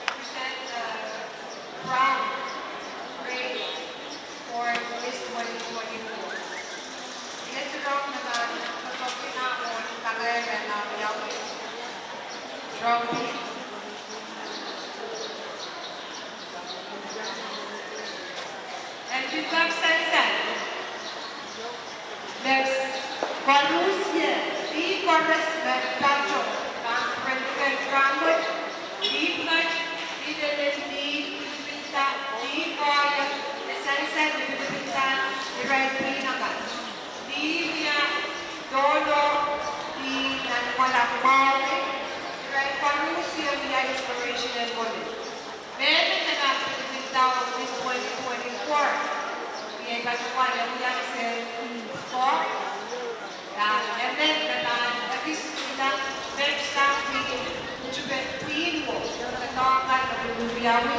represent the crown, praise for Miss twenty twenty-four. Ia sohrong me pahn koasoia oh kakehr nan wiawi? Sohrong Pete. Pil kak sansal me koaros, dih koaros me patohwan pahn pwurehng rahnwet, dih pwukat, dih lelel, dih pilipilda, dih koahiek, me sansal me pilipilda irail pwihn akan. Dih wia dohlo, dih nan mwohn mwahu, irail koaros wia inspiration en women. Mehlel me pahn pilipilda ong Miss twenty twenty-four, iei patohwan wia Miss Four. Nan emen me pahn ekis wia Miss South, Miss South, Miss South, Miss South,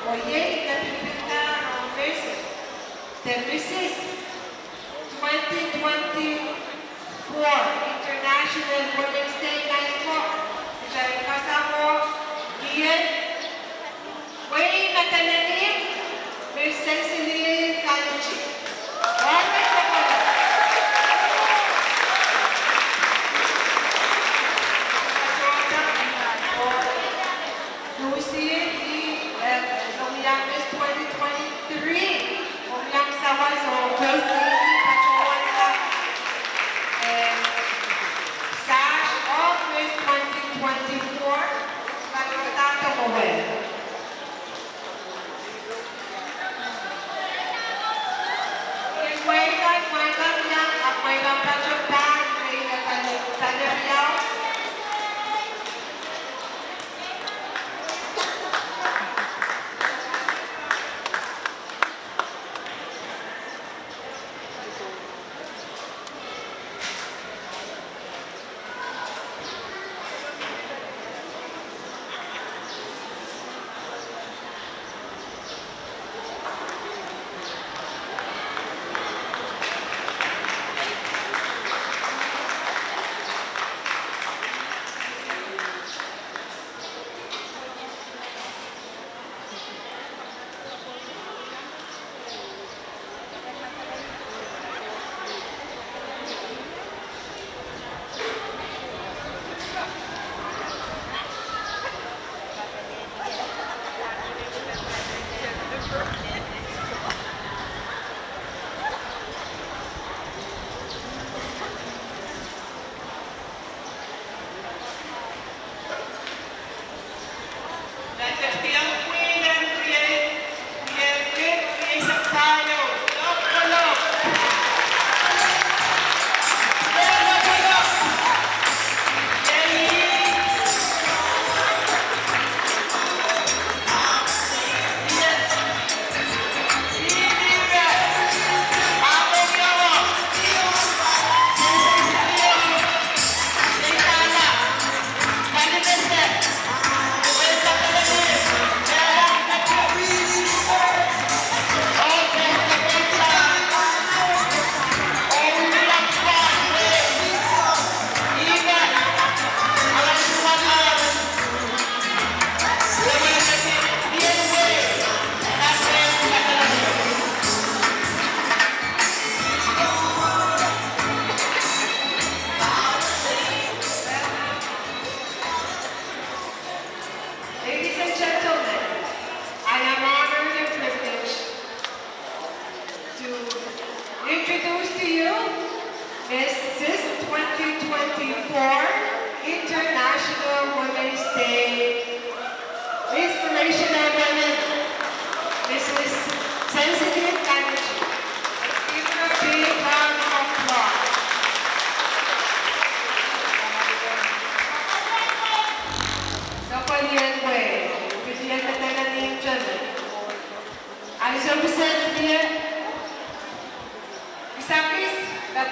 oh iei me pilipilda ong Miss, the Missus twenty twenty-four International Women's Day. Nan ko, kitail kasawih, iei, wehi me telening, Miss Cecily Kalichi. Oare kopwolo. Lucy, eh, Miss twenty twenty-three, Miss Sawas, oh Miss twenty twenty-four, eh, sash, oh Miss twenty twenty-four, patohwan towel. Ladies and gentlemen, I am honored and privileged to introduce to you Missus twenty twenty-four International Women's Day Inspirational Women, Missus Cecily Kalichi. Let's give her a big round of applause. Sapwellime pwukat, pil iang katamanehng tene. Ansou pwukat, kisakis me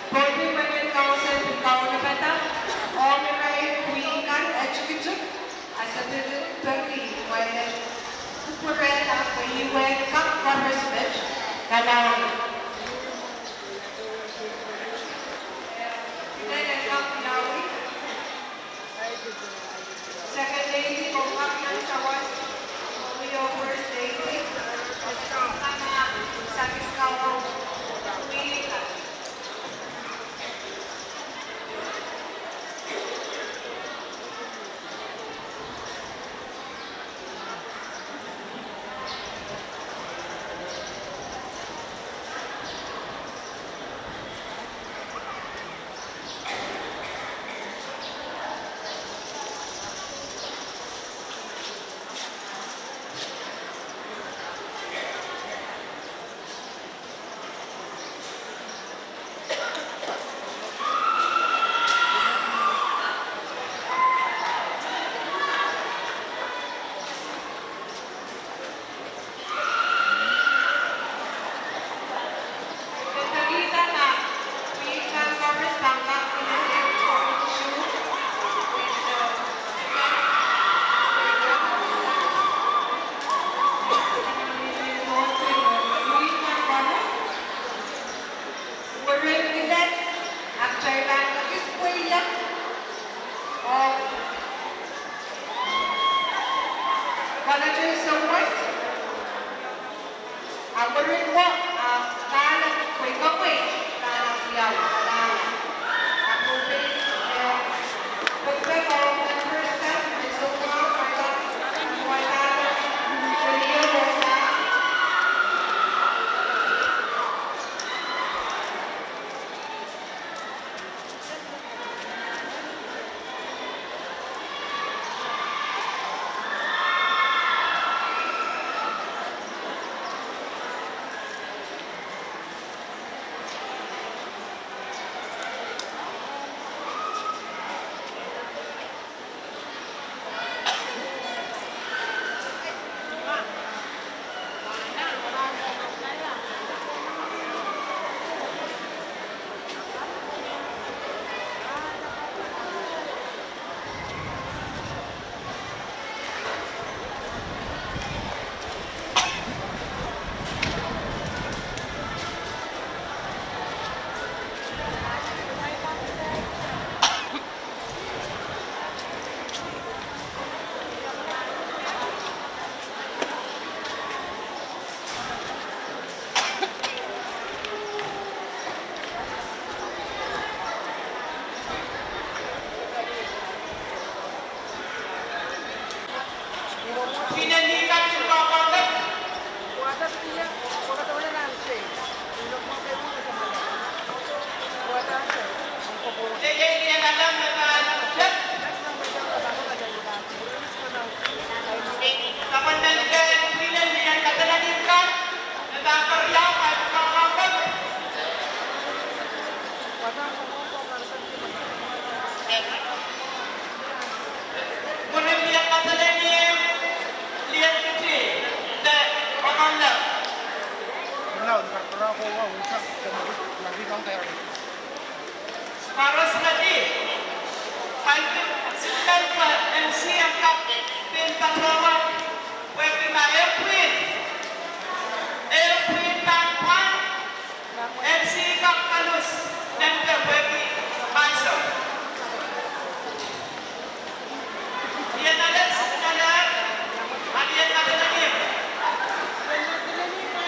Pohnpei Women Council pil kaunopada, oh me irail pwihn kan e tikitik, a sapwellime peki me kupwurehda pwe ih wehn kak koaros met kalahngan. Irail en kak wiawi. Second Lady, oh kak iang sawas, oh First Lady, oh kak Managers Award. A mwurin mwo, a kahlap pwe ih kowe, a, ia, a, a, Mwurin lien kaselehlie, lien kiti, de onollap. Koaros ledi, kaidehn siksel pwe MC en kak pil patohwan, pwehki ma e pwihn, e pwihn pahn pwand, MC kak kalus nempe pwehki ansou. Lien alet, signal, a lien kaselehlie.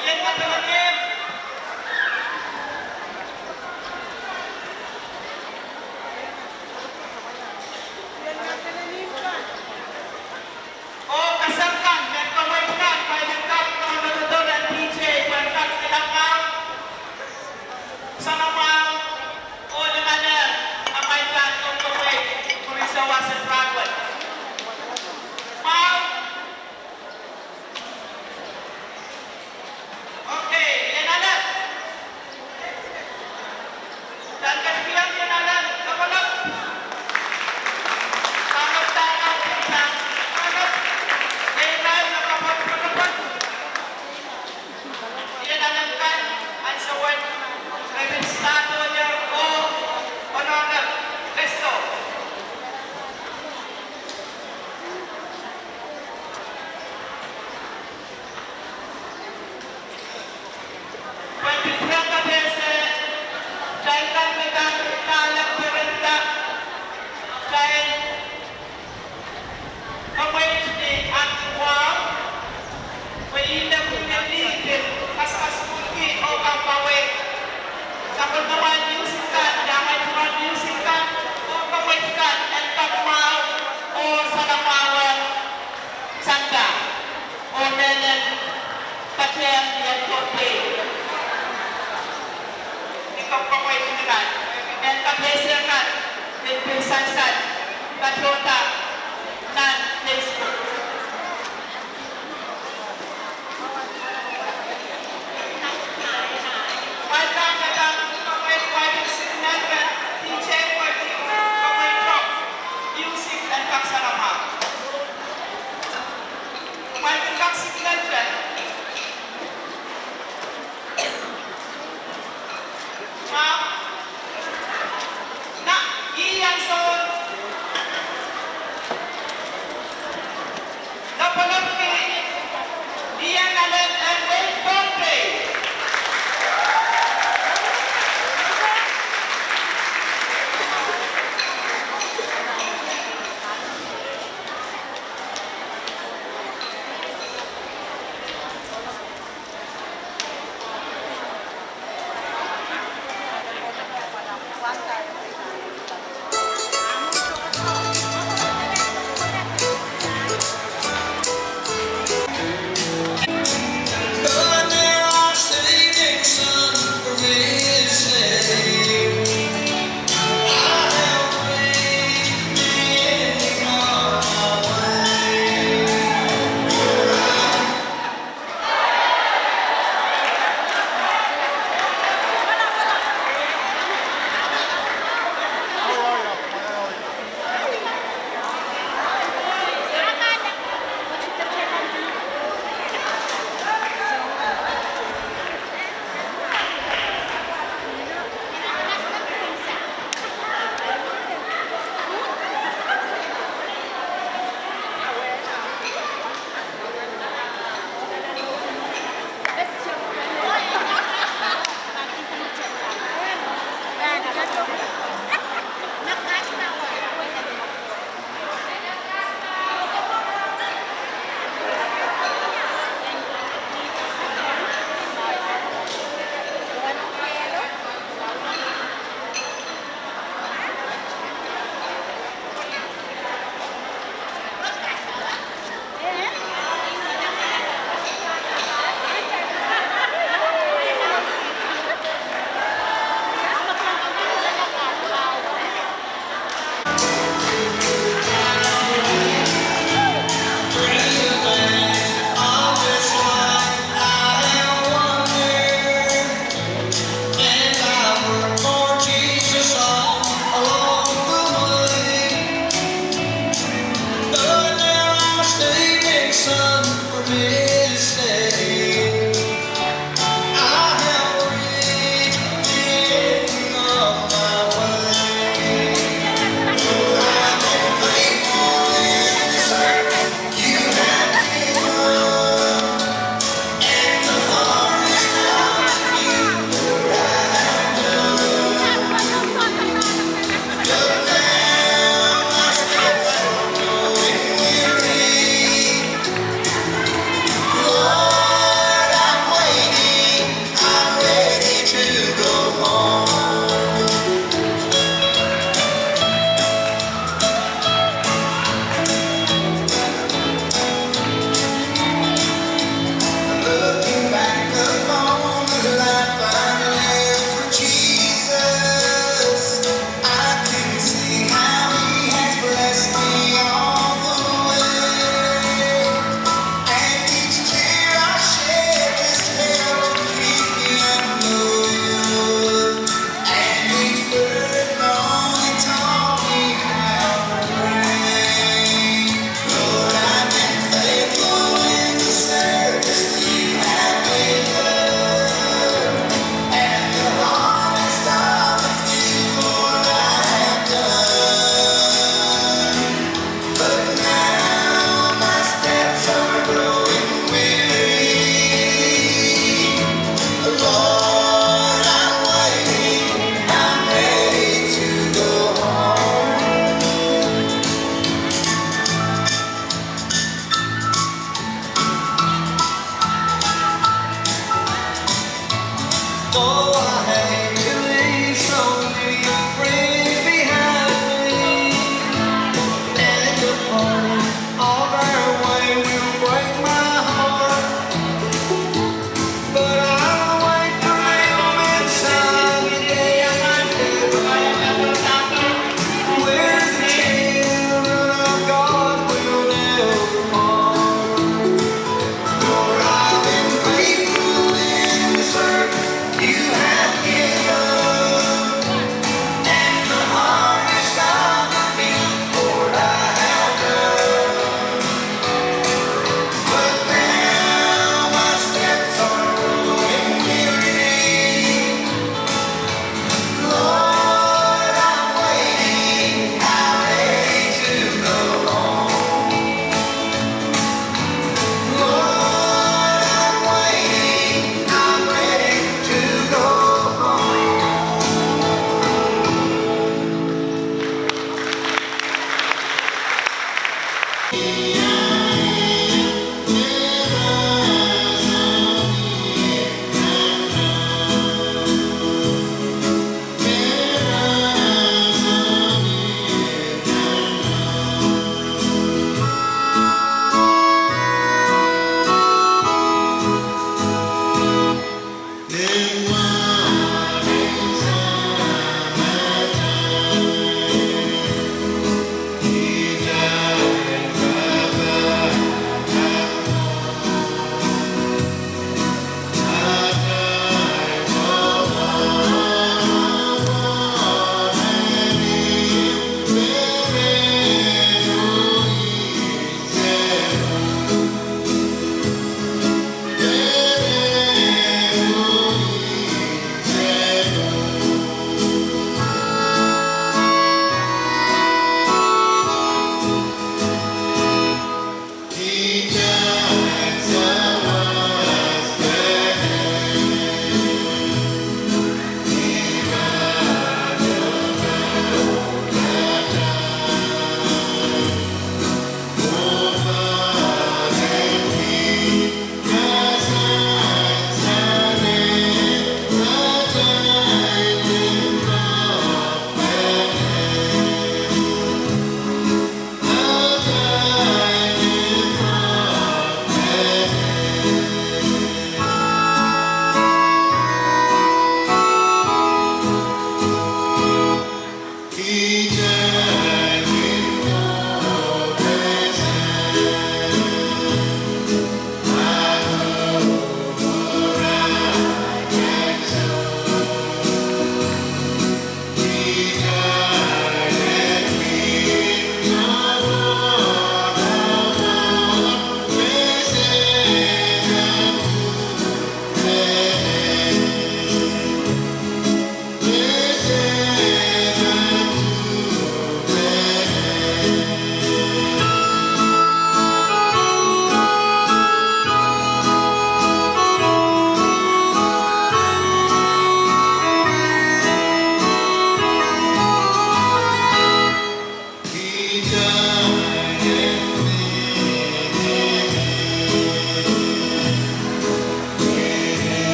Lien kaselehlie. Oh, kasar kan, mehn kawehwe kan, pwe ih en kak, oh, nonodo rehn DJ, pwe en kak kilang mwahu. Soangen mwahu, oh, lingala, amwail pahn kawehwe, mwurin sawas en rahnwet. Mwahu. Okay, lien alet. Pwehn pil pwurehng kapehse, kitail kan me pahn kahlap perenda, kitail kamweid ni ahneki wahu, pwe ih me pwungen lih pil kaskasukuhlki oh kak kaweid. Sapwellimamwail music kan, dahme pwungen music kan, oh kamweid kan, en kak mwahu, oh salamwahu. Santa, oh mehlel patehng ni en Pohnpei. Ni komw kamweid ni kan, mehn kapehse kan, pil pil sansal, patohda nan Facebook. Kumwail pahn kak kamweid, kumwail pil signal rehn DJ pwehki kamweid rock. Music en kak salamwahu. Kumwail pil kak signal rehn. Mwahu. Nan ih ansou.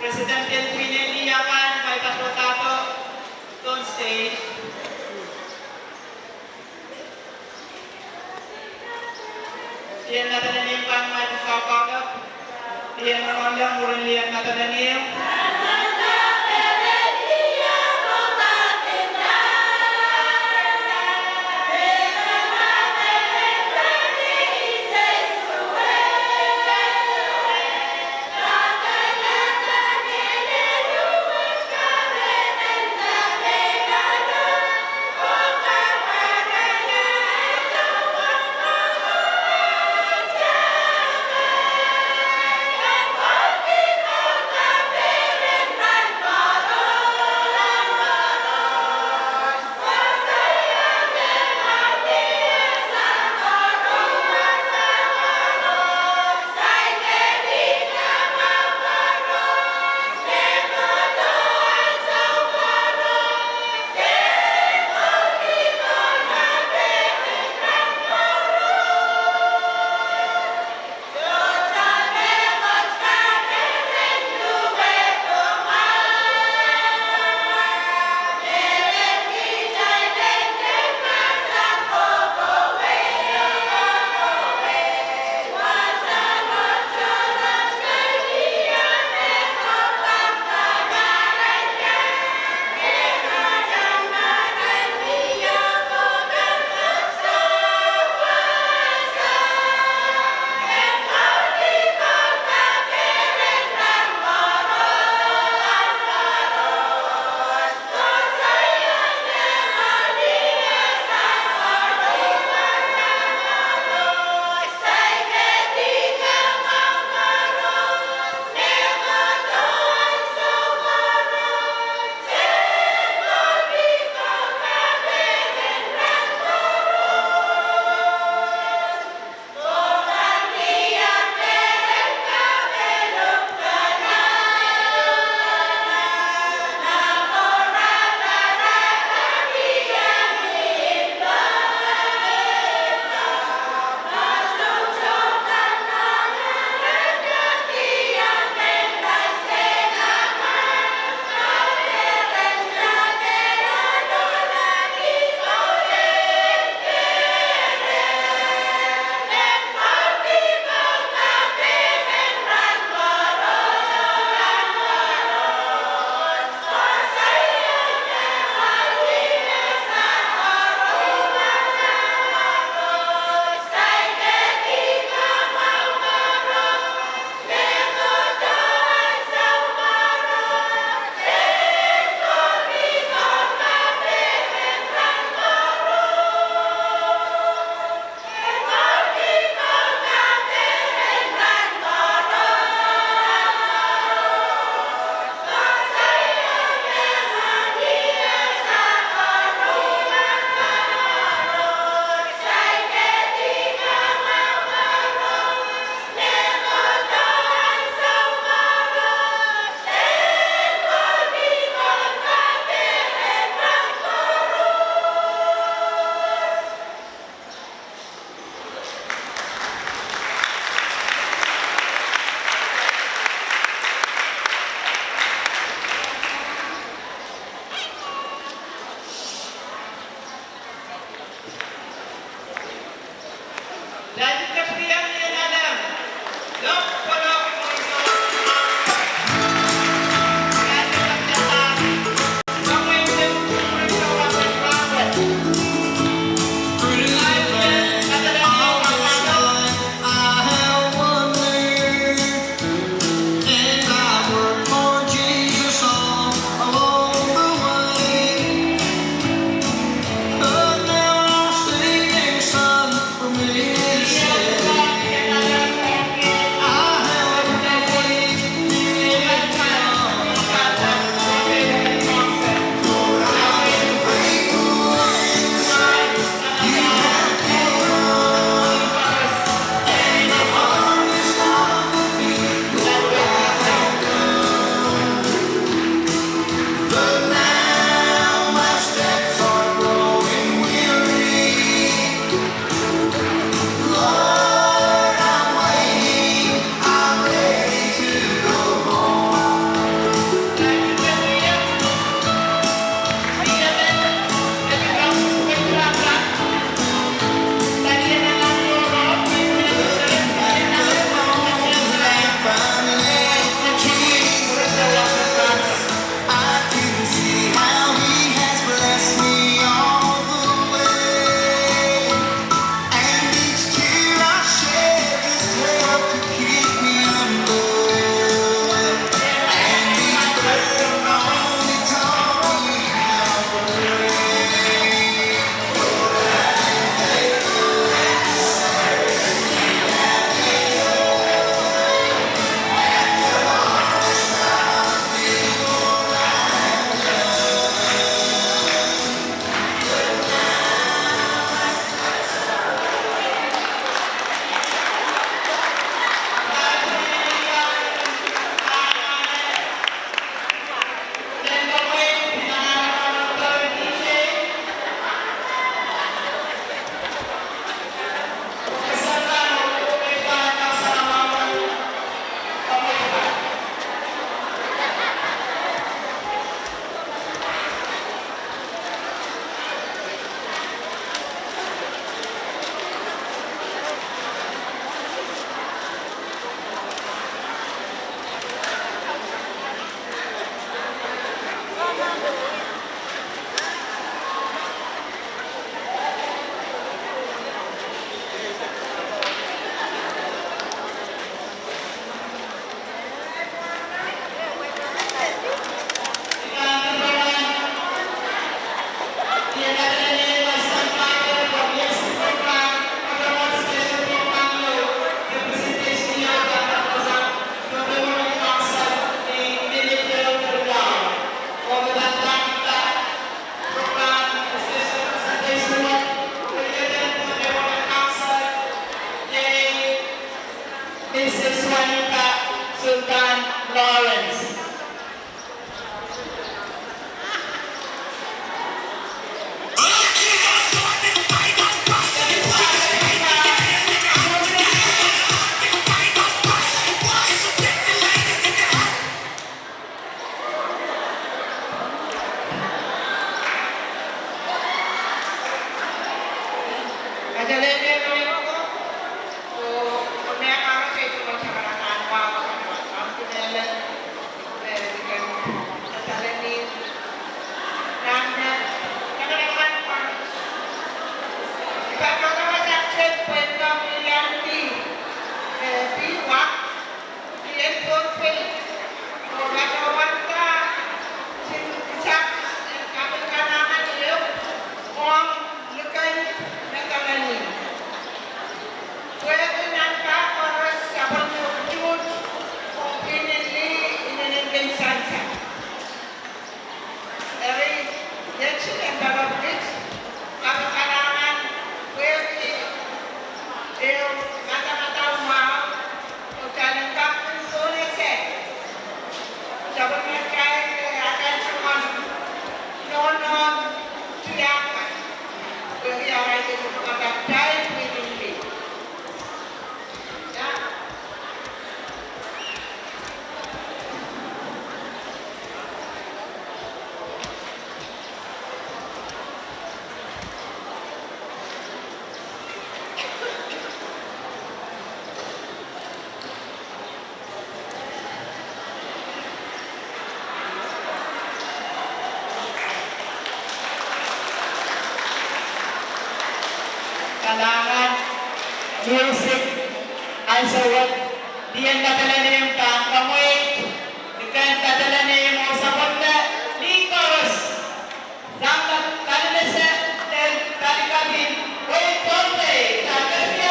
President en pwihn en lih akan, mwein patohdo pohn stage. Lien Madolenihmw pahn mwail pil kaukaulo. Lien Rongonleng, mwurin Lien Madolenihmw. Eri, iet en doadoahk wet, kaping kalahngan pwehki ehu madamadau mwahu, oh kitail en kak pil sohte ese sapwellimatail, eh, atail tungoal, nohno, tiahk, pwehki arail ketin pwukada kitail pwihn en lih. Kalahngan, music, ansou wet, lien kadehlail en pahn kamweid, liken kadehlail en oh sapwellime lih koaros. Sang kalilese, de kalikadi, wei Pohnpei, sang kalilese,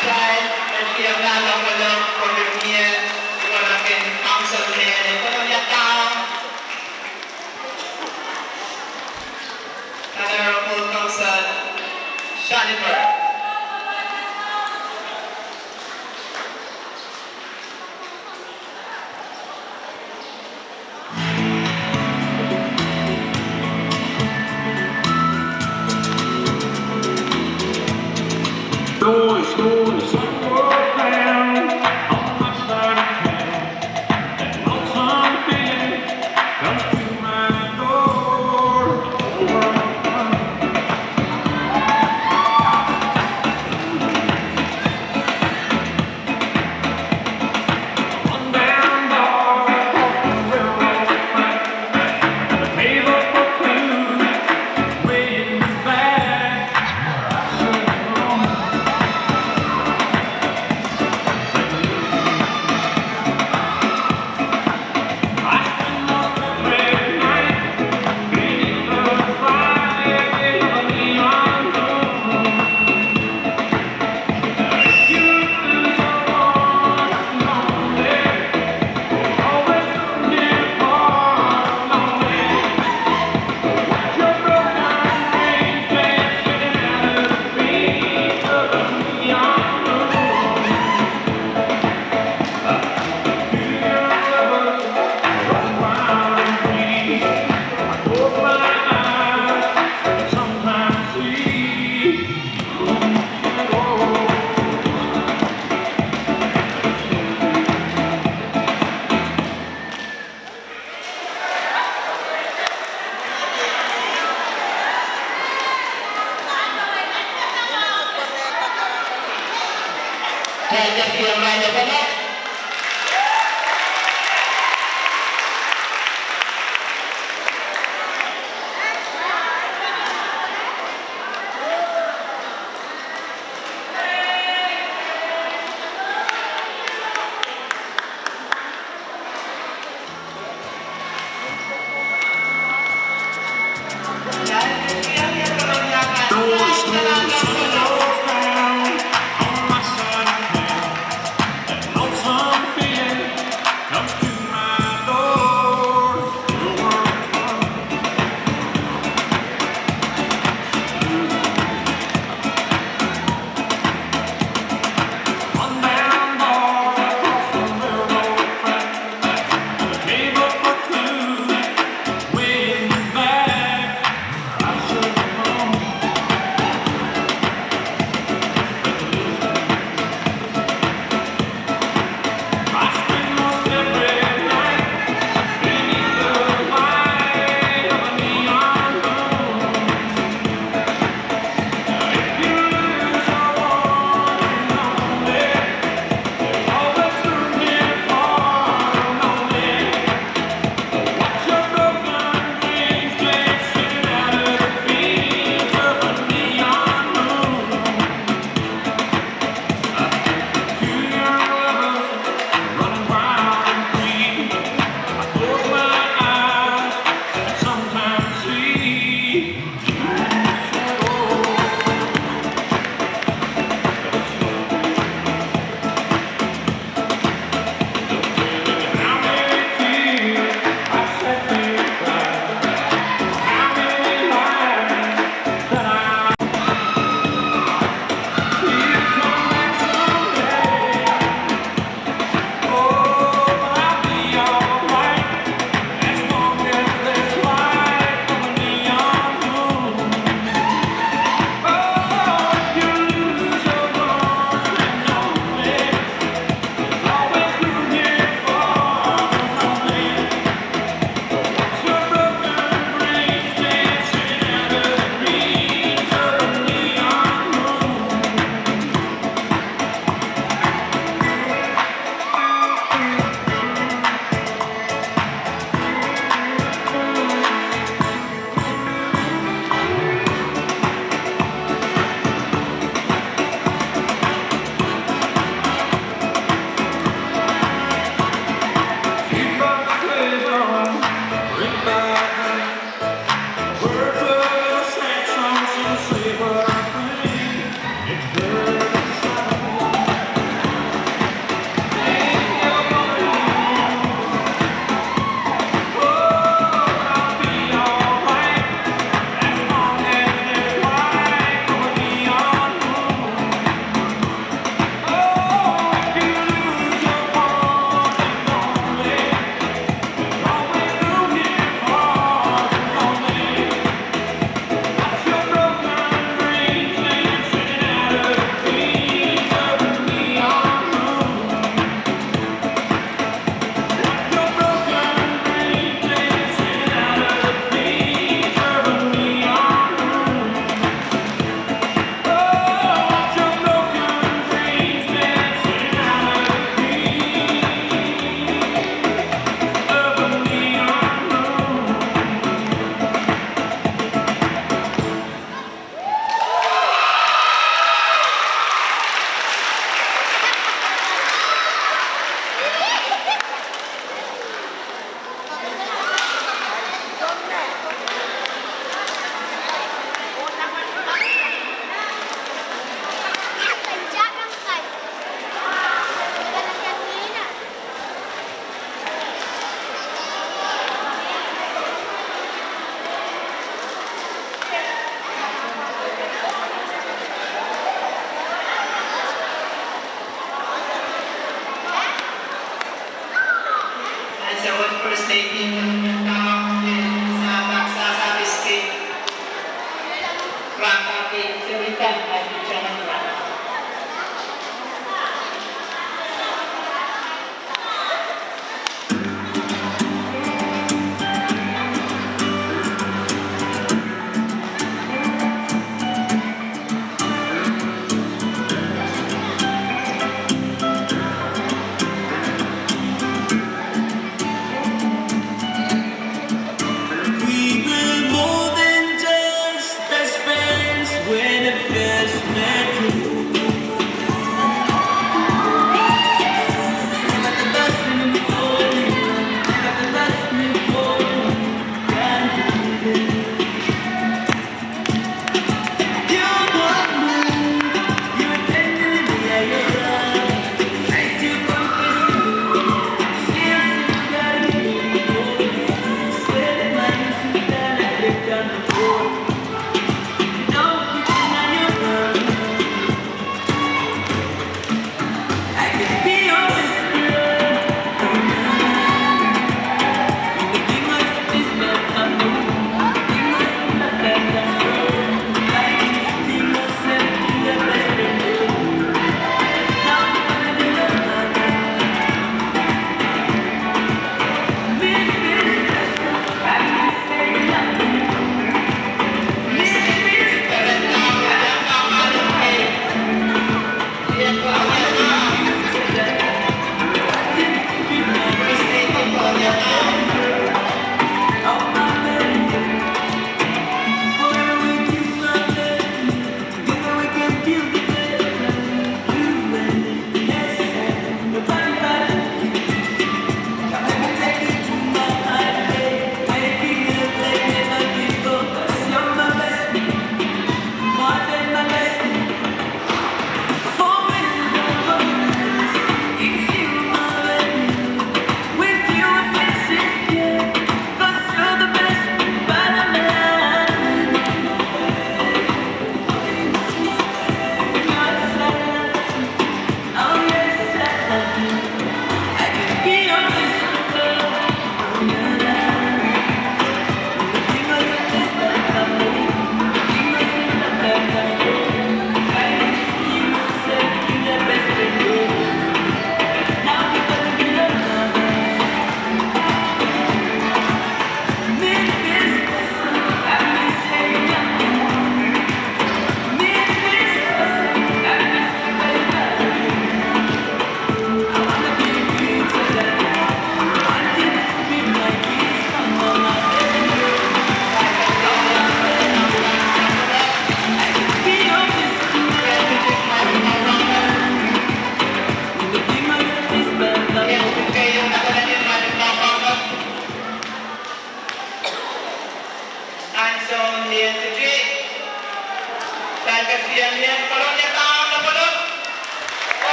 Kitail en kihong lokolok koaros mie, koaros en council men, koaros iang Honorable Council Shaliper. We were more than just best friends when I first met you. I got the best in for you. I got the best in for you. Can't believe it.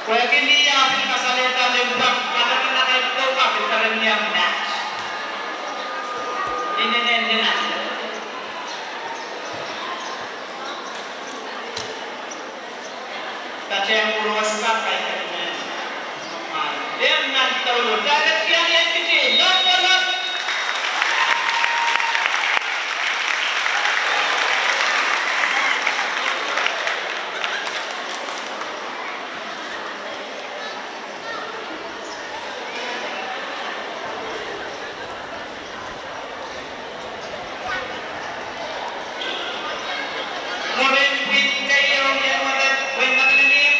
Pwehki ni ah pil kasalehda lempwang, kalahngan en Koht ah pil kereniong nah inenen ni nah. Patehng koaros kan pahn kereniong. Emen, nan doulou, director en kiti, lopolop. Mwurin pwihn keieu, ien wet, pwihn Madolenihmw,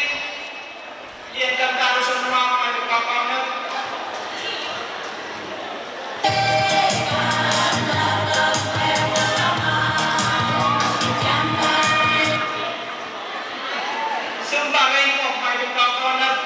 ien kanda roson wahn, ma I pil kaukaunop. Sounpar Reimwohn, ma I pil kaukaunop.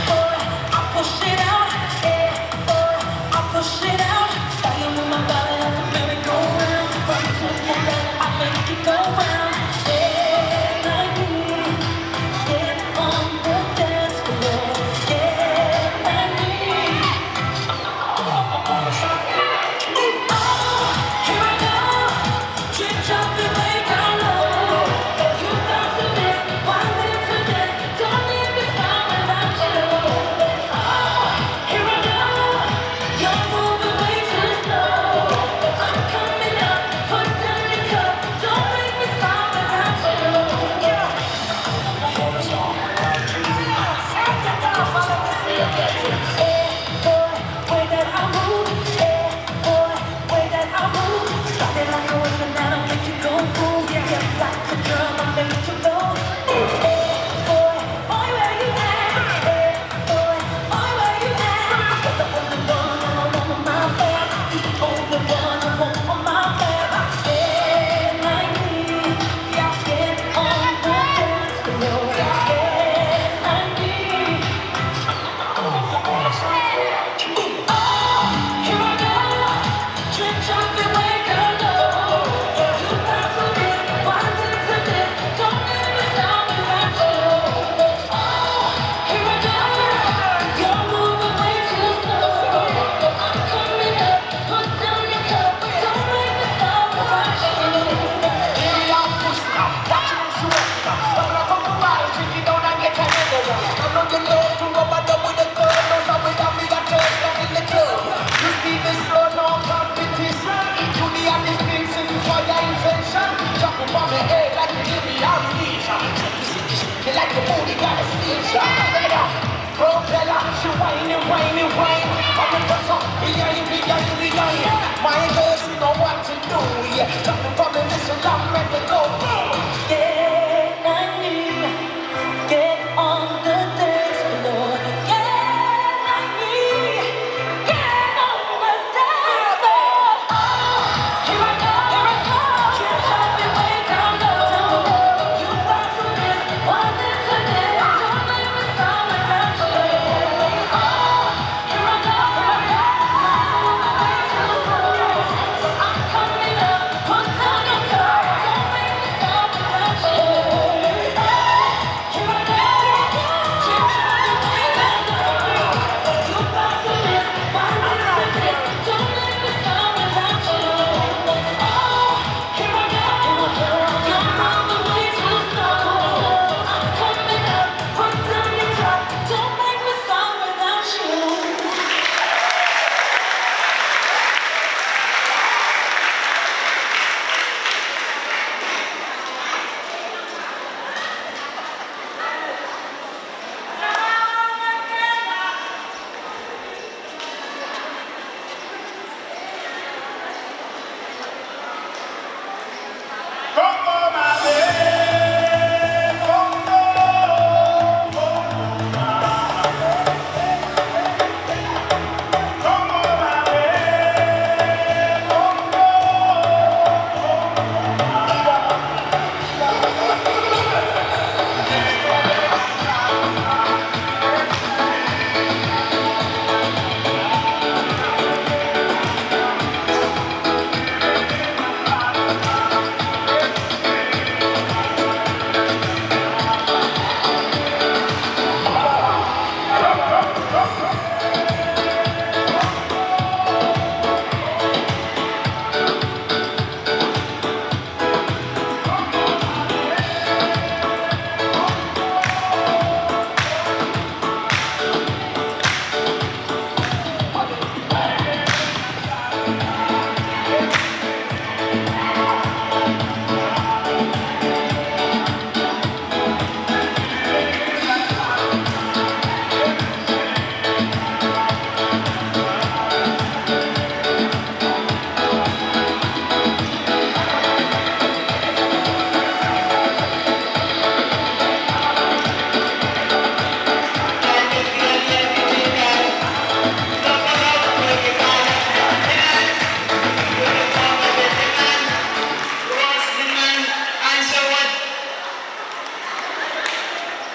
Boy, I push it out. Yeah, boy, I push it out. Fire in my body like a merry-go-round. Front to the back, I make it go round. Yeah, like me. Get on the dance floor. Yeah, like me. Oh, here I go.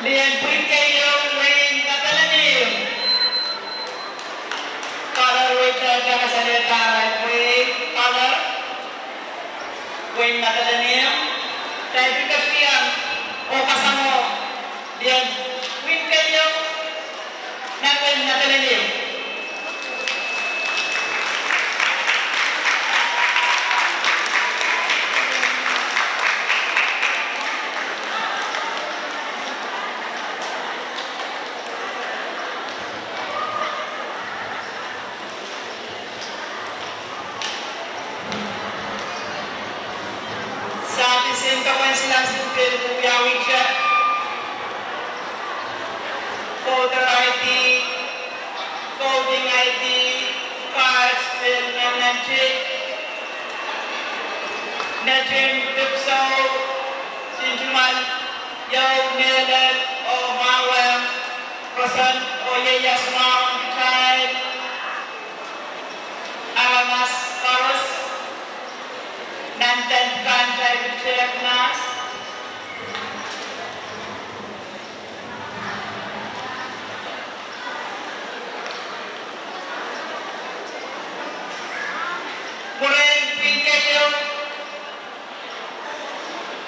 Lien pwihn keieu, Rein Madolenihmw. Kalar weitahta, kasalehda arail wehi, kalar. Rein Madolenihmw, kitail pil ketikihong oh kasamwo lien pwihn keieu, Rein Madolenihmw. Service en kapwaiada silas pil wiawi te. Voter I D, voting I D cards pil men nantihong netin dipwisou, tungoal, iou, mehlel, oh mwahu, roson, oh ieias mwahu ong kitail aramas koaros nan dehn kan kitail pil tehk mahs. Mwurin pwihn keieu,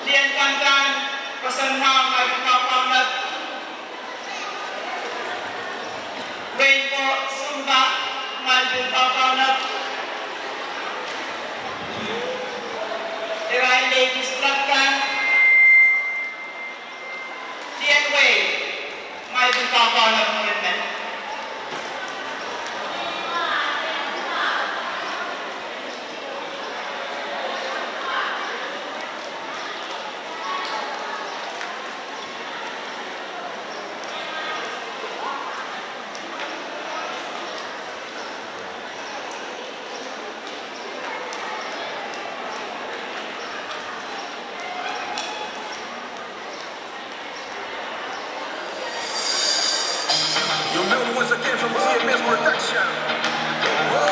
lien kandahn, roson mwahu, ngehi pil kaukaunop. Rein ko Sumba, ngehi pil kaukaunop. Irail Ladies Club kan. Lien wehi, ngehi pil kaukaunop mwurin men. You're known once again from T M S Production.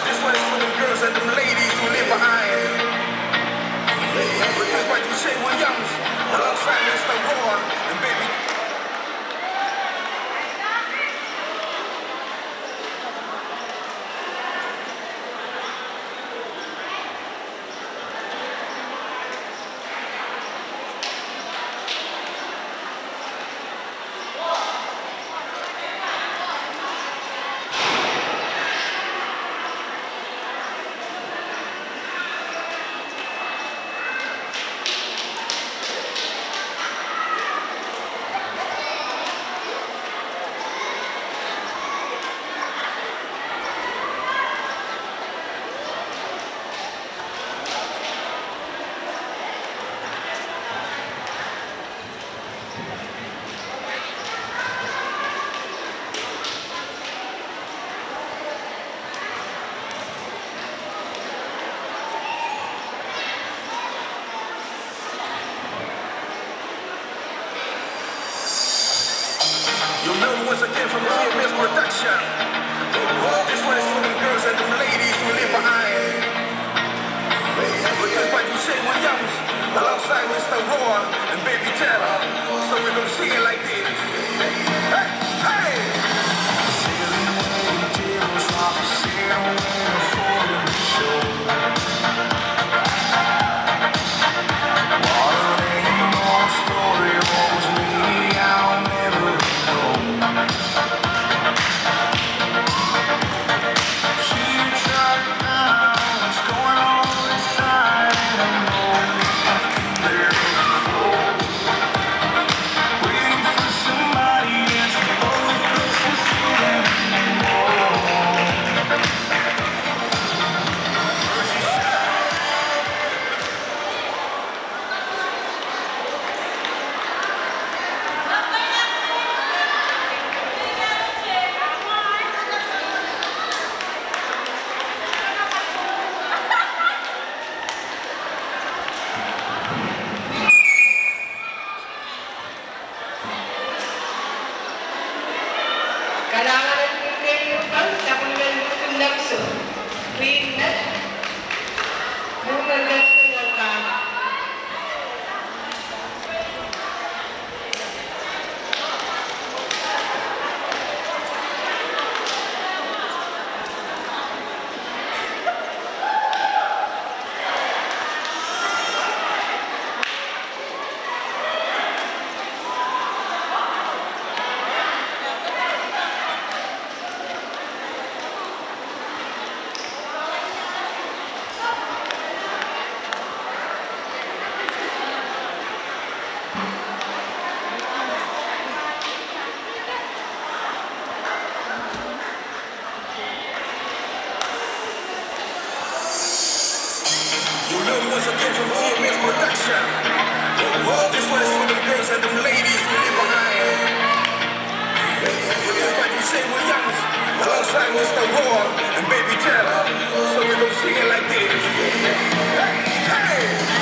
This one is for them girls and them ladies who live behind. Produced by D J Williams, alongside Mister Roar and Baby. You're known once again from T M S Production. This one is for them girls and them ladies who live behind. Produced by D J Williams, alongside Mister Roar and Baby Taylor. So we're gonna sing it like this. Hey, hey. Kalahngan en pwihn keieu pahn sapwellimen Pwuken Lapso. Pwihn me, pwihn me, pwihn me. Williams, alongside Mister Raw and Baby Taylor. So we're gonna sing it like this. Hey, hey.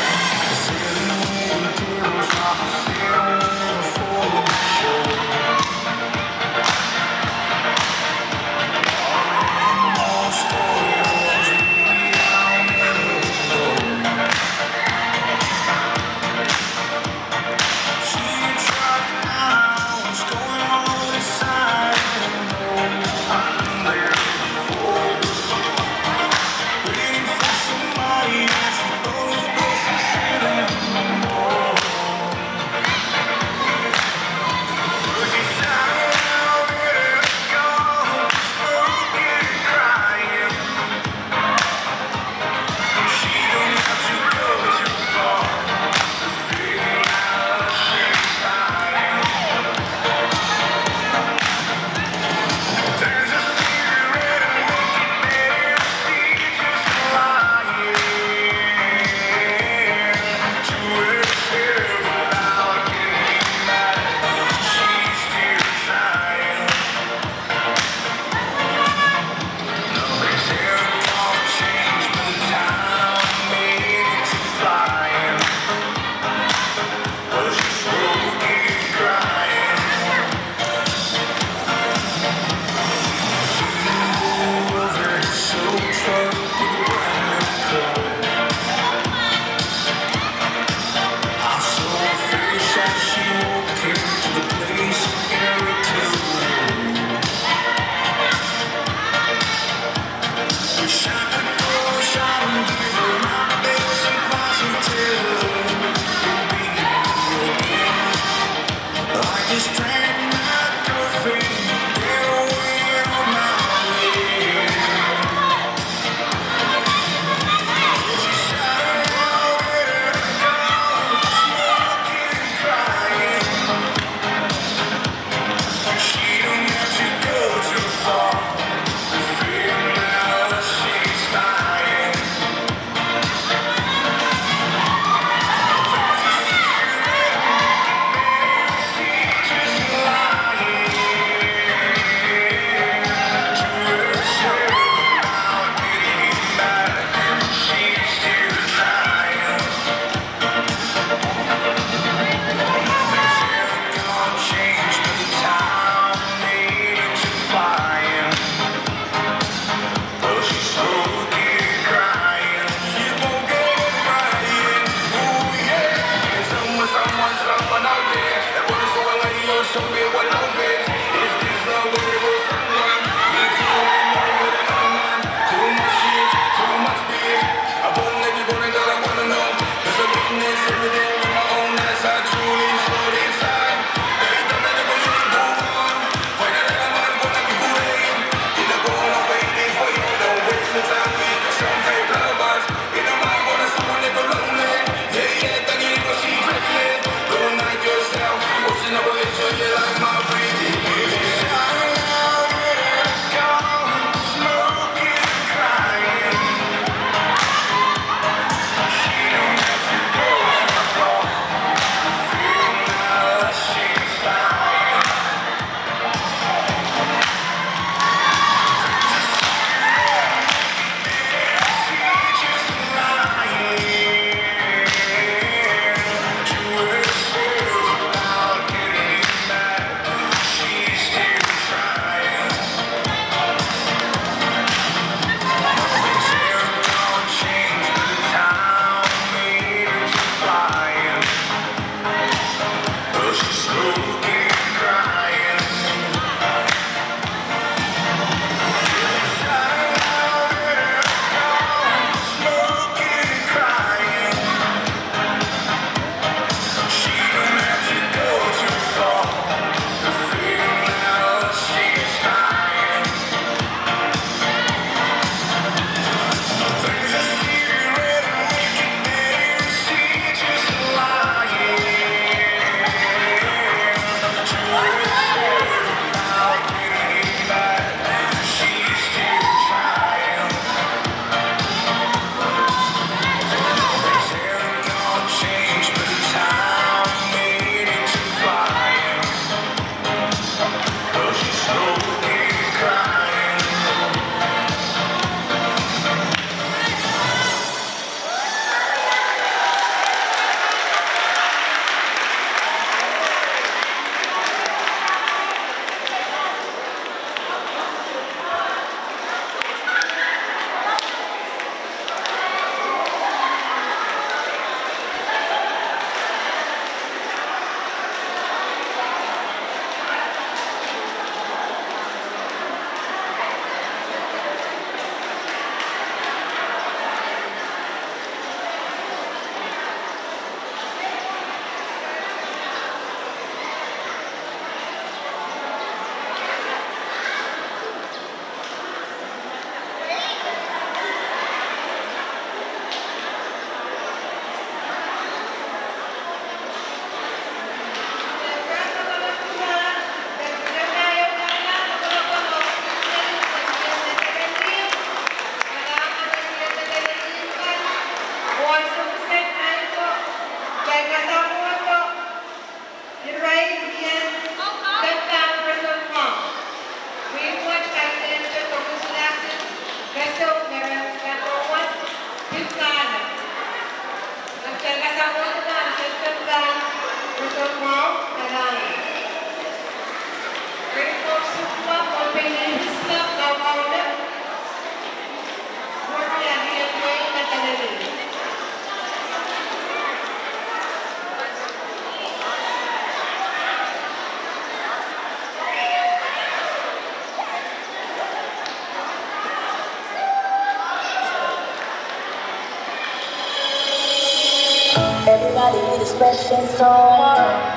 Everybody need a special someone.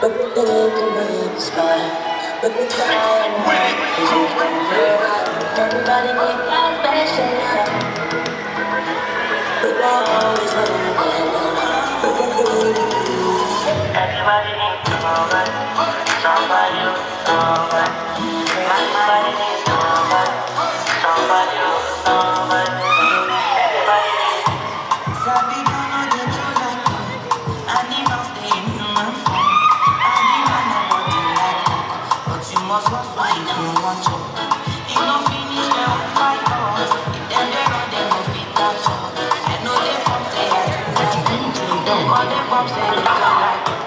But they can make a smile. But the time is over. Everybody need a special someone. But they always want to be. Everybody needs somebody, somebody, somebody. Everybody needs somebody, somebody. Everybody needs Sabi gonna get you like animals dey in human form. Animal nobody like work, but you must work for if you want job. If no finish, dem won't fight us. If dem dey run, dem no fit catch us. I know dey form say I do like you, but dey form say you don't like.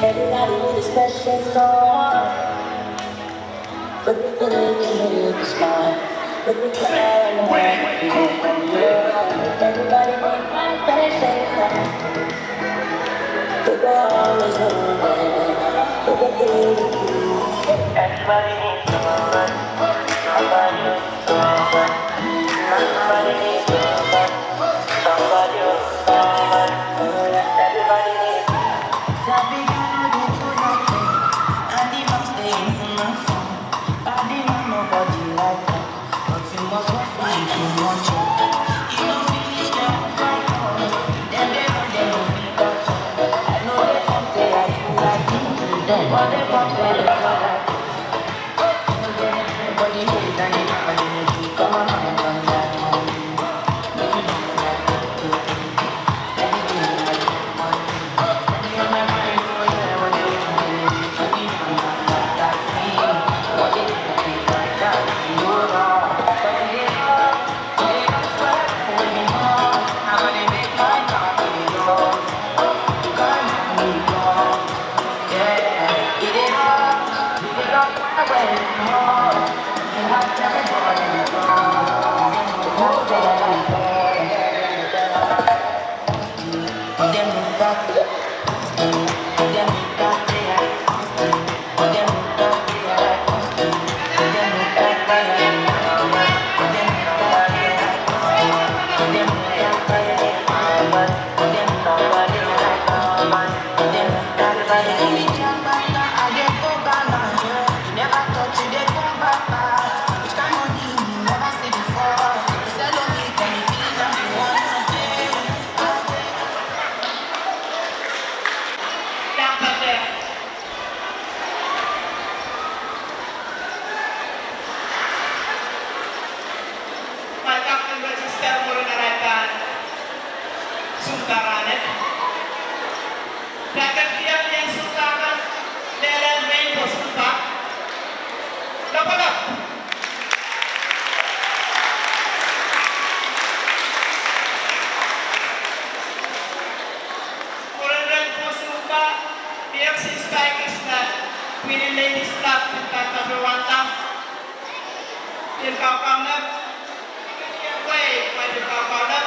Everybody with a special song. Look at the lady in the sky. Look at the man in the mirror. Everybody with my special song. Look at all this woman. Look at the lady. Everybody needs someone. Somebody needs someone. Somebody needs someone. Somebody needs someone. Everybody needs Kaukaunop, pwe, pwe kaukaunop.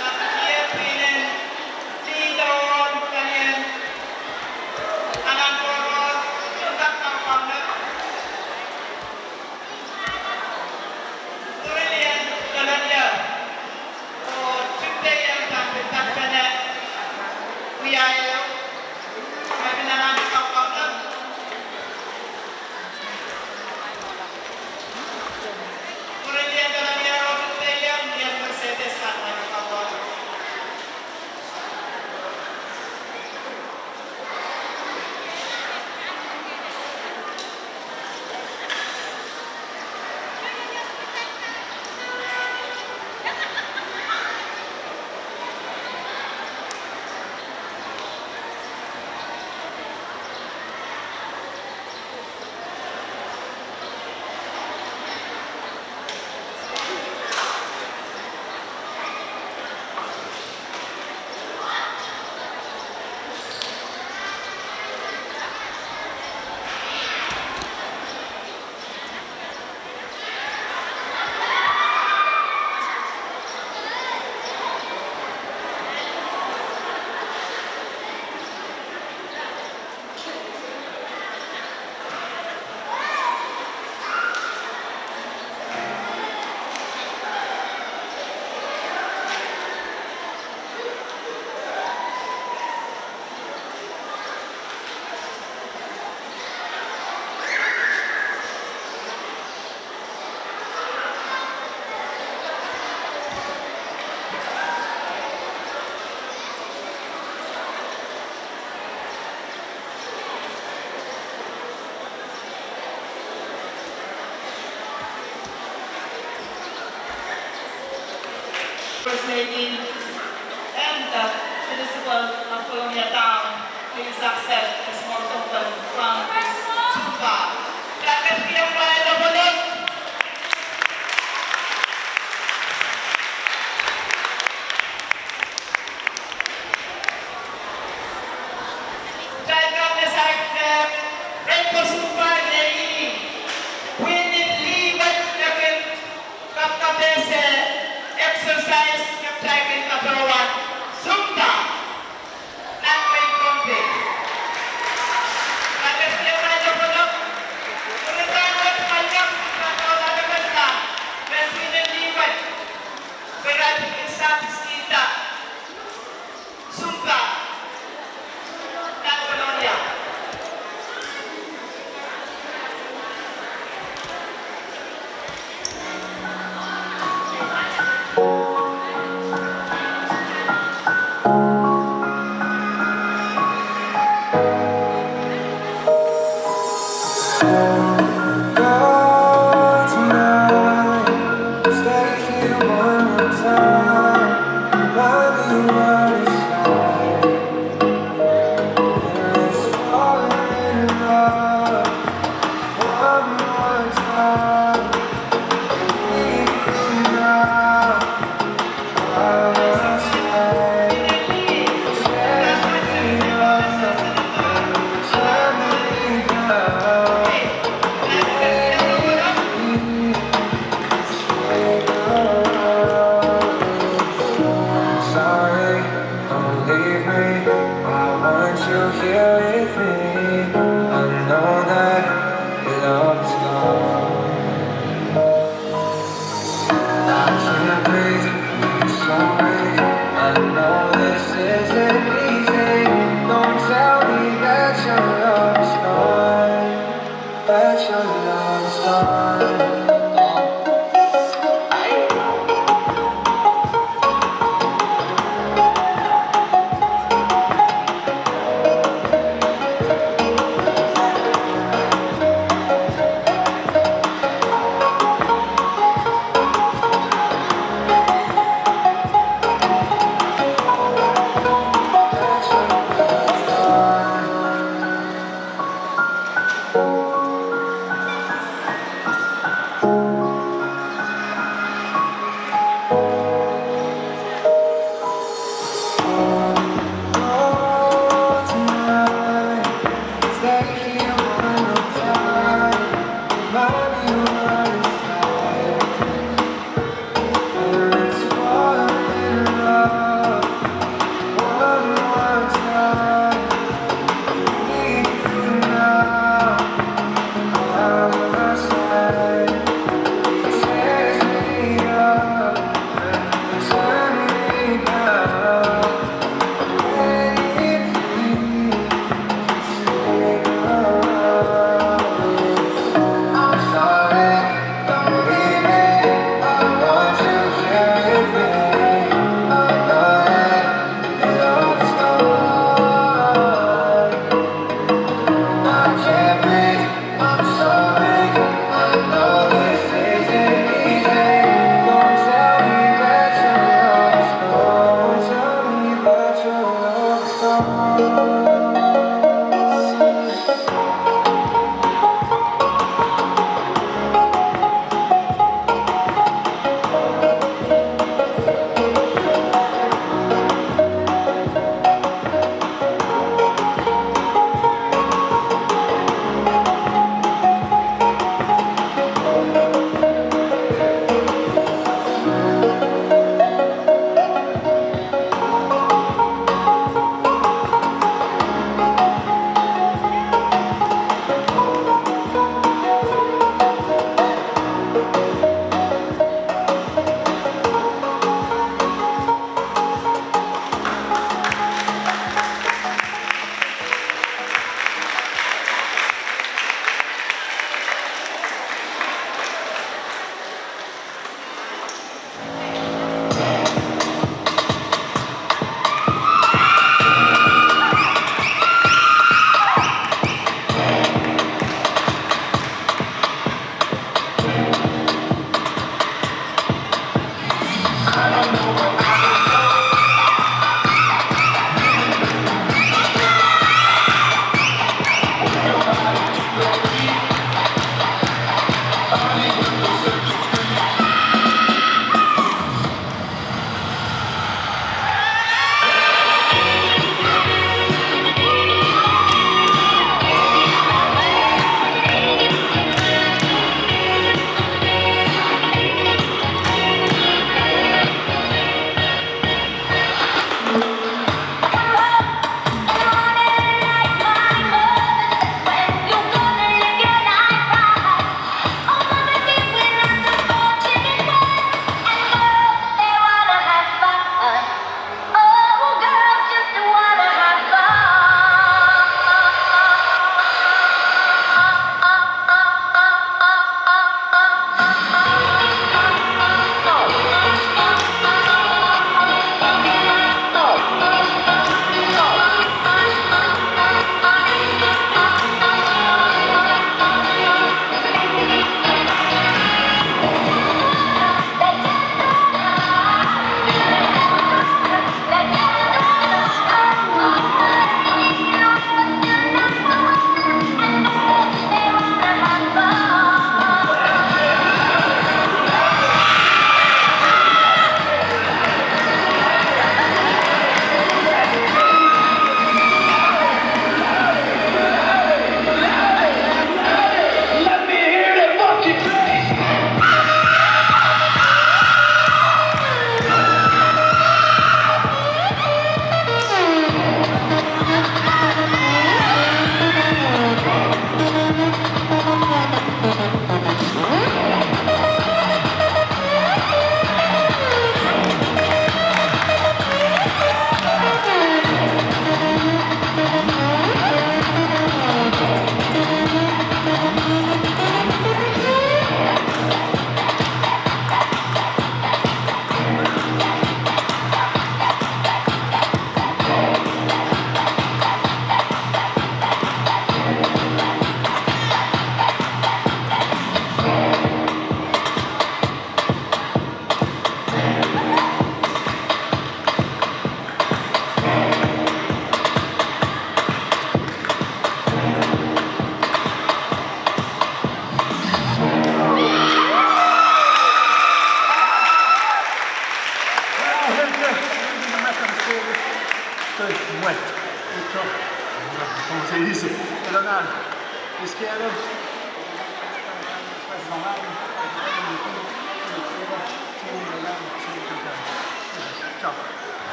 Nan tiepenen lihdo, palien, anan tohrohr, kaukaunop. Mwurin lien Lolon Ieu, oh, trip de ieu pahn pil patpene, wia ieu, me pil anan kaukaunop. Mwurin lien Lolon Ieu, oh, trip de ieu, lien Mercedes kan pahn kaukaunop. First Lady and the Principal of Columbia Town, please accept the small token from this Zumba. Kitail kak kihong irail lopwolopw. Kitail kak kak sang, eh, Rainbow Zumba, iei pwihn en lih wet me kin kapkapehse exercise me kitail kin kapohwan Zumba. Nan wehi Pohnpei. Kitail kak kihong irail lopwolopw. Mwurin rahn wet, kitail kak kak kak kak kak kak, me pwihn en lih wet, me irail pil kin sang kihda Zumba. Nan Kolonia. Sorry, don't leave me. I want you here with me. I know that love is gone. I can't breathe, I'm sorry. I know this isn't easy. Don't tell me that your love is gone, that your love is gone.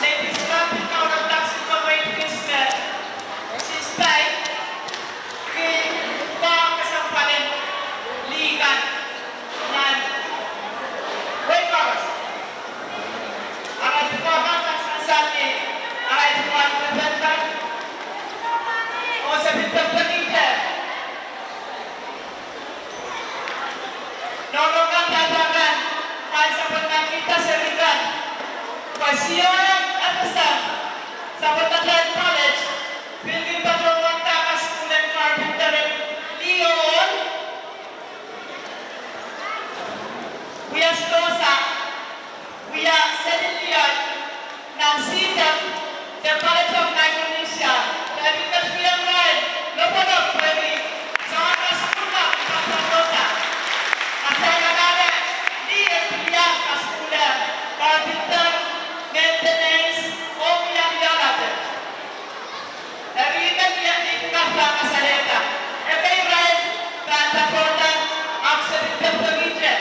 Ladies Club pil kaunopada Silver Wave Christmas. Sister, ki, pa kesempwal en lih kan nan wehi koaros. Arail pil kohdo kan sansal ni arail pil kohdo kan, oh se pil pepekihte. Nohno kan, dada kan, kumwail sapwellimen kita seri kan, pwe sioen FSM, sapwellimatail college, pil kin patohwan kasukuhl en carpenter en liohn wia sidohsa, wia selin liohn nan Sitem de College of Micronesia. Pil ketikihong irail lopwolopw pwehki soangen kasukuhl kan patohda. Atail anahne lih en pil wia kasukuhl en carpenter, maintenance, oh wia liohn ape. Eri me lih en pil wia kasalehda. Ekei irail pahn patohda ahpw se pil pepekihte.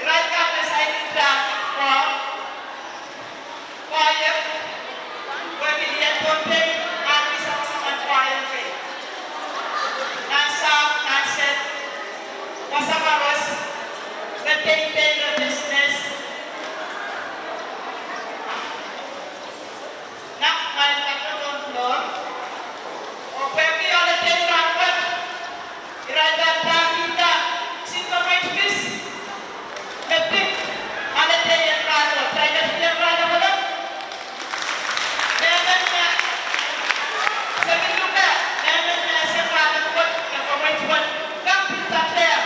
Irail kan me saikinte ko, koahiek, pwehki lih en Pohnpei, ahneki sawasawen koahiek kei. Nan South, nan Sed, wasa koaros, re teitei, re business. Nan kumwail patohdo, oh pwehki holiday rahnwet, irail pahn pahkihda Silver Wave Fest me pid holiday en rahnwet. Irail pahn pil en rahnwet. Mehmen me, se pil luke, mehmen me ese rahnwet, me komwei wet, kak pil pahn dehr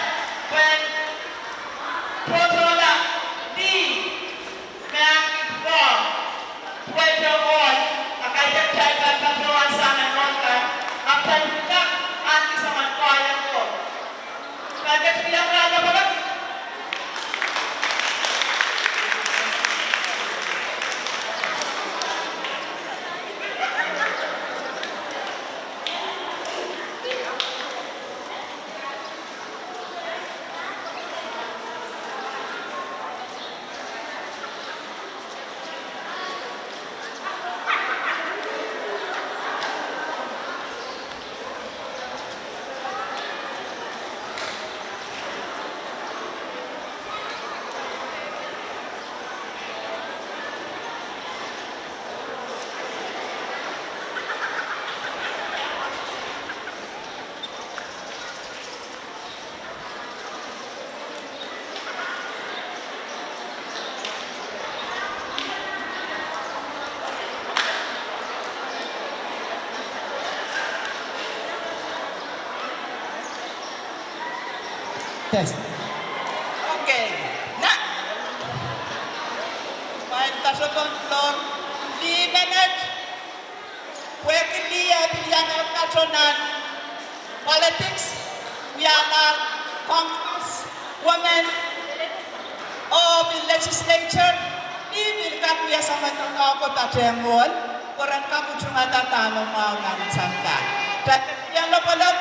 pwehn pwurodohla Yes. Okay. Na, mwail kasokong floor, lih menet, pwehki lih e pil iang eri kato nan politics, wialahr Congress, women, oh pil legislature, lih pil kak wia soangen doadoahk ko patehng ohl, pwe ren kak utungada dahme mwahu nan sampah. Dahme pil iang lopwolop,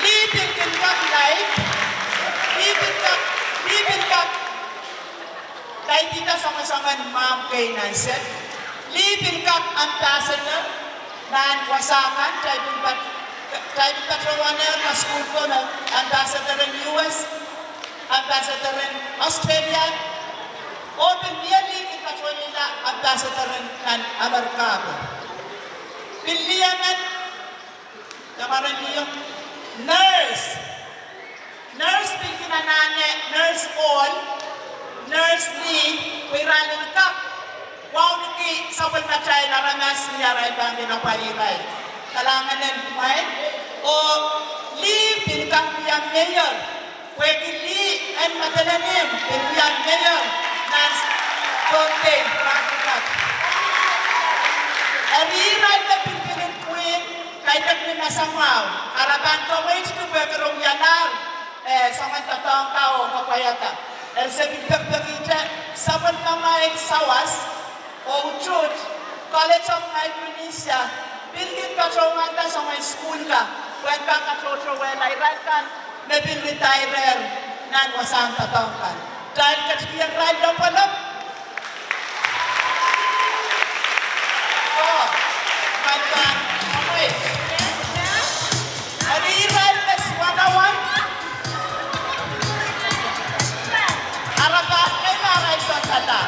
lih pil kin kak laid, lih pil kak, lih pil kak laidihda soangen soangen mwahmw kei nan sel. Lih pil kak ambassador nan wasa kan, taipin pat-, taipin patohwanehr nan sukuhl ko me ambassador en U S, ambassador en Australia, oh pil mie lih pil patohwanda ambassador en nan America ko. Pil lih emen, nurse. Nurse pil kin anahne nurse ohl, nurse lih, pwe irail en kak wauneki sapwellimatail aramas ni arail pahn kin apwalih irail. Kalahngan en mwail, oh lih pil kak wia mayor, pwehki lih en Madolenihmw pil wia mayor nan Pohnpei, Mahkot. Eri irail me pil pil en pwihn, kaidehk ni masamwahu, ara pahn doadoahngki pwehki re wialahr, eh, soangen doadoahk ko oh kapwaiada. Eri se pil pekipekihte sapwellimamwail sawas, oh utuht, College of Micronesia, pil kin patohwanda soangen sukuhl ka, pwehn kak katohtohwehla irail kan me pil ritairehr nan wasahn doadoahk kan. Kitail ketikihong irail lopwolop. Oh, mwail pahn, oh, wait. Eri irail me swanawon, ara pahn, eh, ara pahn sohte kak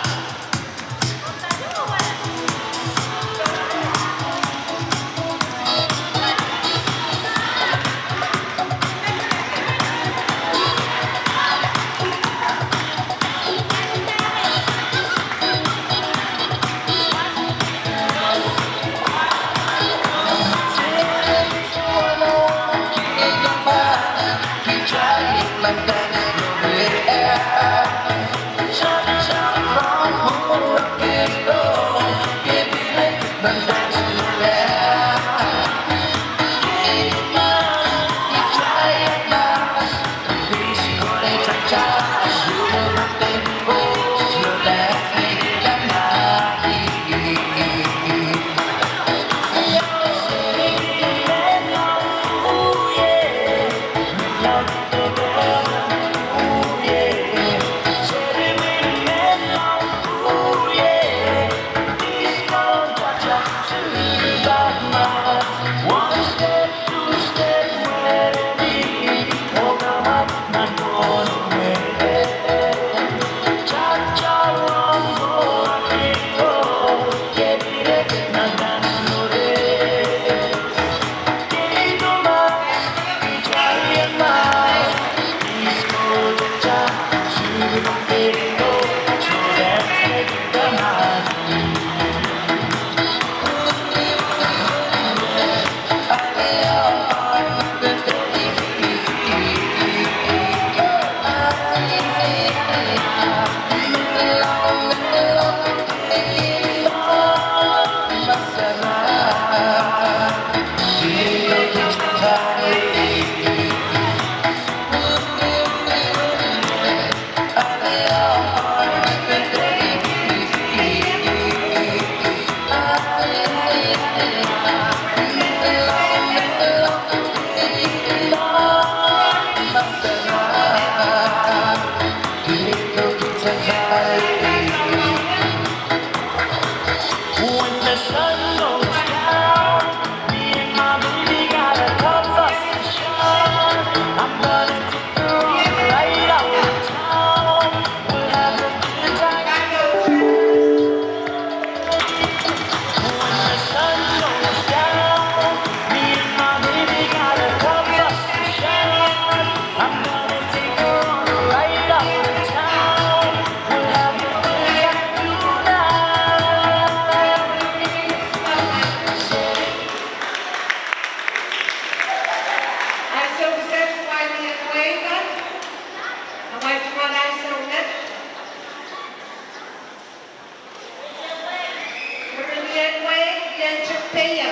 Ellen Tumpeier.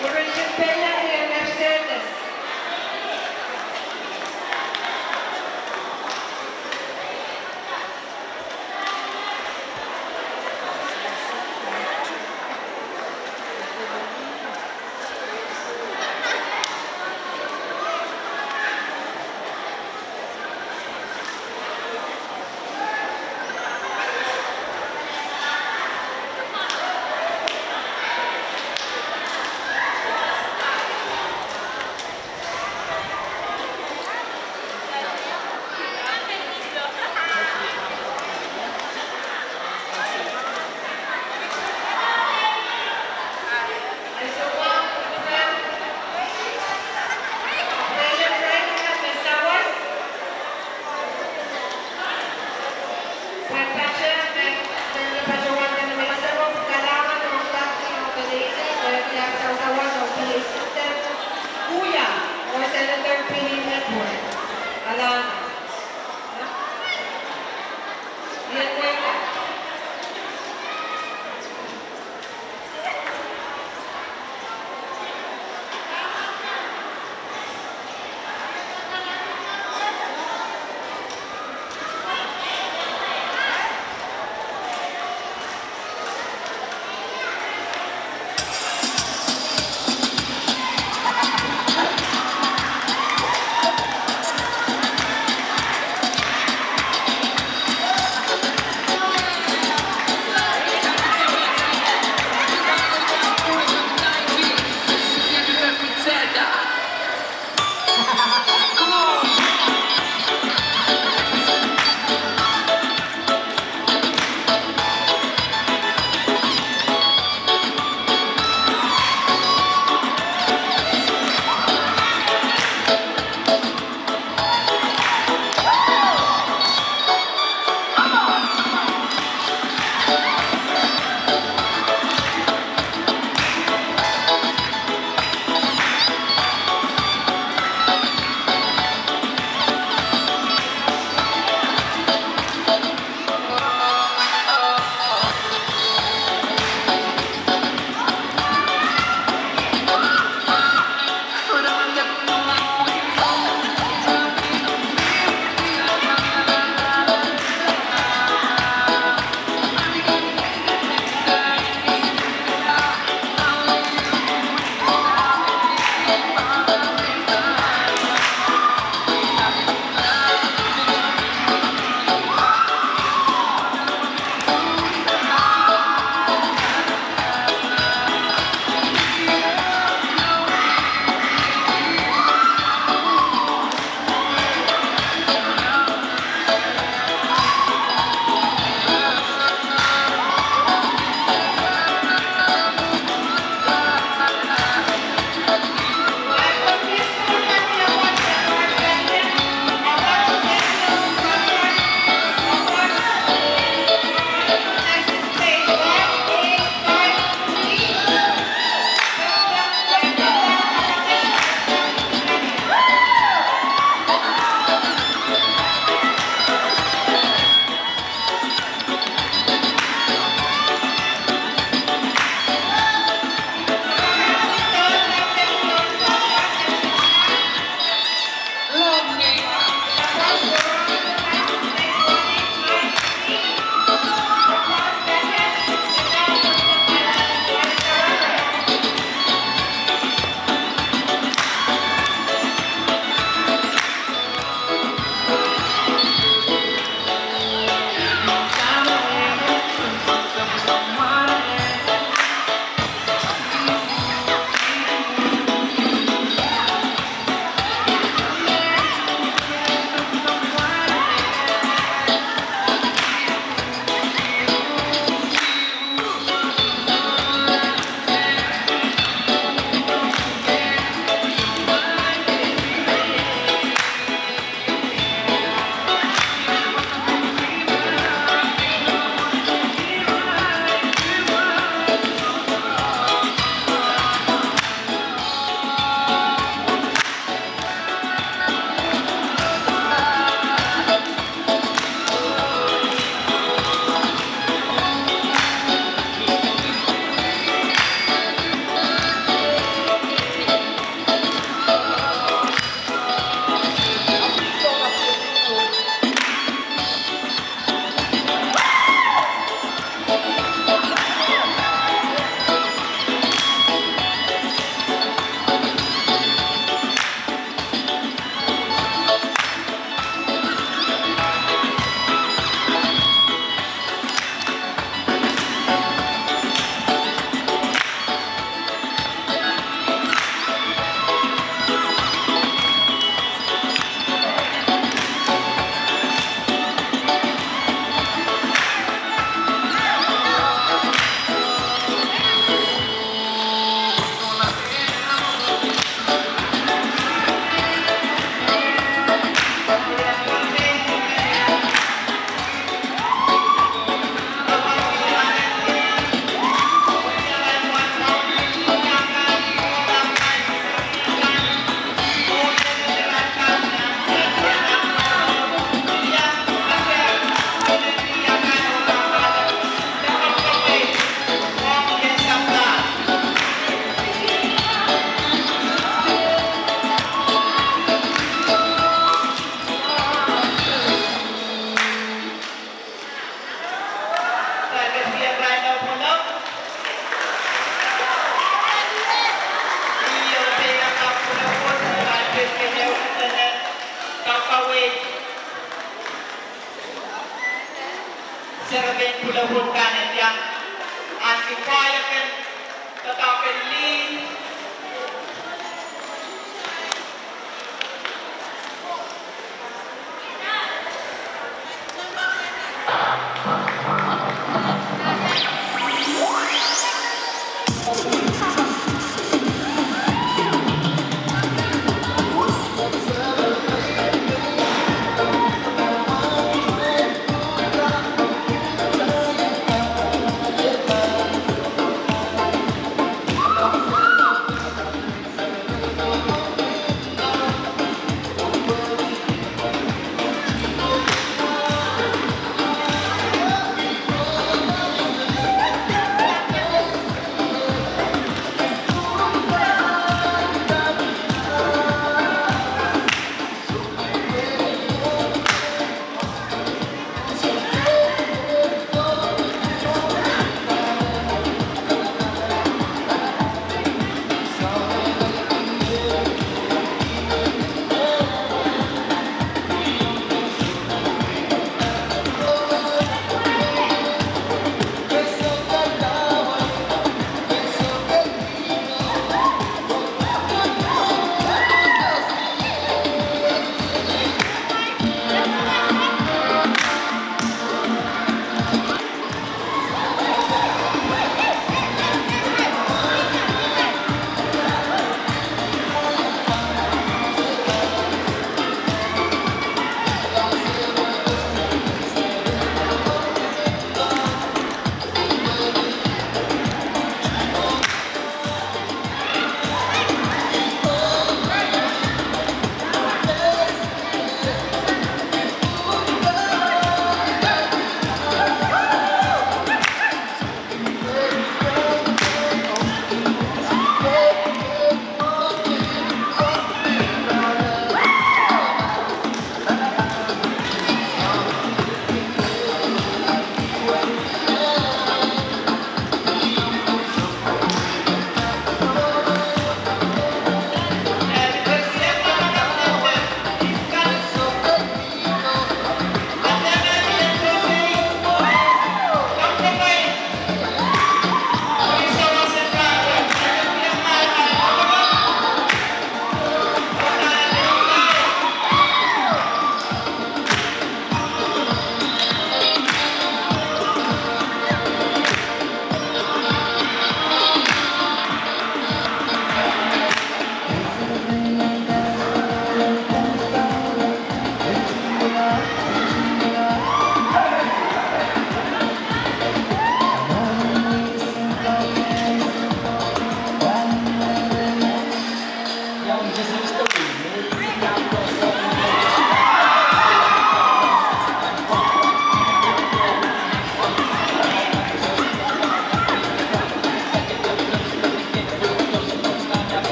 Ellen Tumpeier, Ellen Mercedes. Pwulopwul kan en iang, ahneki kwaya kan, doadoahk en lih.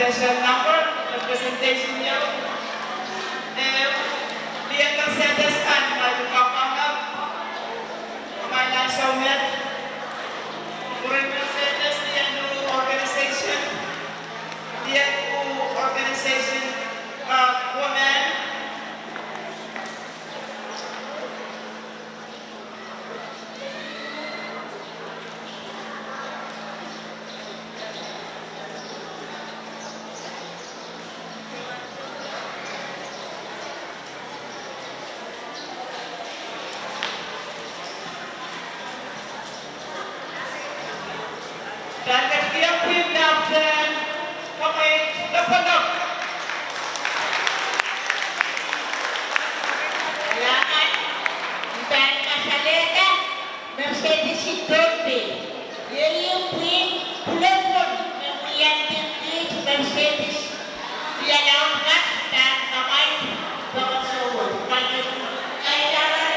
Special number, representation ieu. Eh, lien Mercedes kan, ma I pahn kapakap, ma I ansou met. Mwurin Mercedes, lien organization, lien organization, uh, women. Pahn ketikihong pwihn lapwtehn, kamwei, lopwolop. Ia kan, I pahn kasalehda Mercedes en Pohnpei. Iei pwihn pwulopwul me wia Mercedes. Ia laud kan pahn kamwei, pahn sohte. Pahn kamwei, pahn kamwei.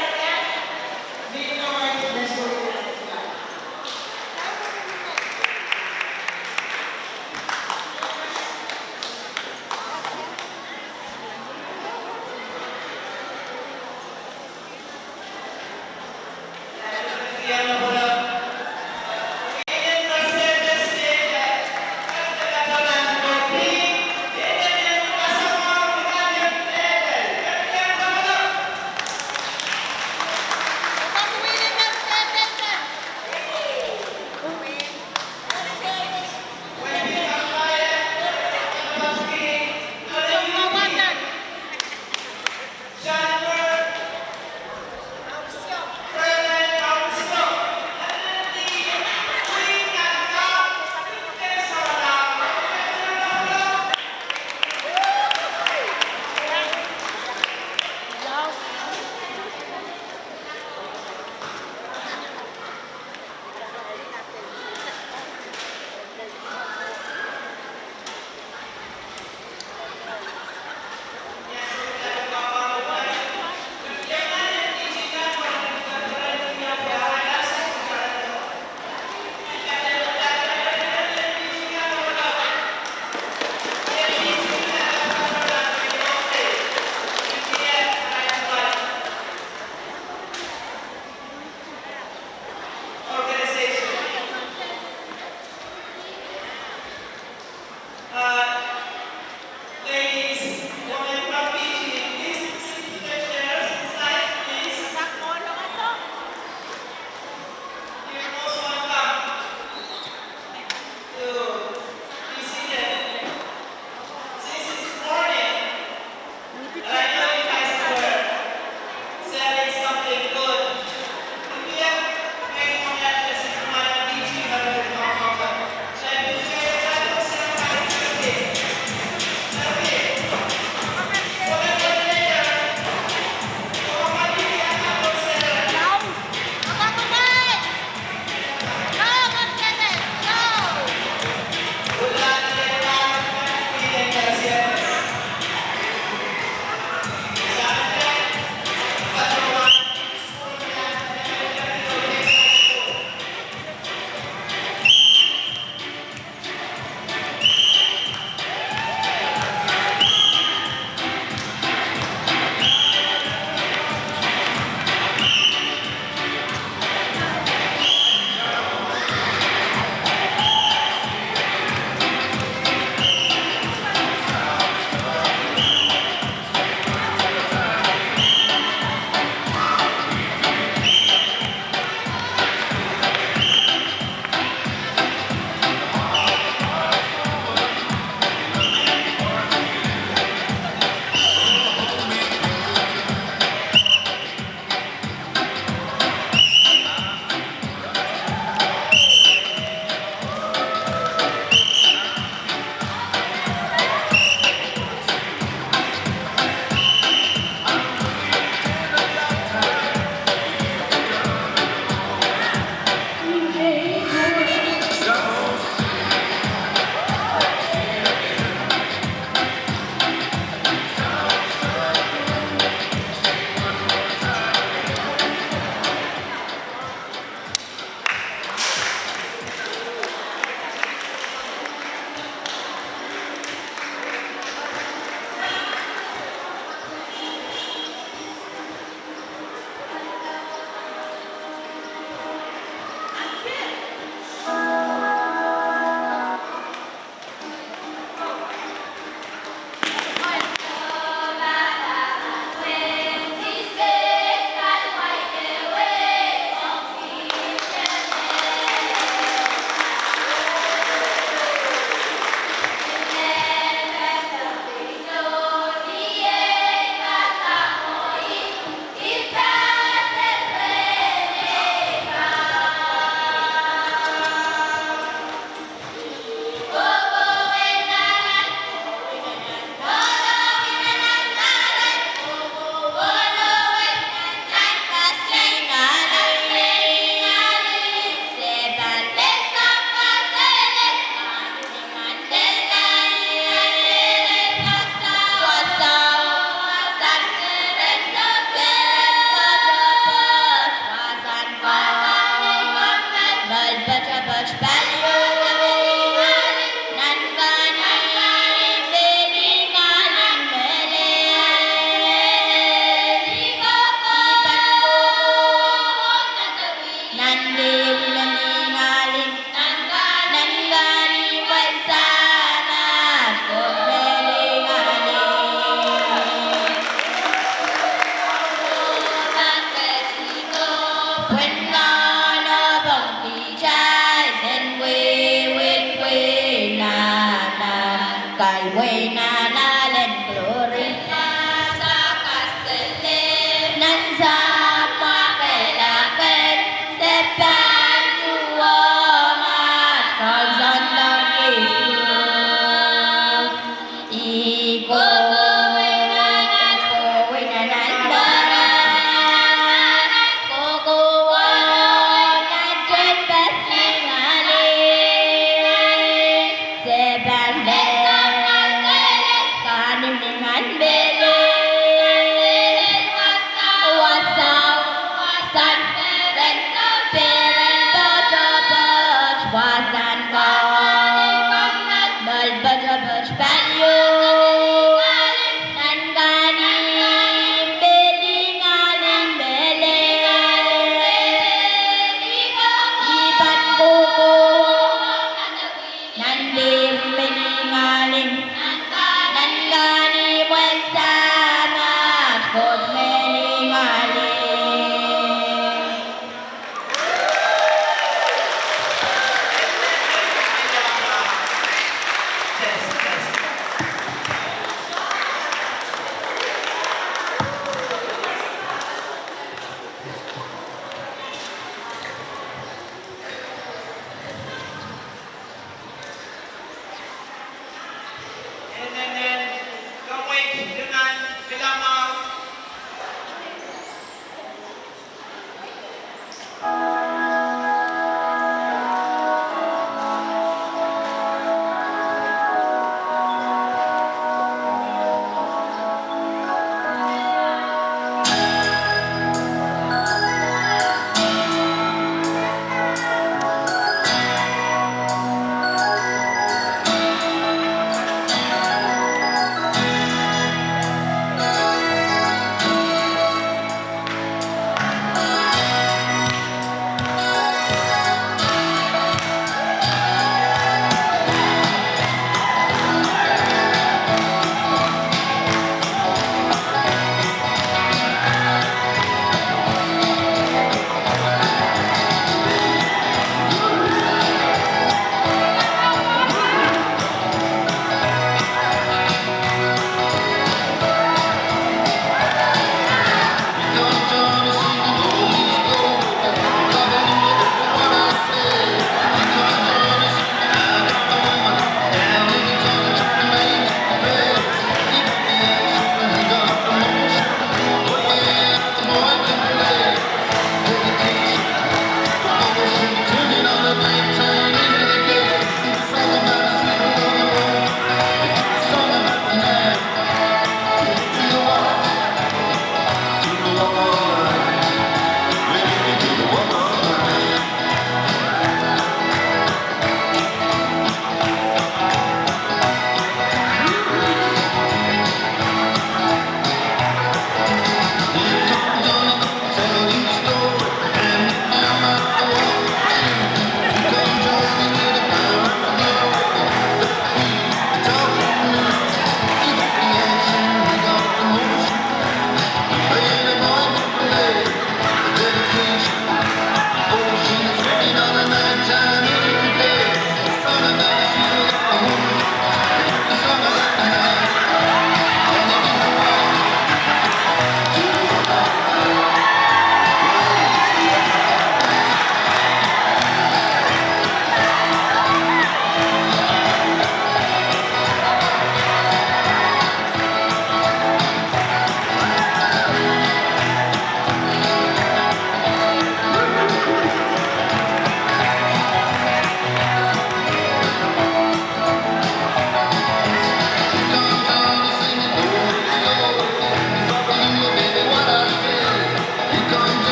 Alway nan alen glory. Nan sampah kalahngan, se pahn tuhwong at kaun Sounkomour Sises. I kohwei nan, kohwei nan alwar, kohkohwei nan tehnpas ni ngalek. Se pahn peren, kahnimw ni ngan peren. Wasao, wasahn peren, peren poatopoat, wasahn kaun, moal poatopoat paliu. Nan kahnimw, peli ngalek, pelen, I pahn kohkohwei. Nan peli ngalek, nan kahnimwen Samat Koht, peli ngalek.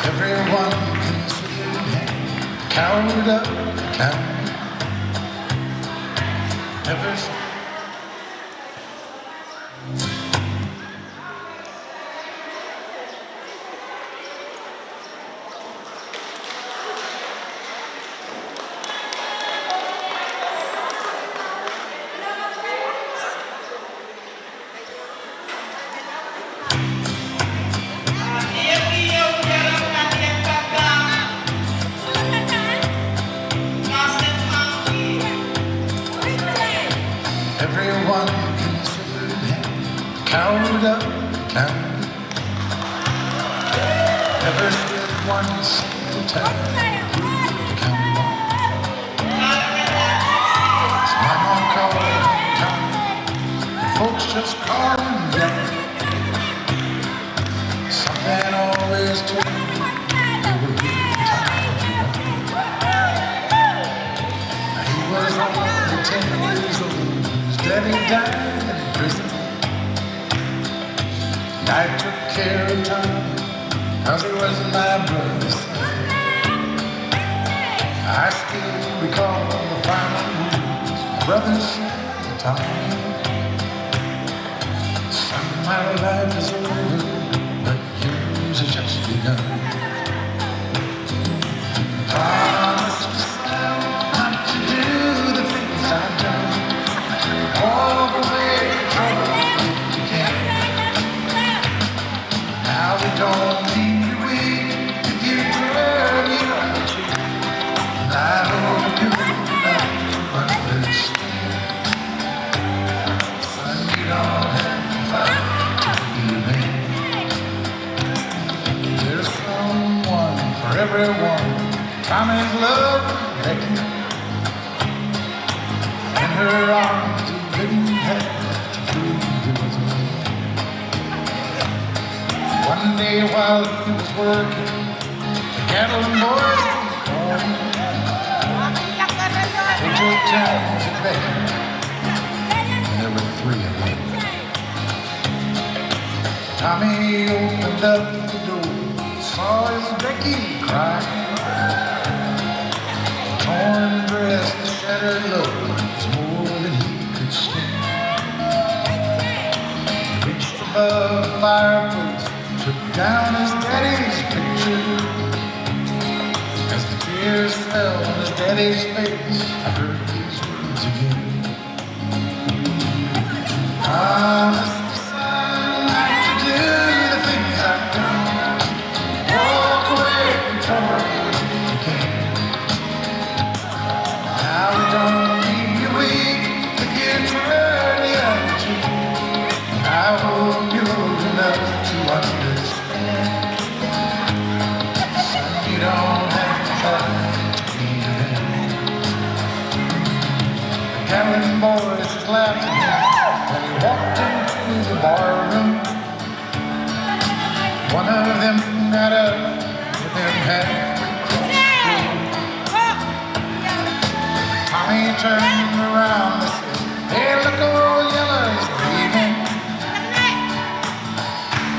Everyone considered him coward of the county. Never Everyone considered him coward of the county. Never said one single time. His mama called him Tommy. The folks just called him Daddy. Something always told me they were really tired of him. He was only ten years old. His daddy died in prison. And I took care of Tommy 'cause he was my brother's son. I still recall the final words my brother said to Tommy. Son, my life is over, but yours has just begun. Promise me, son, not to do the things I've done. Walk away from trouble if you can. Now it don't mean you're weak if you turn the other cheek. I hope you understand. Son, you don't have to fight to be a man. There's someone for everyone. Tommy's love Becky. In her arms, he didn't have to prove he was a man. One day while he was working, the Gatlin boys came calling. They took turns at Becky. There were three of them. Tommy opened up the door, saw his Becky crying. The torn dress, the shattered look was more than he could stand. He reached above the fireplace, took down his daddy's picture. As the tears fell on his daddy's face, I heard these words again. Promise me, son, not to do the things I've done. Walk away from trouble if you can. Now it don't mean you're weak if you turn the other cheek. I hope you're old enough to understand. Son, you don't have to fight to be a man. The Gatlin boys laughed at him when he walked into the bar room. One of them got up, and then half across the room. Tommy turned around and said, "Hey, look, old yeller is leaving."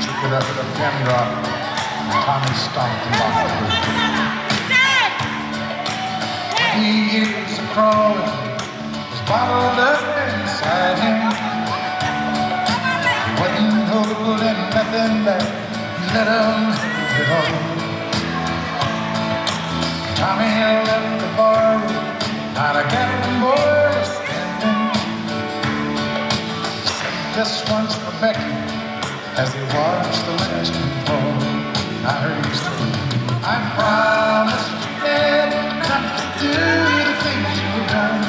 Took it up with a pin drop. Tommy stomped him off the roof. Twenty years of crawling was bottled up inside him. He wasn't holding nothing back. He let 'em have it all. Tommy left the bar room, not a Gatlin boy was standing. Except this once for Becky. As he watched the last one fall, I heard him say, "I promised you, Dad, not to do the things you've done.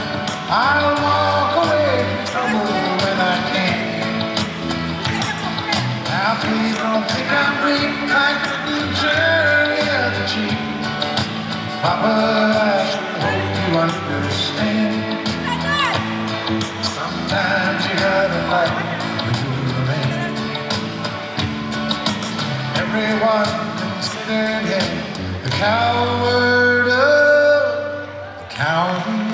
I'll walk away from trouble when I can. Now please don't think I'm weak, I couldn't turn the other cheek. Papa, I sure hope you understand. Sometimes you gotta fight to remain. Everyone considered him the coward of the county.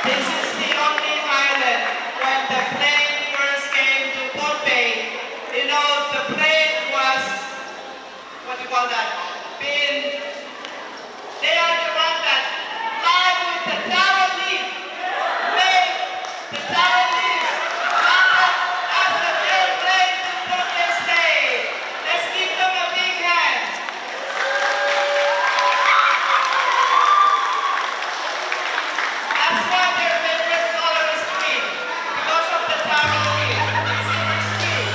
This is the only island, when the plane first came to Pohnpei, you know, the plane was, what do you call that? Been, they had to run that, fly with the taro leaf, make the taro leaf, run that as the airplane to Pohnpei State. Let's give them a big hand. That's why their favorite color is green, because of the taro leaf. It's in history.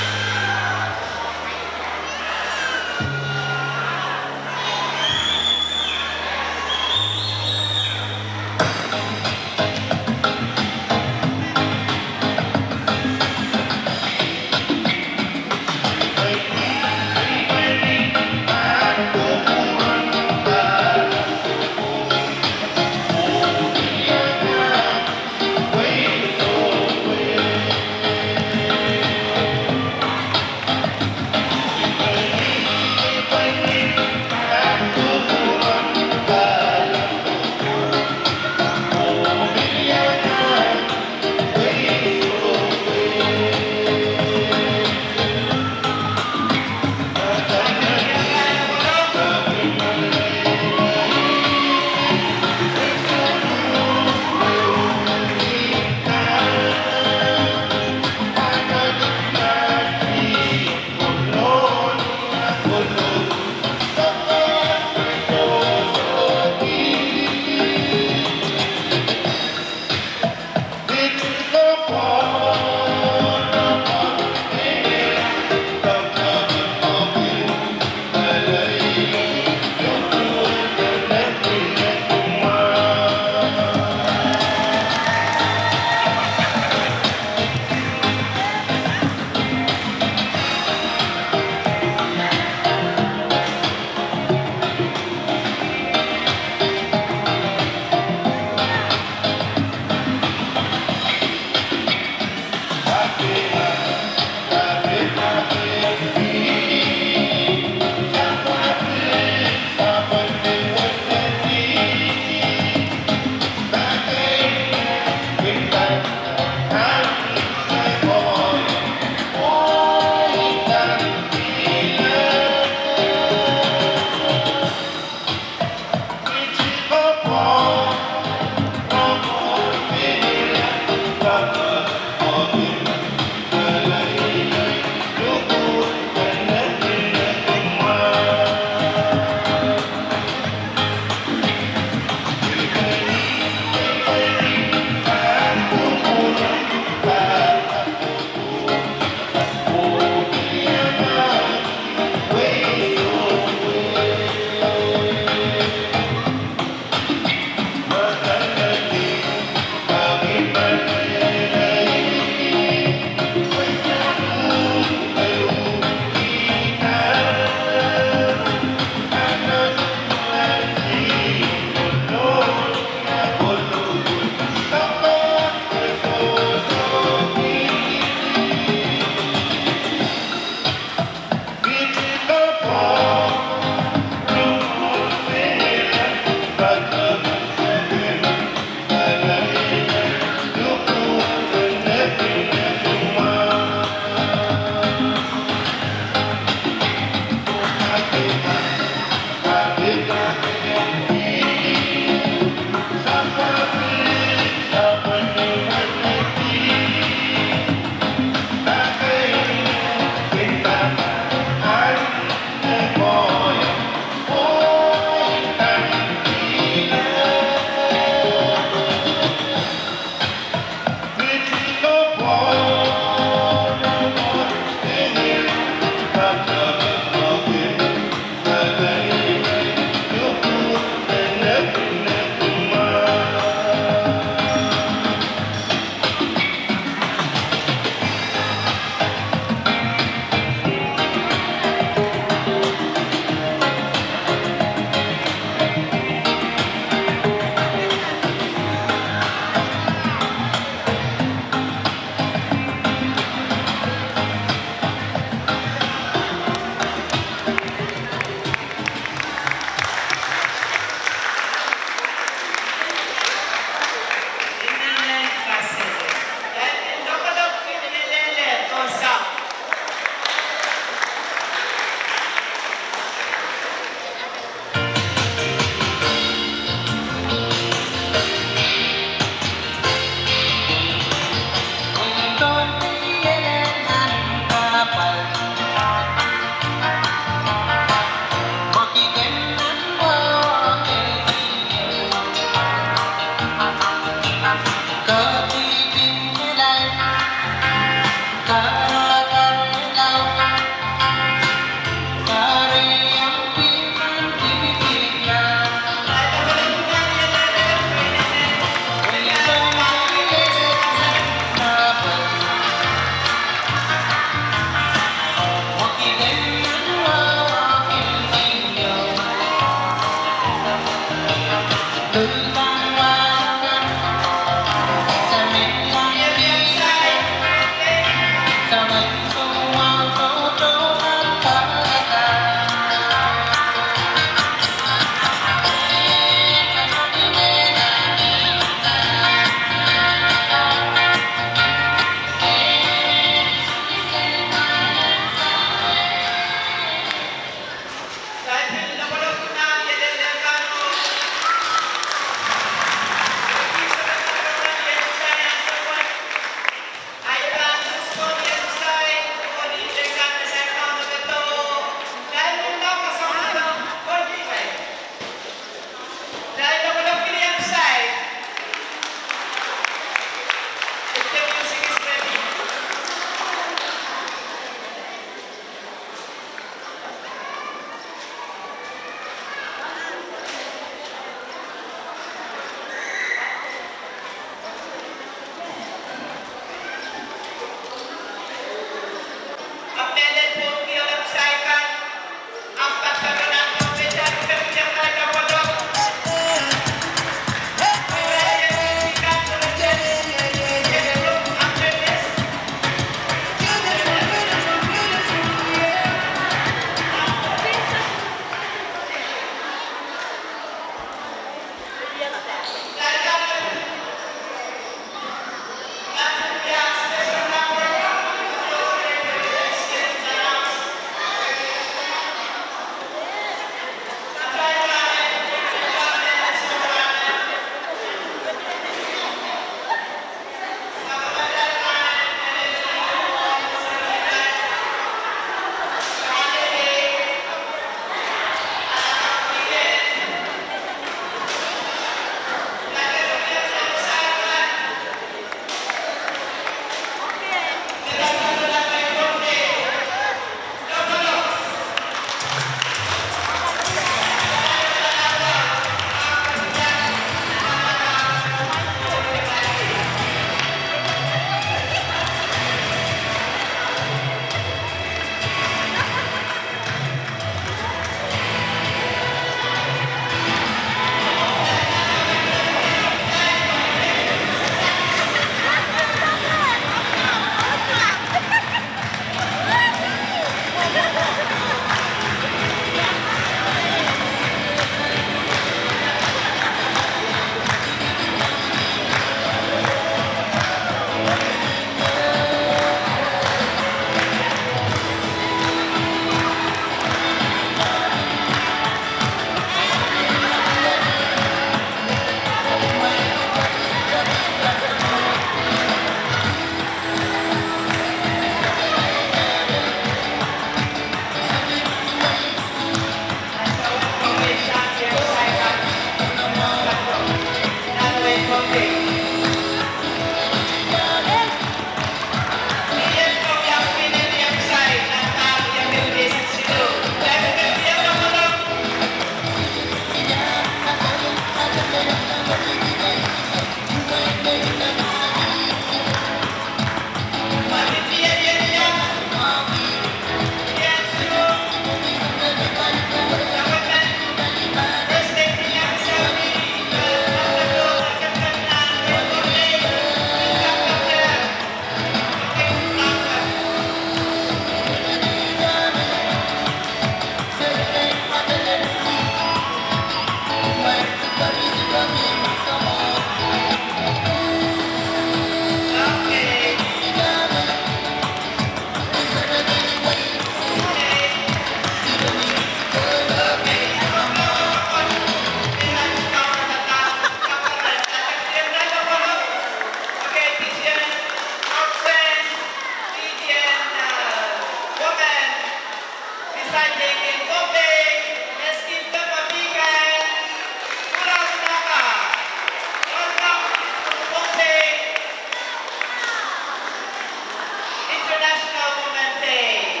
International Women's Day.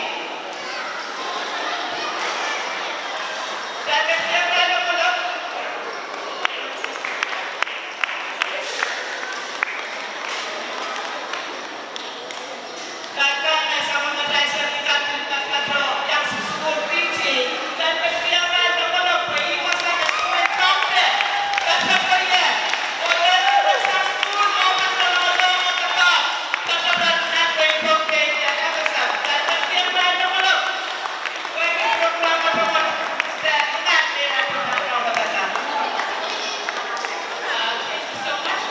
Uh, thank you so much.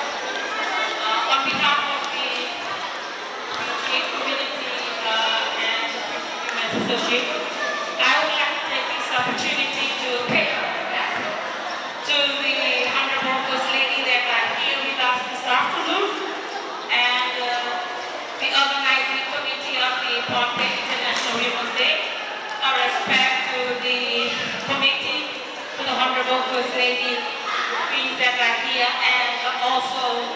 Uh, on behalf of the Fiji Community, uh, and Fiji Women's Association, I would like to take this opportunity to pay our respect to the Honorable First Lady that are here with us this afternoon, and, uh, the organizing committee of the Pohnpei International Women's Day. Our respect to the committee, to the Honorable First Lady, Queens that are here, and also,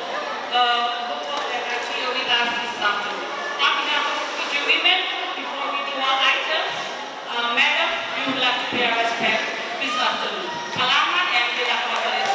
uh, Hukuk that are here with us this afternoon. On behalf of Fiji Women, before we do our item, uh, Madam, we would like to pay our respect this afternoon. Kalahngan, and we love our colleagues.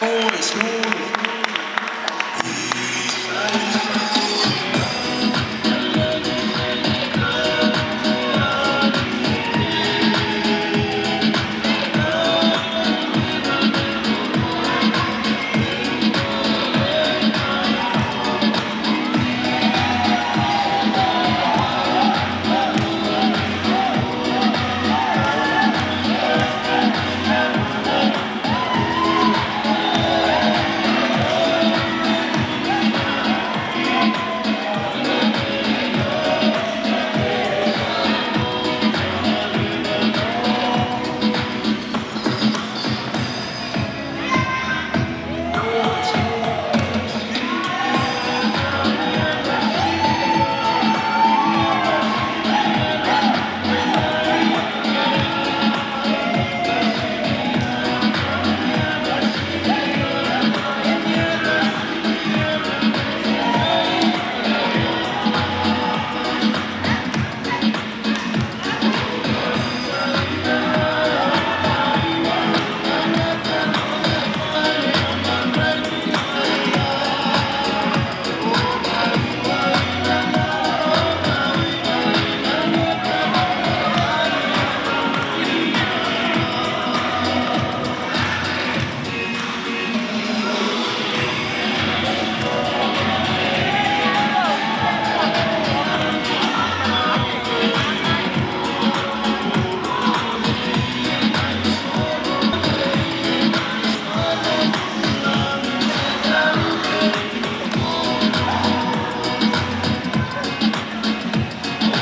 Suhs, suhs.